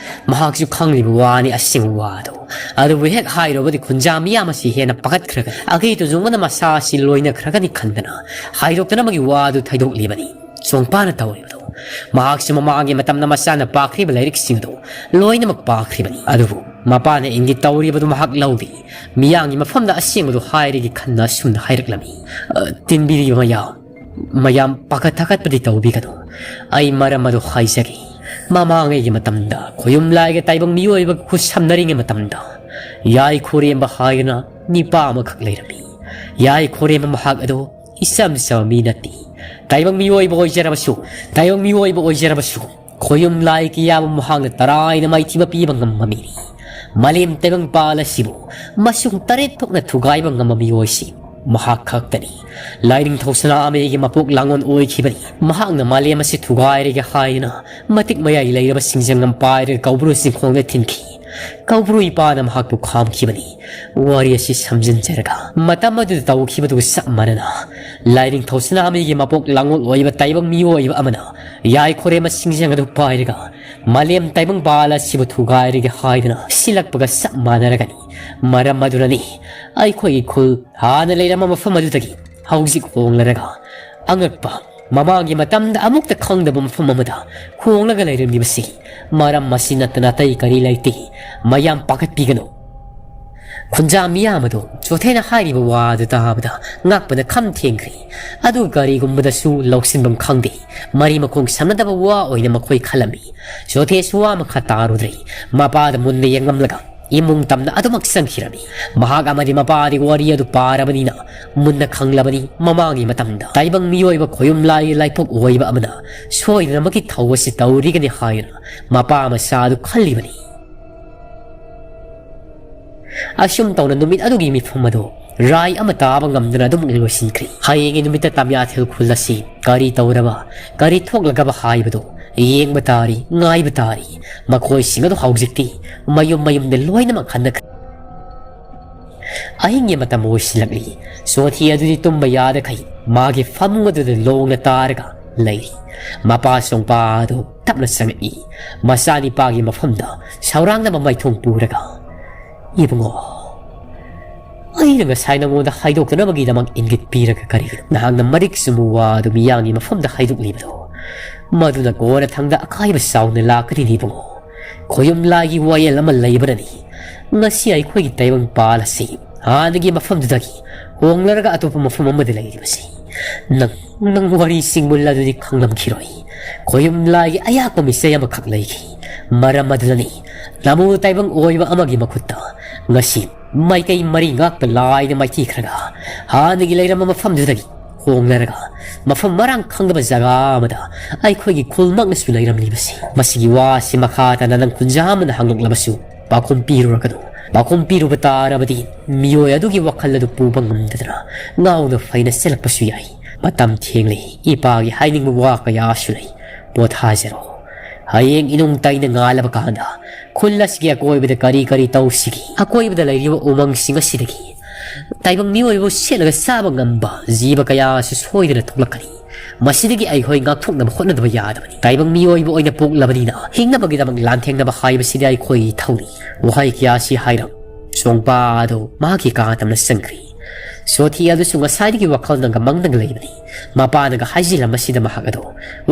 ꯃꯍꯥꯛꯁꯨ ꯈꯪꯂꯤꯕ ꯋꯥꯅꯤ ꯑꯁꯦꯡꯕ ꯋꯥꯗꯨ꯫ ꯑꯗꯨꯕꯨ ꯍꯦꯛ ꯍꯥꯏꯔꯨꯕꯗꯤ ꯈꯨꯟꯖꯥ ꯃꯤꯌꯥꯝ ꯑꯁꯤ ꯍꯦꯟꯅ ꯄꯥꯈꯠꯈ꯭ꯔꯒꯅꯤ, ꯑꯀꯤ ꯇꯨꯖꯨꯡꯕꯅ ꯃꯁꯥ ꯑꯁꯤ ꯂꯣꯏꯅꯈ꯭ꯔꯒꯅꯤ ꯈꯟꯗꯅ ꯍꯥꯏꯗꯣꯛꯇꯅꯕꯒꯤ ꯋꯥꯗꯨ ꯊꯩꯗꯣꯛꯂꯤꯕꯅꯤ꯫ ꯁꯣꯡꯄꯥꯅ ꯇꯧꯔꯤꯕꯗꯨ ꯃꯍꯥꯛꯁꯨ ꯃꯃꯥꯡꯒꯤ ꯃꯇꯝꯗ ꯃꯆꯥꯅ ꯄꯥꯈ꯭ꯔꯤꯕ ꯂꯥꯏꯔꯤꯛꯁꯤꯡ ꯑꯗꯨ ꯂꯣꯏꯅꯃꯛ ꯄꯥꯈ꯭ꯔꯤꯕꯅꯤ꯫ ꯑꯗꯨꯕꯨ ꯃꯄꯥꯅ ꯏꯪꯒꯤꯠ ꯇꯧꯔꯤꯕꯗꯨ ꯃꯍꯥꯛ ꯂꯧꯗꯦ꯫ ꯃꯤꯌꯥꯝꯒꯤ ꯃꯐꯝꯗ ꯑꯁꯦꯡꯕꯗꯨ ꯍꯥꯏꯔꯒꯦ ꯈꯟꯅ ꯑꯁꯨꯝꯅ ꯍꯥꯏꯔꯛꯂꯝꯃꯤ꯫ "ꯑ, ꯇꯤꯟꯕꯤꯔꯤꯕ ꯃꯌꯥꯝ, ꯃꯌꯥꯝ ꯄꯥꯈꯠ ꯊꯥꯀꯠꯄꯗꯤ ꯇꯧꯕꯤꯒꯅꯨ꯫ ꯑꯩ ꯃꯔꯝ ꯑꯗꯨ ꯍꯥꯏꯖꯒꯦ꯫ ꯃꯃꯥꯡꯉꯩꯒꯤ ꯃꯇꯝꯗ ꯈꯣꯌꯨꯝ ꯂꯥꯏꯒ ꯇꯥꯏꯕꯪ ꯃꯤꯑꯣꯏꯕꯒ ꯈꯨꯠꯁꯝꯅꯔꯤꯉꯩ ꯃꯇꯝꯗ ꯌꯥꯏ ꯈꯣꯔꯦꯝꯕ ꯍꯥꯏꯗꯅ ꯅꯤꯄꯥ ꯑꯃꯈꯛ ꯂꯩꯔꯝꯃꯤ꯫ ꯌꯥꯏ ꯈꯣꯔꯦꯝꯕ ꯃꯍꯥꯛ ꯑꯗꯣ ꯏꯆꯝ ꯆꯝꯕ ꯃꯤ ꯅꯠꯇꯦ꯫ ꯇꯥꯏꯕꯪ ꯃꯤꯑꯣꯏꯕ ꯑꯣꯏꯖꯔꯕꯁꯨ, ꯇꯥꯏꯕꯪ ꯃꯤꯑꯣꯏꯕ ꯑꯣꯏꯖꯔꯕꯁꯨ, ꯈꯣꯌꯨꯝ ꯂꯥꯏ ꯀꯌꯥꯕꯨ ꯃꯍꯥꯛꯅ ꯇꯔꯥꯏꯅ ꯃꯥꯏꯊꯤꯕ ꯄꯤꯕ ꯉꯝꯕ ꯃꯤꯅꯤ꯫ ꯃꯥꯂꯦꯝ ꯇꯥꯏꯕꯪ ꯄꯥꯜ ꯑꯁꯤꯕꯨ ꯃꯁꯨꯡ ꯇꯔꯦꯠ ꯊꯣꯛꯅ ꯊꯨꯒꯥꯏꯕ ꯉꯝꯕ ꯃꯤꯑꯣꯏꯁꯤ ꯃꯍꯥꯛ ꯈꯛꯇꯅꯤ꯫ ꯂꯥꯏꯅꯤꯡꯊꯧ ꯁꯅꯥꯃꯍꯤꯒꯤ ꯃꯄꯣꯛ ꯂꯥꯡꯑꯣꯟ ꯑꯣꯏꯈꯤꯕꯅꯤ꯫ ꯃꯍꯥꯛꯅ ꯃꯥꯂꯦꯝ ꯑꯁꯤ ꯊꯨꯒꯥꯏꯔꯒꯦ ꯍꯥꯏꯗꯨꯅ ꯃꯇꯤꯛ ꯃꯌꯥꯏ ꯂꯩꯔꯕ ꯁꯤꯡꯖꯪ ꯑꯃ ꯄꯥꯏꯔꯒ ꯀꯧꯕ꯭ꯔꯨ ꯆꯤꯡꯈꯣꯡꯗ ꯊꯤꯟꯈꯤ꯫ ꯀꯧꯕ꯭ꯔꯨ ꯏꯄꯥꯅ ꯃꯍꯥꯛꯄꯨ ꯈꯥꯝꯈꯤꯕꯅꯤ꯫ ꯋꯥꯔꯤ ꯑꯁꯤ ꯁꯝꯖꯤꯟꯖꯔꯒ, ꯃꯇꯝ ꯑꯗꯨꯗ ꯇꯧꯈꯤꯕꯗꯨꯒ ꯆꯞ ꯃꯥꯟꯅꯅ ꯂꯥꯏꯅꯤꯡꯊꯧ ꯁꯅꯥꯃꯍꯤꯒꯤ ꯃꯄꯣꯛ ꯂꯥꯡꯑꯣꯜ ꯑꯣꯏꯕ ꯇꯥꯏꯕꯪ ꯃꯤꯑꯣꯏꯕ ꯑꯃꯅ ꯌꯥꯏ ꯈꯣꯔꯦꯝꯕ ꯁꯤꯡꯖꯪ ꯑꯗꯨ ꯄꯥꯏꯔꯒ ꯃꯥꯂꯦꯝ ꯇꯥꯏꯕꯪ ꯄꯥꯜ ꯑꯁꯤꯕꯨ ꯊꯨꯒꯥꯏꯔꯒꯦ ꯍꯥꯏꯗꯨꯅ ꯁꯤꯜꯂꯛꯄꯒ ꯆꯞ ꯃꯥꯟꯅꯔꯒꯅꯤ꯫ ꯃꯔꯝ ꯑꯗꯨꯅꯅꯤ ꯑꯩꯈꯣꯏꯒꯤ ꯈꯨꯜ ꯍꯥꯟꯅ ꯂꯩꯔꯝꯕ ꯃꯐꯝ ꯑꯗꯨꯗꯒꯤ ꯍꯧꯖꯤꯛ ꯍꯣꯡꯂꯔꯒ ꯑꯉꯛꯄ ꯃꯃꯥꯡꯒꯤ ꯃꯇꯝꯗ ꯑꯃꯨꯛꯇ ꯈꯪꯗꯕ ꯃꯐꯝ ꯑꯃꯗ ꯍꯣꯡꯂꯒ ꯂꯩꯔꯝꯂꯤꯕꯁꯤ꯫ ꯃꯔꯝ ꯑꯁꯤ ꯅꯠꯇꯅ ꯑꯇꯩ ꯀꯔꯤ ꯂꯩꯇꯦ꯫ ꯃꯌꯥꯝ ꯄꯥꯈꯠꯄꯤꯒꯅꯨ꯫" ꯈꯨꯟꯖꯥ ꯃꯤꯌꯥꯝ ꯑꯗꯨ ꯆꯣꯊꯦꯅ ꯍꯥꯏꯔꯤꯕ ꯋꯥ ꯑꯗꯨ ꯇꯥꯕꯗ ꯉꯛꯄꯅ ꯈꯝ ꯊꯦꯡꯈ꯭ꯔꯦ꯫ ꯑꯗꯨ ꯀꯔꯤꯒꯨꯝꯕꯗꯁꯨ ꯂꯧꯁꯤꯟꯐꯝ ꯈꯪꯗꯦ꯫ ꯃꯔꯤ ꯃꯈꯣꯡ ꯁꯝꯅꯗꯕ ꯋꯥ ꯑꯣꯏꯅ ꯃꯈꯣꯏ ꯈꯜꯂꯝꯃꯤ꯫ ꯆꯣꯊꯦꯁꯨ ꯋꯥ ꯃꯈꯥ ꯇꯥꯔꯨꯗ꯭ꯔꯦ꯫ ꯃꯄꯥꯗ ꯃꯨꯟꯅ ꯌꯦꯡꯂꯝꯂꯒ, ꯏꯃꯨꯡ ꯇꯝꯅ ꯑꯗꯨꯃꯛ ꯆꯪꯈꯤꯔꯝꯃꯤ꯫ ꯃꯍꯥꯛ ꯑꯃꯗꯤ ꯃꯄꯥꯗꯤ ꯋꯥꯔꯤ ꯑꯗꯨ ꯄꯥꯔꯕꯅꯤꯅ ꯃꯨꯟꯅ ꯈꯪꯂꯕꯅꯤ꯫ ꯃꯃꯥꯡꯒꯤ ꯃꯇꯝꯗ ꯇꯥꯏꯕꯪ ꯃꯤꯑꯣꯏꯕ ꯈꯣꯌꯨꯝ ꯂꯥꯏꯒꯤ ꯂꯥꯏꯄꯣꯛ ꯑꯣꯏꯕ ꯑꯃꯅ ꯁꯣꯏꯗꯅꯃꯛꯀꯤ ꯊꯧ ꯑꯁꯤ ꯇꯧꯔꯤꯒꯅꯤ ꯍꯥꯏꯅ ꯃꯄꯥ ꯃꯆꯥ ꯑꯗꯨ ꯈꯜꯂꯤꯕꯅꯤ꯫ ꯑꯁꯨꯝ ꯇꯧꯅ ꯅꯨꯃꯤꯠ ꯑꯗꯨꯒꯤ ꯃꯤꯐꯝ ꯑꯗꯨ ꯔꯥꯏ ꯑꯃ ꯇꯥꯕ ꯉꯝꯗꯅ ꯑꯗꯨꯝ ꯂꯣꯏꯁꯤꯟꯈ꯭ꯔꯤ꯫ ꯍꯌꯦꯡꯒꯤ ꯅꯨꯃꯤꯠꯇ ꯇꯝꯌꯥꯊꯦꯜ ꯈꯨꯜ ꯑꯁꯤ ꯀꯔꯤ ꯇꯧꯔꯕ, ꯀꯔꯤ ꯊꯣꯛꯂꯒꯕ ꯍꯥꯏꯕꯗꯨ ꯌꯦꯡꯕ ꯇꯥꯔꯤ, ꯉꯥꯏꯕ ꯇꯥꯔꯤ꯫ ꯃꯈꯣꯏꯁꯤꯡ ꯑꯗꯨ ꯍꯧꯖꯤꯛꯇꯤ ꯃꯌꯨꯝ ꯃꯌꯨꯝꯗ ꯂꯣꯏꯅꯃꯛ ꯍꯟꯅꯈ꯭ꯔꯦ꯫ ꯑꯍꯤꯡꯒꯤ ꯃꯇꯝ ꯑꯣꯏꯁꯤꯜꯂꯛꯂꯤ꯫ ꯁꯣꯊꯤ ꯑꯗꯨꯗꯤ ꯇꯨꯝꯕ ꯌꯥꯗꯈꯩ ꯃꯥꯒꯤ ꯐꯃꯨꯡ ꯑꯗꯨꯗ ꯂꯣꯡꯅ ꯇꯥꯔꯒ ꯂꯩꯔꯤ꯫ ꯃꯄꯥ ꯆꯣꯡꯄꯥ ꯑꯗꯨ ꯇꯞꯅ ꯆꯪꯉꯛꯏ꯫ ꯃꯆꯥꯅꯤꯄꯥꯒꯤ ꯃꯐꯝꯗ ꯁꯧꯔꯥꯡꯅꯕ ꯃꯥꯏꯊꯣꯡ ꯄꯨꯔꯒ, "ꯏꯕꯨꯡꯉꯣ, ꯑꯩꯅ ꯉꯁꯥꯏ ꯅꯉꯣꯟꯗ ꯍꯥꯏꯗꯣꯛꯇꯅꯕꯒꯤꯗꯃꯛ ꯏꯪꯒꯤꯠ ꯄꯤꯔꯒ ꯀꯔꯤꯒꯤꯅꯣ ꯅꯍꯥꯛꯅ ꯃꯔꯤꯛ ꯆꯨꯝꯕ ꯋꯥ ꯑꯗꯨ ꯃꯤꯌꯥꯝꯒꯤ ꯃꯐꯝꯗ ꯍꯥꯏꯗꯣꯛꯂꯤꯕꯗꯣ? ꯃꯗꯨꯅ ꯀꯣꯟꯅꯊꯪꯗ ꯑꯀꯥꯏꯕ ꯆꯥꯎꯅ ꯂꯥꯛꯀꯅꯤꯅꯦ ꯏꯕꯨꯡꯉꯣ꯫ ꯈꯣꯌꯨꯝ ꯂꯥꯏꯒꯤ ꯋꯥꯌꯦꯜ ꯑꯃ ꯂꯩꯕꯅꯅꯤ ꯉꯁꯤ ꯑꯩꯈꯣꯏꯒꯤ ꯇꯥꯏꯕꯪ ꯄꯥꯜ ꯑꯁꯤ ꯍꯥꯟꯅꯒꯤ ꯃꯐꯝꯗꯨꯗꯒꯤ ꯍꯣꯡꯂꯔꯒ ꯑꯇꯣꯞꯄ ꯃꯐꯝ ꯑꯃꯗ ꯂꯩꯔꯤꯕꯁꯤ꯫ ꯅꯪ, ꯅꯪ ꯋꯥꯔꯤꯁꯤꯡ ꯃꯨꯜꯂꯗꯨꯗꯤ ꯈꯪꯂꯝꯈꯤꯔꯣꯏ꯫ ꯈꯣꯌꯨꯝ ꯂꯥꯏꯒꯤ ꯑꯌꯥꯛꯄ ꯃꯤꯆꯩ ꯑꯃꯈꯛ ꯂꯩꯈꯤ꯫ ꯃꯔꯝ ꯑꯗꯨꯅꯅꯤ ꯅꯃꯣ ꯇꯥꯏꯕꯪ ꯑꯣꯏꯕ ꯑꯃꯒꯤ ꯃꯈꯨꯠꯇ ꯉꯁꯤ ꯃꯥꯏꯀꯩ ꯃꯔꯤ ꯉꯥꯛꯇ ꯂꯥꯏꯅ ꯃꯥꯏꯊꯤꯈ꯭ꯔꯒ ꯍꯥꯟꯅꯒꯤ ꯂꯩꯔꯝꯕ ꯃꯐꯝꯗꯨꯗꯒꯤ ꯍꯣꯡꯂꯔꯒ ꯃꯐꯝ ꯃꯔꯥꯡ ꯈꯪꯗꯕ ꯖꯒꯥ ꯑꯃꯗ ꯑꯩꯈꯣꯏꯒꯤ ꯈꯨꯜꯃꯛꯅꯁꯨ ꯂꯩꯔꯝꯂꯤꯕꯁꯤ꯫ ꯃꯁꯤꯒꯤ ꯋꯥꯁꯤ ꯃꯈꯥ ꯇꯥꯅ ꯅꯪ ꯈꯨꯟꯖꯥ ꯑꯃꯅ ꯍꯪꯂꯛꯂꯕꯁꯨ ꯄꯥꯎꯈꯨꯝ ꯄꯤꯔꯨꯔꯒꯅꯨ꯫ ꯄꯥꯎꯈꯨꯝ ꯄꯤꯔꯨꯕ ꯇꯥꯔꯕꯗꯤ ꯃꯤꯑꯣꯏ ꯑꯗꯨꯒꯤ ꯋꯥꯈꯜ ꯑꯗꯨ ꯄꯨꯕ ꯉꯝꯗꯗꯅ ꯉꯥꯎꯅ ꯐꯩꯅ ꯆꯦꯜꯂꯛꯄꯁꯨ ꯌꯥꯏ꯫ ꯃꯇꯝ ꯊꯦꯡꯂꯦ꯫ ꯏꯄꯥꯒꯤ ꯍꯥꯏꯅꯤꯡꯕ ꯋꯥ ꯀꯌꯥꯁꯨ ꯂꯩ꯫ ꯄꯣꯊꯥꯖꯔꯣ꯫ ꯍꯌꯦꯡ ꯏꯅꯨꯡ ꯇꯩꯅ ꯉꯥꯜꯂꯕ ꯀꯥꯟꯗ ꯈꯨꯜ ꯑꯁꯤꯒꯤ ꯑꯀꯣꯏꯕꯗ ꯀꯔꯤ ꯀꯔꯤ ꯇꯧꯁꯤꯒꯦ? ꯑꯀꯣꯏꯕꯗ ꯂꯩꯔꯤꯕ ꯎꯃꯪꯁꯤꯡ ꯑꯁꯤꯗꯒꯤ ꯇꯥꯏꯕꯪ ꯃꯤꯑꯣꯏꯕꯕꯨ ꯁꯦꯠꯂꯒ ꯆꯥꯕ ꯉꯝꯕ ꯖꯤꯕ ꯀꯌꯥ ꯑꯁꯤ ꯁꯣꯏꯗꯅ ꯊꯣꯛꯂꯛꯀꯅꯤ꯫ ꯃꯁꯤꯗꯒꯤ ꯑꯩꯈꯣꯏ ꯉꯥꯛꯊꯣꯛꯅꯕ ꯍꯣꯠꯅꯗꯕ ꯌꯥꯗꯕꯅꯤ꯫ ꯇꯥꯏꯕꯪ ꯃꯤꯑꯣꯏꯕ ꯑꯣꯏꯅ ꯄꯣꯛꯂꯕꯅꯤꯅ ꯍꯤꯡꯅꯕꯒꯤꯗꯃꯛ ꯂꯥꯟꯊꯦꯡꯅꯕ ꯍꯥꯏꯕꯁꯤꯗꯤ ꯑꯩꯈꯣꯏꯒꯤ ꯏꯊꯧꯅꯤ꯫ ꯋꯥꯍꯩ ꯀꯌꯥꯁꯤ ꯍꯥꯏꯔꯝ ꯆꯣꯡꯄꯥ ꯑꯗꯨ ꯃꯍꯥꯛꯀꯤ ꯀꯥ ꯇꯝꯅ ꯆꯪꯈ꯭ꯔꯤ꯫ ꯁꯣꯊꯤ ꯑꯗꯨꯁꯨ ꯉꯁꯥꯏꯗꯒꯤ ꯋꯥꯈꯜꯅꯒ ꯃꯪꯗꯒ ꯂꯩꯕꯅꯤ꯫ ꯃꯄꯥꯅꯒ ꯍꯥꯏꯖꯤꯜꯂꯝꯕꯁꯤꯗ ꯃꯍꯥꯛ ꯑꯗꯨ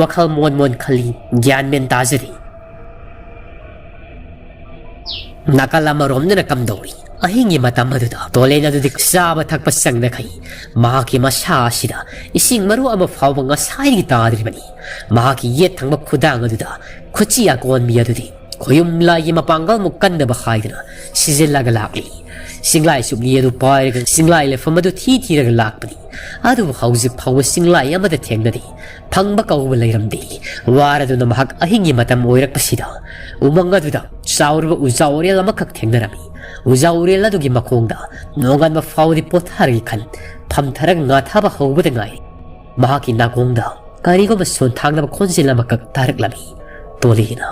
ꯋꯥꯈꯜ ꯃꯣꯟ ꯃꯣꯟ ꯈꯜꯂꯤ, ꯒ꯭ꯌꯥꯟ ꯃꯦꯟ ꯇꯥꯖꯗꯦ꯫ ꯅꯥꯀꯜ ꯑꯃꯔꯣꯝꯗꯅ ꯀꯝꯗꯧꯔꯤ? ꯑꯍꯤꯡꯒꯤ ꯃꯇꯝ ꯑꯗꯨꯗ ꯇꯣꯂꯦꯟ ꯑꯗꯨꯗꯤ ꯆꯥꯕ ꯊꯛꯄ ꯆꯪꯗꯈꯩ ꯃꯍꯥꯛꯀꯤ ꯃꯁꯥ ꯑꯁꯤꯗ ꯏꯁꯤꯡ ꯃꯔꯨ ꯑꯃ ꯐꯥꯎꯕ ꯉꯁꯥꯏꯗꯒꯤ ꯇꯥꯗ꯭ꯔꯤꯕꯅꯤ꯫ ꯃꯍꯥꯛꯀꯤ ꯌꯦꯠ ꯊꯪꯕ ꯈꯨꯗꯥꯡ ꯑꯗꯨꯗ ꯈꯨꯠꯆꯤ ꯑꯀꯣꯟꯕꯤ ꯑꯗꯨꯗꯤ ꯈꯣꯌꯨꯝ ꯂꯥꯏꯒꯤ ꯃꯄꯥꯡꯒꯜꯃꯨꯛ ꯀꯟꯅꯕ ꯍꯥꯏꯗꯨꯅ ꯁꯤꯖꯤꯜꯂꯒ ꯂꯥꯛꯂꯤ꯫ ꯆꯤꯡꯂꯥꯏ ꯁꯨꯞꯂꯤ ꯑꯗꯨ ꯄꯥꯏꯔꯒ ꯆꯤꯡꯂꯥꯏ ꯂꯩꯐꯝ ꯑꯗꯨ ꯊꯤ ꯊꯤꯔꯒ ꯂꯥꯛꯄꯅꯤ꯫ ꯑꯗꯨꯕꯨ ꯍꯧꯖꯤꯛ ꯐꯥꯎꯕ ꯆꯤꯡꯂꯥꯏ ꯑꯃꯗ ꯊꯦꯡꯅꯗꯦ꯫ ꯐꯪꯕ ꯀꯧꯕ ꯂꯩꯔꯝꯗꯦ꯫ ꯋꯥꯔꯗꯨꯅ ꯃꯍꯥꯛ ꯑꯍꯤꯡꯒꯤ ꯃꯇꯝ ꯑꯣꯏꯔꯛꯄꯁꯤꯗ ꯎꯃꯪ ꯑꯗꯨꯗ ꯆꯥꯎꯔꯕ ꯎꯖꯥ ꯎꯔꯦꯜ ꯑꯃꯈꯛ ꯊꯦꯡꯅꯔꯝꯃꯤ꯫ ꯎꯖꯥ ꯎꯔꯦꯜ ꯑꯗꯨꯒꯤ ꯃꯈꯣꯡꯗ ꯅꯣꯡꯉꯥꯟꯕ ꯐꯥꯎꯗꯤ ꯄꯣꯊꯥꯔꯒꯦ ꯈꯟ ꯐꯝꯊꯔꯒ ꯉꯥ ꯊꯥꯕ ꯍꯧꯕꯗ ꯉꯥꯏꯔꯤ꯫ ꯃꯍꯥꯛꯀꯤ ꯅꯥꯀꯣꯡꯗ ꯀꯔꯤꯒꯨꯝꯕ ꯁꯣꯟꯊꯥꯡꯅꯕ ꯈꯣꯟꯖꯦꯜ ꯑꯃꯈꯛ ꯇꯥꯔꯛꯂꯝꯃꯤ꯫ ꯇꯣꯂꯤꯅ,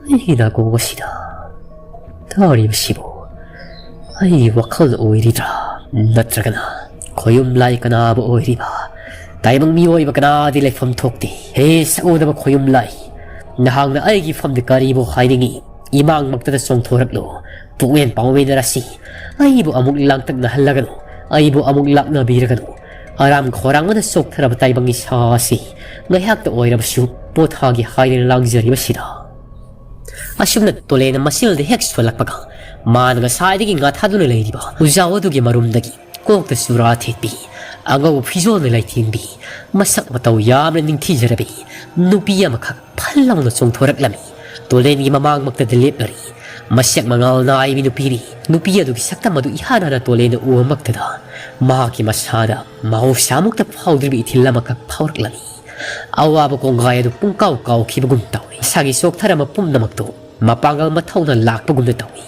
ꯑꯩꯒꯤ ꯅꯥꯀꯣꯡ ꯑꯁꯤꯗ ꯇꯥꯔꯤꯕꯁꯤꯕꯨ ꯑꯩꯒꯤ ꯋꯥꯈꯜ ꯑꯣꯏꯔꯤꯕ꯭ꯔꯥ? ꯅꯠꯇ꯭ꯔꯒꯅ ꯈꯣꯌꯨꯝ ꯂꯥꯏ ꯀꯅꯥꯕ ꯑꯣꯏꯔꯤꯕ ꯇꯥꯏꯕꯪ ꯃꯤꯑꯣꯏꯕ ꯀꯅꯥꯗꯤ ꯂꯩꯐꯝ ꯊꯣꯛꯇꯦ꯫ ꯍꯦ ꯁꯛꯎꯗꯕ ꯈꯣꯌꯨꯝ ꯂꯥꯏ, ꯅꯍꯥꯛꯅ ꯑꯩꯒꯤ ꯐꯝꯗ ꯀꯔꯤꯕꯨ ꯍꯥꯏꯅꯤꯡꯏ? ꯏꯃꯥꯡꯃꯛꯇꯗ ꯆꯣꯡꯊꯣꯔꯛꯂꯣ꯫ ꯄꯨꯛꯃꯦꯟ ꯄꯥꯎꯃꯦꯟꯅꯔꯁꯤ꯫ ꯑꯩꯕꯨ ꯑꯃꯨꯛ ꯂꯥꯡꯇꯛꯅꯍꯜꯂꯒꯅꯨ꯫ ꯑꯩꯕꯨ ꯑꯃꯨꯛ ꯂꯥꯛꯅꯕꯤꯔꯒꯅꯨ꯫ ꯑꯔꯥꯝ ꯈꯧꯔꯥꯡꯕꯅ ꯆꯣꯛꯊꯔꯕ ꯇꯥꯏꯕꯪ ꯏꯁꯥ ꯑꯁꯤ ꯉꯥꯏꯍꯥꯛꯇ ꯑꯣꯏꯔꯕꯁꯨ ꯄꯣꯊꯥꯒꯦ ꯍꯥꯏꯗꯅ ꯂꯥꯡꯖꯔꯤꯕꯁꯤꯗ꯫ ꯑꯁꯨꯝꯅ ꯇꯣꯂꯦꯅ ꯃꯁꯤꯜꯗ ꯍꯦꯛ ꯁꯣꯜꯂꯛꯄꯒ, ꯃꯥꯅ ꯉꯁꯥꯏꯗꯒꯤ ꯉꯥꯊꯥꯗꯨꯅ ꯂꯩꯔꯤꯕ ꯎꯖꯥꯎ ꯑꯗꯨꯒꯤ ꯃꯔꯨꯝꯗꯒꯤ ꯀꯣꯛꯇ ꯆꯨꯔꯥ ꯊꯦꯠꯄꯤ, ꯑꯉꯧꯕ ꯐꯤꯖꯣꯜꯅ ꯂꯩꯊꯦꯡꯕꯤ, ꯃꯁꯛ ꯃꯇꯧ ꯌꯥꯝꯅ ꯅꯤꯡꯊꯤꯖꯔꯕꯤ ꯅꯨꯄꯤ ꯑꯃꯈꯛ ꯐꯜ ꯂꯥꯎꯅ ꯆꯣꯡꯊꯣꯔꯛꯂꯝꯃꯤ꯫ ꯇꯣꯂꯦꯟꯒꯤ ꯃꯃꯥꯡꯃꯛꯇꯗ ꯂꯦꯞꯂꯔꯤ꯫ ꯃꯁꯦꯛ ꯃꯉꯥꯜ ꯅꯥꯏꯕꯤ ꯅꯨꯄꯤꯅꯤ꯫ ꯅꯨꯄꯤ ꯑꯗꯨꯒꯤ ꯁꯛꯇꯝ ꯑꯗꯨ ꯏꯍꯥꯟ ꯍꯥꯟꯅ ꯇꯣꯂꯦꯟꯅ ꯎꯕꯃꯛꯇꯗ ꯃꯍꯥꯛꯀꯤ ꯃꯁꯥꯗ ꯃꯍꯧꯁꯥꯃꯛꯇ ꯐꯥꯎꯗ꯭ꯔꯤꯕ ꯏꯊꯤꯜ ꯑꯃꯈꯛ ꯐꯥꯎꯔꯛꯂꯝꯃꯤ꯫ ꯑꯋꯥꯕ ꯀꯣꯡꯒꯥꯏ ꯑꯗꯨ ꯄꯨꯡꯀꯥꯎ ꯀꯥꯎꯈꯤꯕꯒꯨꯝ ꯇꯧꯏ꯫ ꯏꯁꯥꯒꯤ ꯆꯣꯛꯊꯔꯝꯕ ꯄꯨꯝꯅꯃꯛꯇꯨ ꯃꯄꯥꯡꯒꯜ ꯃꯊꯧꯅ ꯂꯥꯛꯄꯒꯨꯝꯅ ꯇꯧꯏ꯫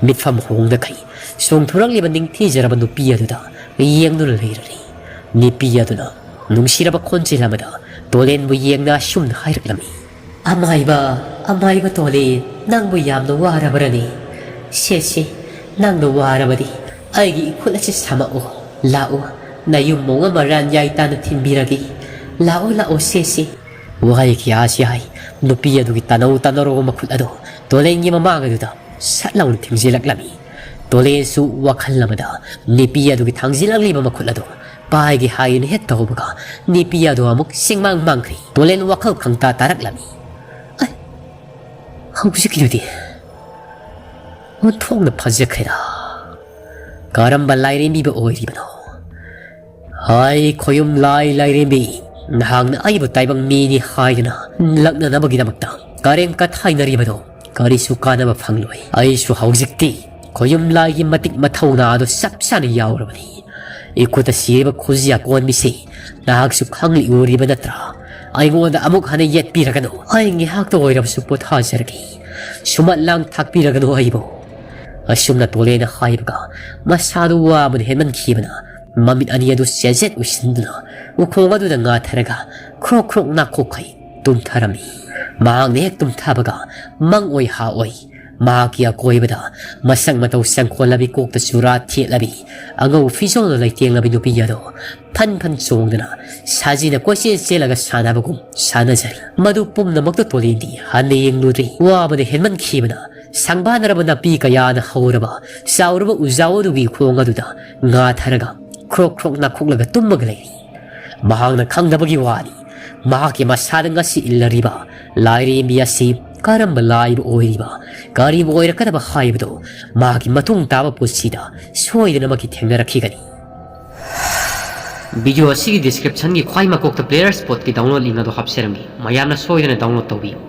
ꯃꯤꯠꯐꯝ ꯍꯣꯡꯗꯈꯩ ꯆꯣꯡꯊꯣꯔꯛꯂꯤꯕ ꯅꯤꯡꯊꯤꯖꯔꯕ ꯅꯨꯄꯤ ꯑꯗꯨꯗ ꯌꯦꯡꯗꯨꯅ ꯂꯩꯔꯔꯤ꯫ ꯅꯨꯄꯤ ꯑꯗꯨꯅ ꯅꯨꯡꯁꯤꯔꯕ ꯈꯣꯟꯖꯦꯜ ꯑꯃꯗ ꯇꯣꯂꯦꯟꯕꯨ ꯌꯦꯡꯅ ꯑꯁꯨꯝꯅ ꯍꯥꯏꯔꯛꯂꯝꯃꯤ꯫ "ꯑꯃꯥꯏꯕ, ꯑꯃꯥꯏꯕ ꯇꯣꯂꯦꯟ, ꯅꯪꯕꯨ ꯌꯥꯝꯅ ꯋꯥꯔꯕ꯭ꯔꯅꯦ? ꯁꯦ, ꯁꯦ, ꯅꯪꯅ ꯋꯥꯔꯕꯗꯤ ꯑꯩꯒꯤ ꯏꯈꯨꯠ ꯑꯁꯤ ꯁꯥꯃꯛꯎ꯫ ꯂꯥꯛꯎ, ꯅꯌꯨꯝ ꯃꯣꯡ ꯑꯃ ꯔꯥꯟ ꯌꯥꯏ ꯇꯥꯅ ꯊꯤꯟꯕꯤꯔꯒꯦ꯫ ꯂꯥꯛꯑꯣ, ꯂꯥꯛꯑꯣ, ꯁꯦ, ꯁꯦ꯫" ꯋꯥꯍꯩ ꯀꯌꯥꯁꯤ ꯍꯥꯏ ꯅꯨꯄꯤ ꯑꯗꯨꯒꯤ ꯇꯅꯧ ꯇꯅꯧꯔꯕ ꯃꯈꯨꯠ ꯑꯗꯨ ꯇꯣꯂꯦꯟꯒꯤ ꯃꯃꯥꯡ ꯑꯗꯨꯗ ꯁꯠ ꯂꯥꯎꯅ ꯊꯤꯡꯖꯤꯜꯂꯛꯂꯝꯃꯤ꯫ ꯇꯣꯂꯦꯟꯁꯨ ꯋꯥꯈꯜ ꯑꯃꯗ ꯅꯨꯄꯤ ꯑꯗꯨꯒꯤ ꯊꯥꯡꯖꯤꯜꯂꯛꯂꯤꯕ ꯃꯈꯨꯠ ꯑꯗꯨ ꯄꯥꯏꯒꯦ ꯍꯥꯏꯗꯨꯅ ꯍꯦꯛ ꯇꯧꯕꯒ, ꯅꯨꯄꯤ ꯑꯗꯨ ꯑꯃꯨꯛ ꯁꯦꯡꯃꯥꯡ ꯃꯥꯡꯈ꯭ꯔꯦ꯫ ꯇꯣꯂꯦꯟ ꯋꯥꯈꯜ ꯈꯪꯇꯥ ꯇꯥꯔꯛꯂꯝꯃꯤ꯫ "ꯑꯩ, ꯍꯧꯖꯤꯛꯀꯤꯗꯨꯗꯤ ꯑꯣꯟꯊꯣꯛꯅ ꯐꯖꯈ꯭ꯔꯦꯗ꯫ ꯀꯔꯝꯕ ꯂꯥꯏꯔꯦꯝꯕꯤꯕ ꯑꯣꯏꯔꯤꯕꯅꯣ? ꯍꯥꯏ ꯈꯣꯌꯨꯝ ꯂꯥꯏ ꯂꯥꯏꯔꯦꯝꯕꯤ, ꯅꯍꯥꯛꯅ ꯑꯩꯕꯨ ꯇꯥꯏꯕꯪ ꯃꯤꯅꯤ ꯍꯥꯏꯗꯨꯅ ꯂꯛꯅꯅꯕꯒꯤꯗꯃꯛꯇ ꯀꯔꯦꯝ ꯀꯊꯥꯏꯅꯔꯤꯕꯗꯣ ꯀꯔꯤꯁꯨ ꯀꯥꯟꯅꯕ ꯐꯪꯂꯣꯏ꯫ ꯑꯩꯁꯨ ꯍꯧꯖꯤꯛꯇꯤ ꯈꯣꯌꯨꯝ ꯂꯥꯏꯒꯤ ꯃꯇꯤꯛ ꯃꯊꯧꯅꯥ ꯑꯗꯨ ꯆꯞ ꯆꯥꯅ ꯌꯥꯎꯔꯕꯅꯤ꯫ ꯏꯈꯨꯠꯇ ꯁꯤꯔꯤꯕ ꯈꯨꯖꯤꯌꯥ ꯀꯣꯟꯕꯤꯁꯤ ꯅꯍꯥꯛꯁꯨ ꯈꯪꯂꯤ ꯎꯔꯤꯕ ꯅꯠꯇ꯭ꯔꯥ? ꯑꯩꯉꯣꯟꯗ ꯑꯃꯨꯛ ꯍꯟꯅ ꯌꯦꯠꯄꯤꯔꯒꯅꯨ꯫ ꯑꯩ ꯉꯥꯏꯍꯥꯛꯇ ꯑꯣꯏꯔꯕꯁꯨ ꯄꯣꯊꯥꯖꯔꯒꯦ꯫ ꯁꯨꯃꯠ ꯂꯥꯡ ꯊꯥꯛꯄꯤꯔꯒꯅꯨ ꯑꯩꯕꯨ꯫ ꯑꯁꯨꯝꯅ ꯇꯣꯂꯦꯅ ꯍꯥꯏꯕꯒ ꯃꯁꯥꯗꯨ ꯋꯥꯕꯅ ꯍꯦꯟꯃꯟꯈꯤꯕꯅ ꯃꯃꯤꯠ ꯑꯅꯤ ꯑꯗꯨ ꯆꯦꯖꯦꯠ ꯎꯏꯁꯤꯟꯗꯨꯅ ꯎꯈꯣꯡ ꯑꯗꯨꯗ ꯉꯥꯊꯔꯒ ꯈ꯭ꯔꯣꯛ ꯈ꯭ꯔꯣꯛ ꯅꯥꯈꯣꯛꯈꯩ ꯇꯨꯝꯊꯔꯝꯃꯤ꯫ ꯃꯍꯥꯛꯅ ꯍꯦꯛ ꯇꯨꯝꯊꯕꯒ ꯃꯪ ꯑꯣꯏ ꯍꯥ ꯑꯣꯏ ꯃꯍꯥꯛꯀꯤ ꯑꯀꯣꯏꯕꯗ ꯃꯁꯛ ꯃꯇꯧ ꯁꯪꯈꯣꯜꯂꯕꯤ, ꯀꯣꯛꯇ ꯆꯨꯔꯥ ꯊꯦꯠꯂꯕꯤ, ꯑꯉꯧ ꯐꯤꯖꯣꯜꯅ ꯂꯩꯇꯦꯡꯂꯕꯤ ꯅꯨꯄꯤ ꯑꯗꯣ ꯐꯟ ꯐꯟ ꯆꯣꯡꯗꯨꯅ ꯁꯥꯖꯤꯅ ꯀꯣꯏꯆꯦꯟ ꯆꯦꯜꯂꯒ ꯁꯥꯟꯅꯕꯒꯨꯝ ꯁꯥꯟꯅꯖꯔꯤ꯫ ꯃꯗꯨ ꯄꯨꯝꯅꯃꯛꯇ ꯇꯣꯂꯦꯟꯗꯤ ꯍꯟꯅ ꯌꯦꯡꯂꯨꯗ꯭ꯔꯤ꯫ ꯋꯥꯕꯅ ꯍꯦꯟꯃꯟꯈꯤꯕꯅ ꯁꯪꯕꯥꯟꯅꯔꯕ ꯅꯥꯄꯤ ꯀꯌꯥꯅ ꯍꯧꯔꯕ ꯆꯥꯎꯔꯕ ꯎꯖꯥꯎ ꯑꯗꯨꯒꯤ ꯈꯣꯡ ꯑꯗꯨꯗ ꯉꯥꯊꯔꯒ ꯈ꯭ꯔꯣꯛ ꯈ꯭ꯔꯣꯛ ꯅꯥꯈꯣꯛꯂꯒ ꯇꯨꯝꯃꯒ ꯂꯩꯔꯤ꯫ ꯃꯍꯥꯛꯅ ꯈꯪꯗꯕꯒꯤ ꯋꯥꯅꯤ, ꯃꯍꯥꯛꯀꯤ ꯃꯁꯥꯗ ꯉꯁꯤ ꯏꯜꯂꯔꯤꯕ ꯂꯥꯏꯔꯦꯝꯕꯤ ꯑꯁꯤ ꯀꯔꯝꯕ ꯂꯥꯏꯕꯨ ꯑꯣꯏꯔꯤꯕ, ꯀꯔꯤꯕꯨ ꯑꯣꯏꯔꯛꯀꯗꯕ ꯍꯥꯏꯕꯗꯨ ꯃꯍꯥꯛꯀꯤ ꯃꯇꯨꯡ ꯇꯥꯕ ꯄꯨꯟꯁꯤꯗ ꯁꯣꯏꯗꯅꯃꯛꯀꯤ ꯊꯦꯡꯅꯔꯛꯈꯤꯒꯅꯤ꯫ ꯚꯤꯗꯤꯑꯣ ꯑꯁꯤꯒꯤ ꯗꯤꯁꯀ꯭ꯔꯤꯞꯁꯟꯒꯤ ꯈ꯭ꯋꯥꯏ ꯃꯀꯣꯛꯇ ꯄ꯭ꯂꯦꯌꯔ ꯁ꯭ꯄꯣꯠꯀꯤ ꯗꯥꯎꯟꯂꯣꯗ ꯂꯤꯡ ꯑꯗꯨ ꯍꯥꯞꯆꯔꯝꯒꯦ, ꯃꯌꯥꯝꯅ ꯁꯣꯏꯗꯅ ꯗꯥꯎꯟꯂꯣꯗ ꯇꯧꯕꯤꯌꯨ꯫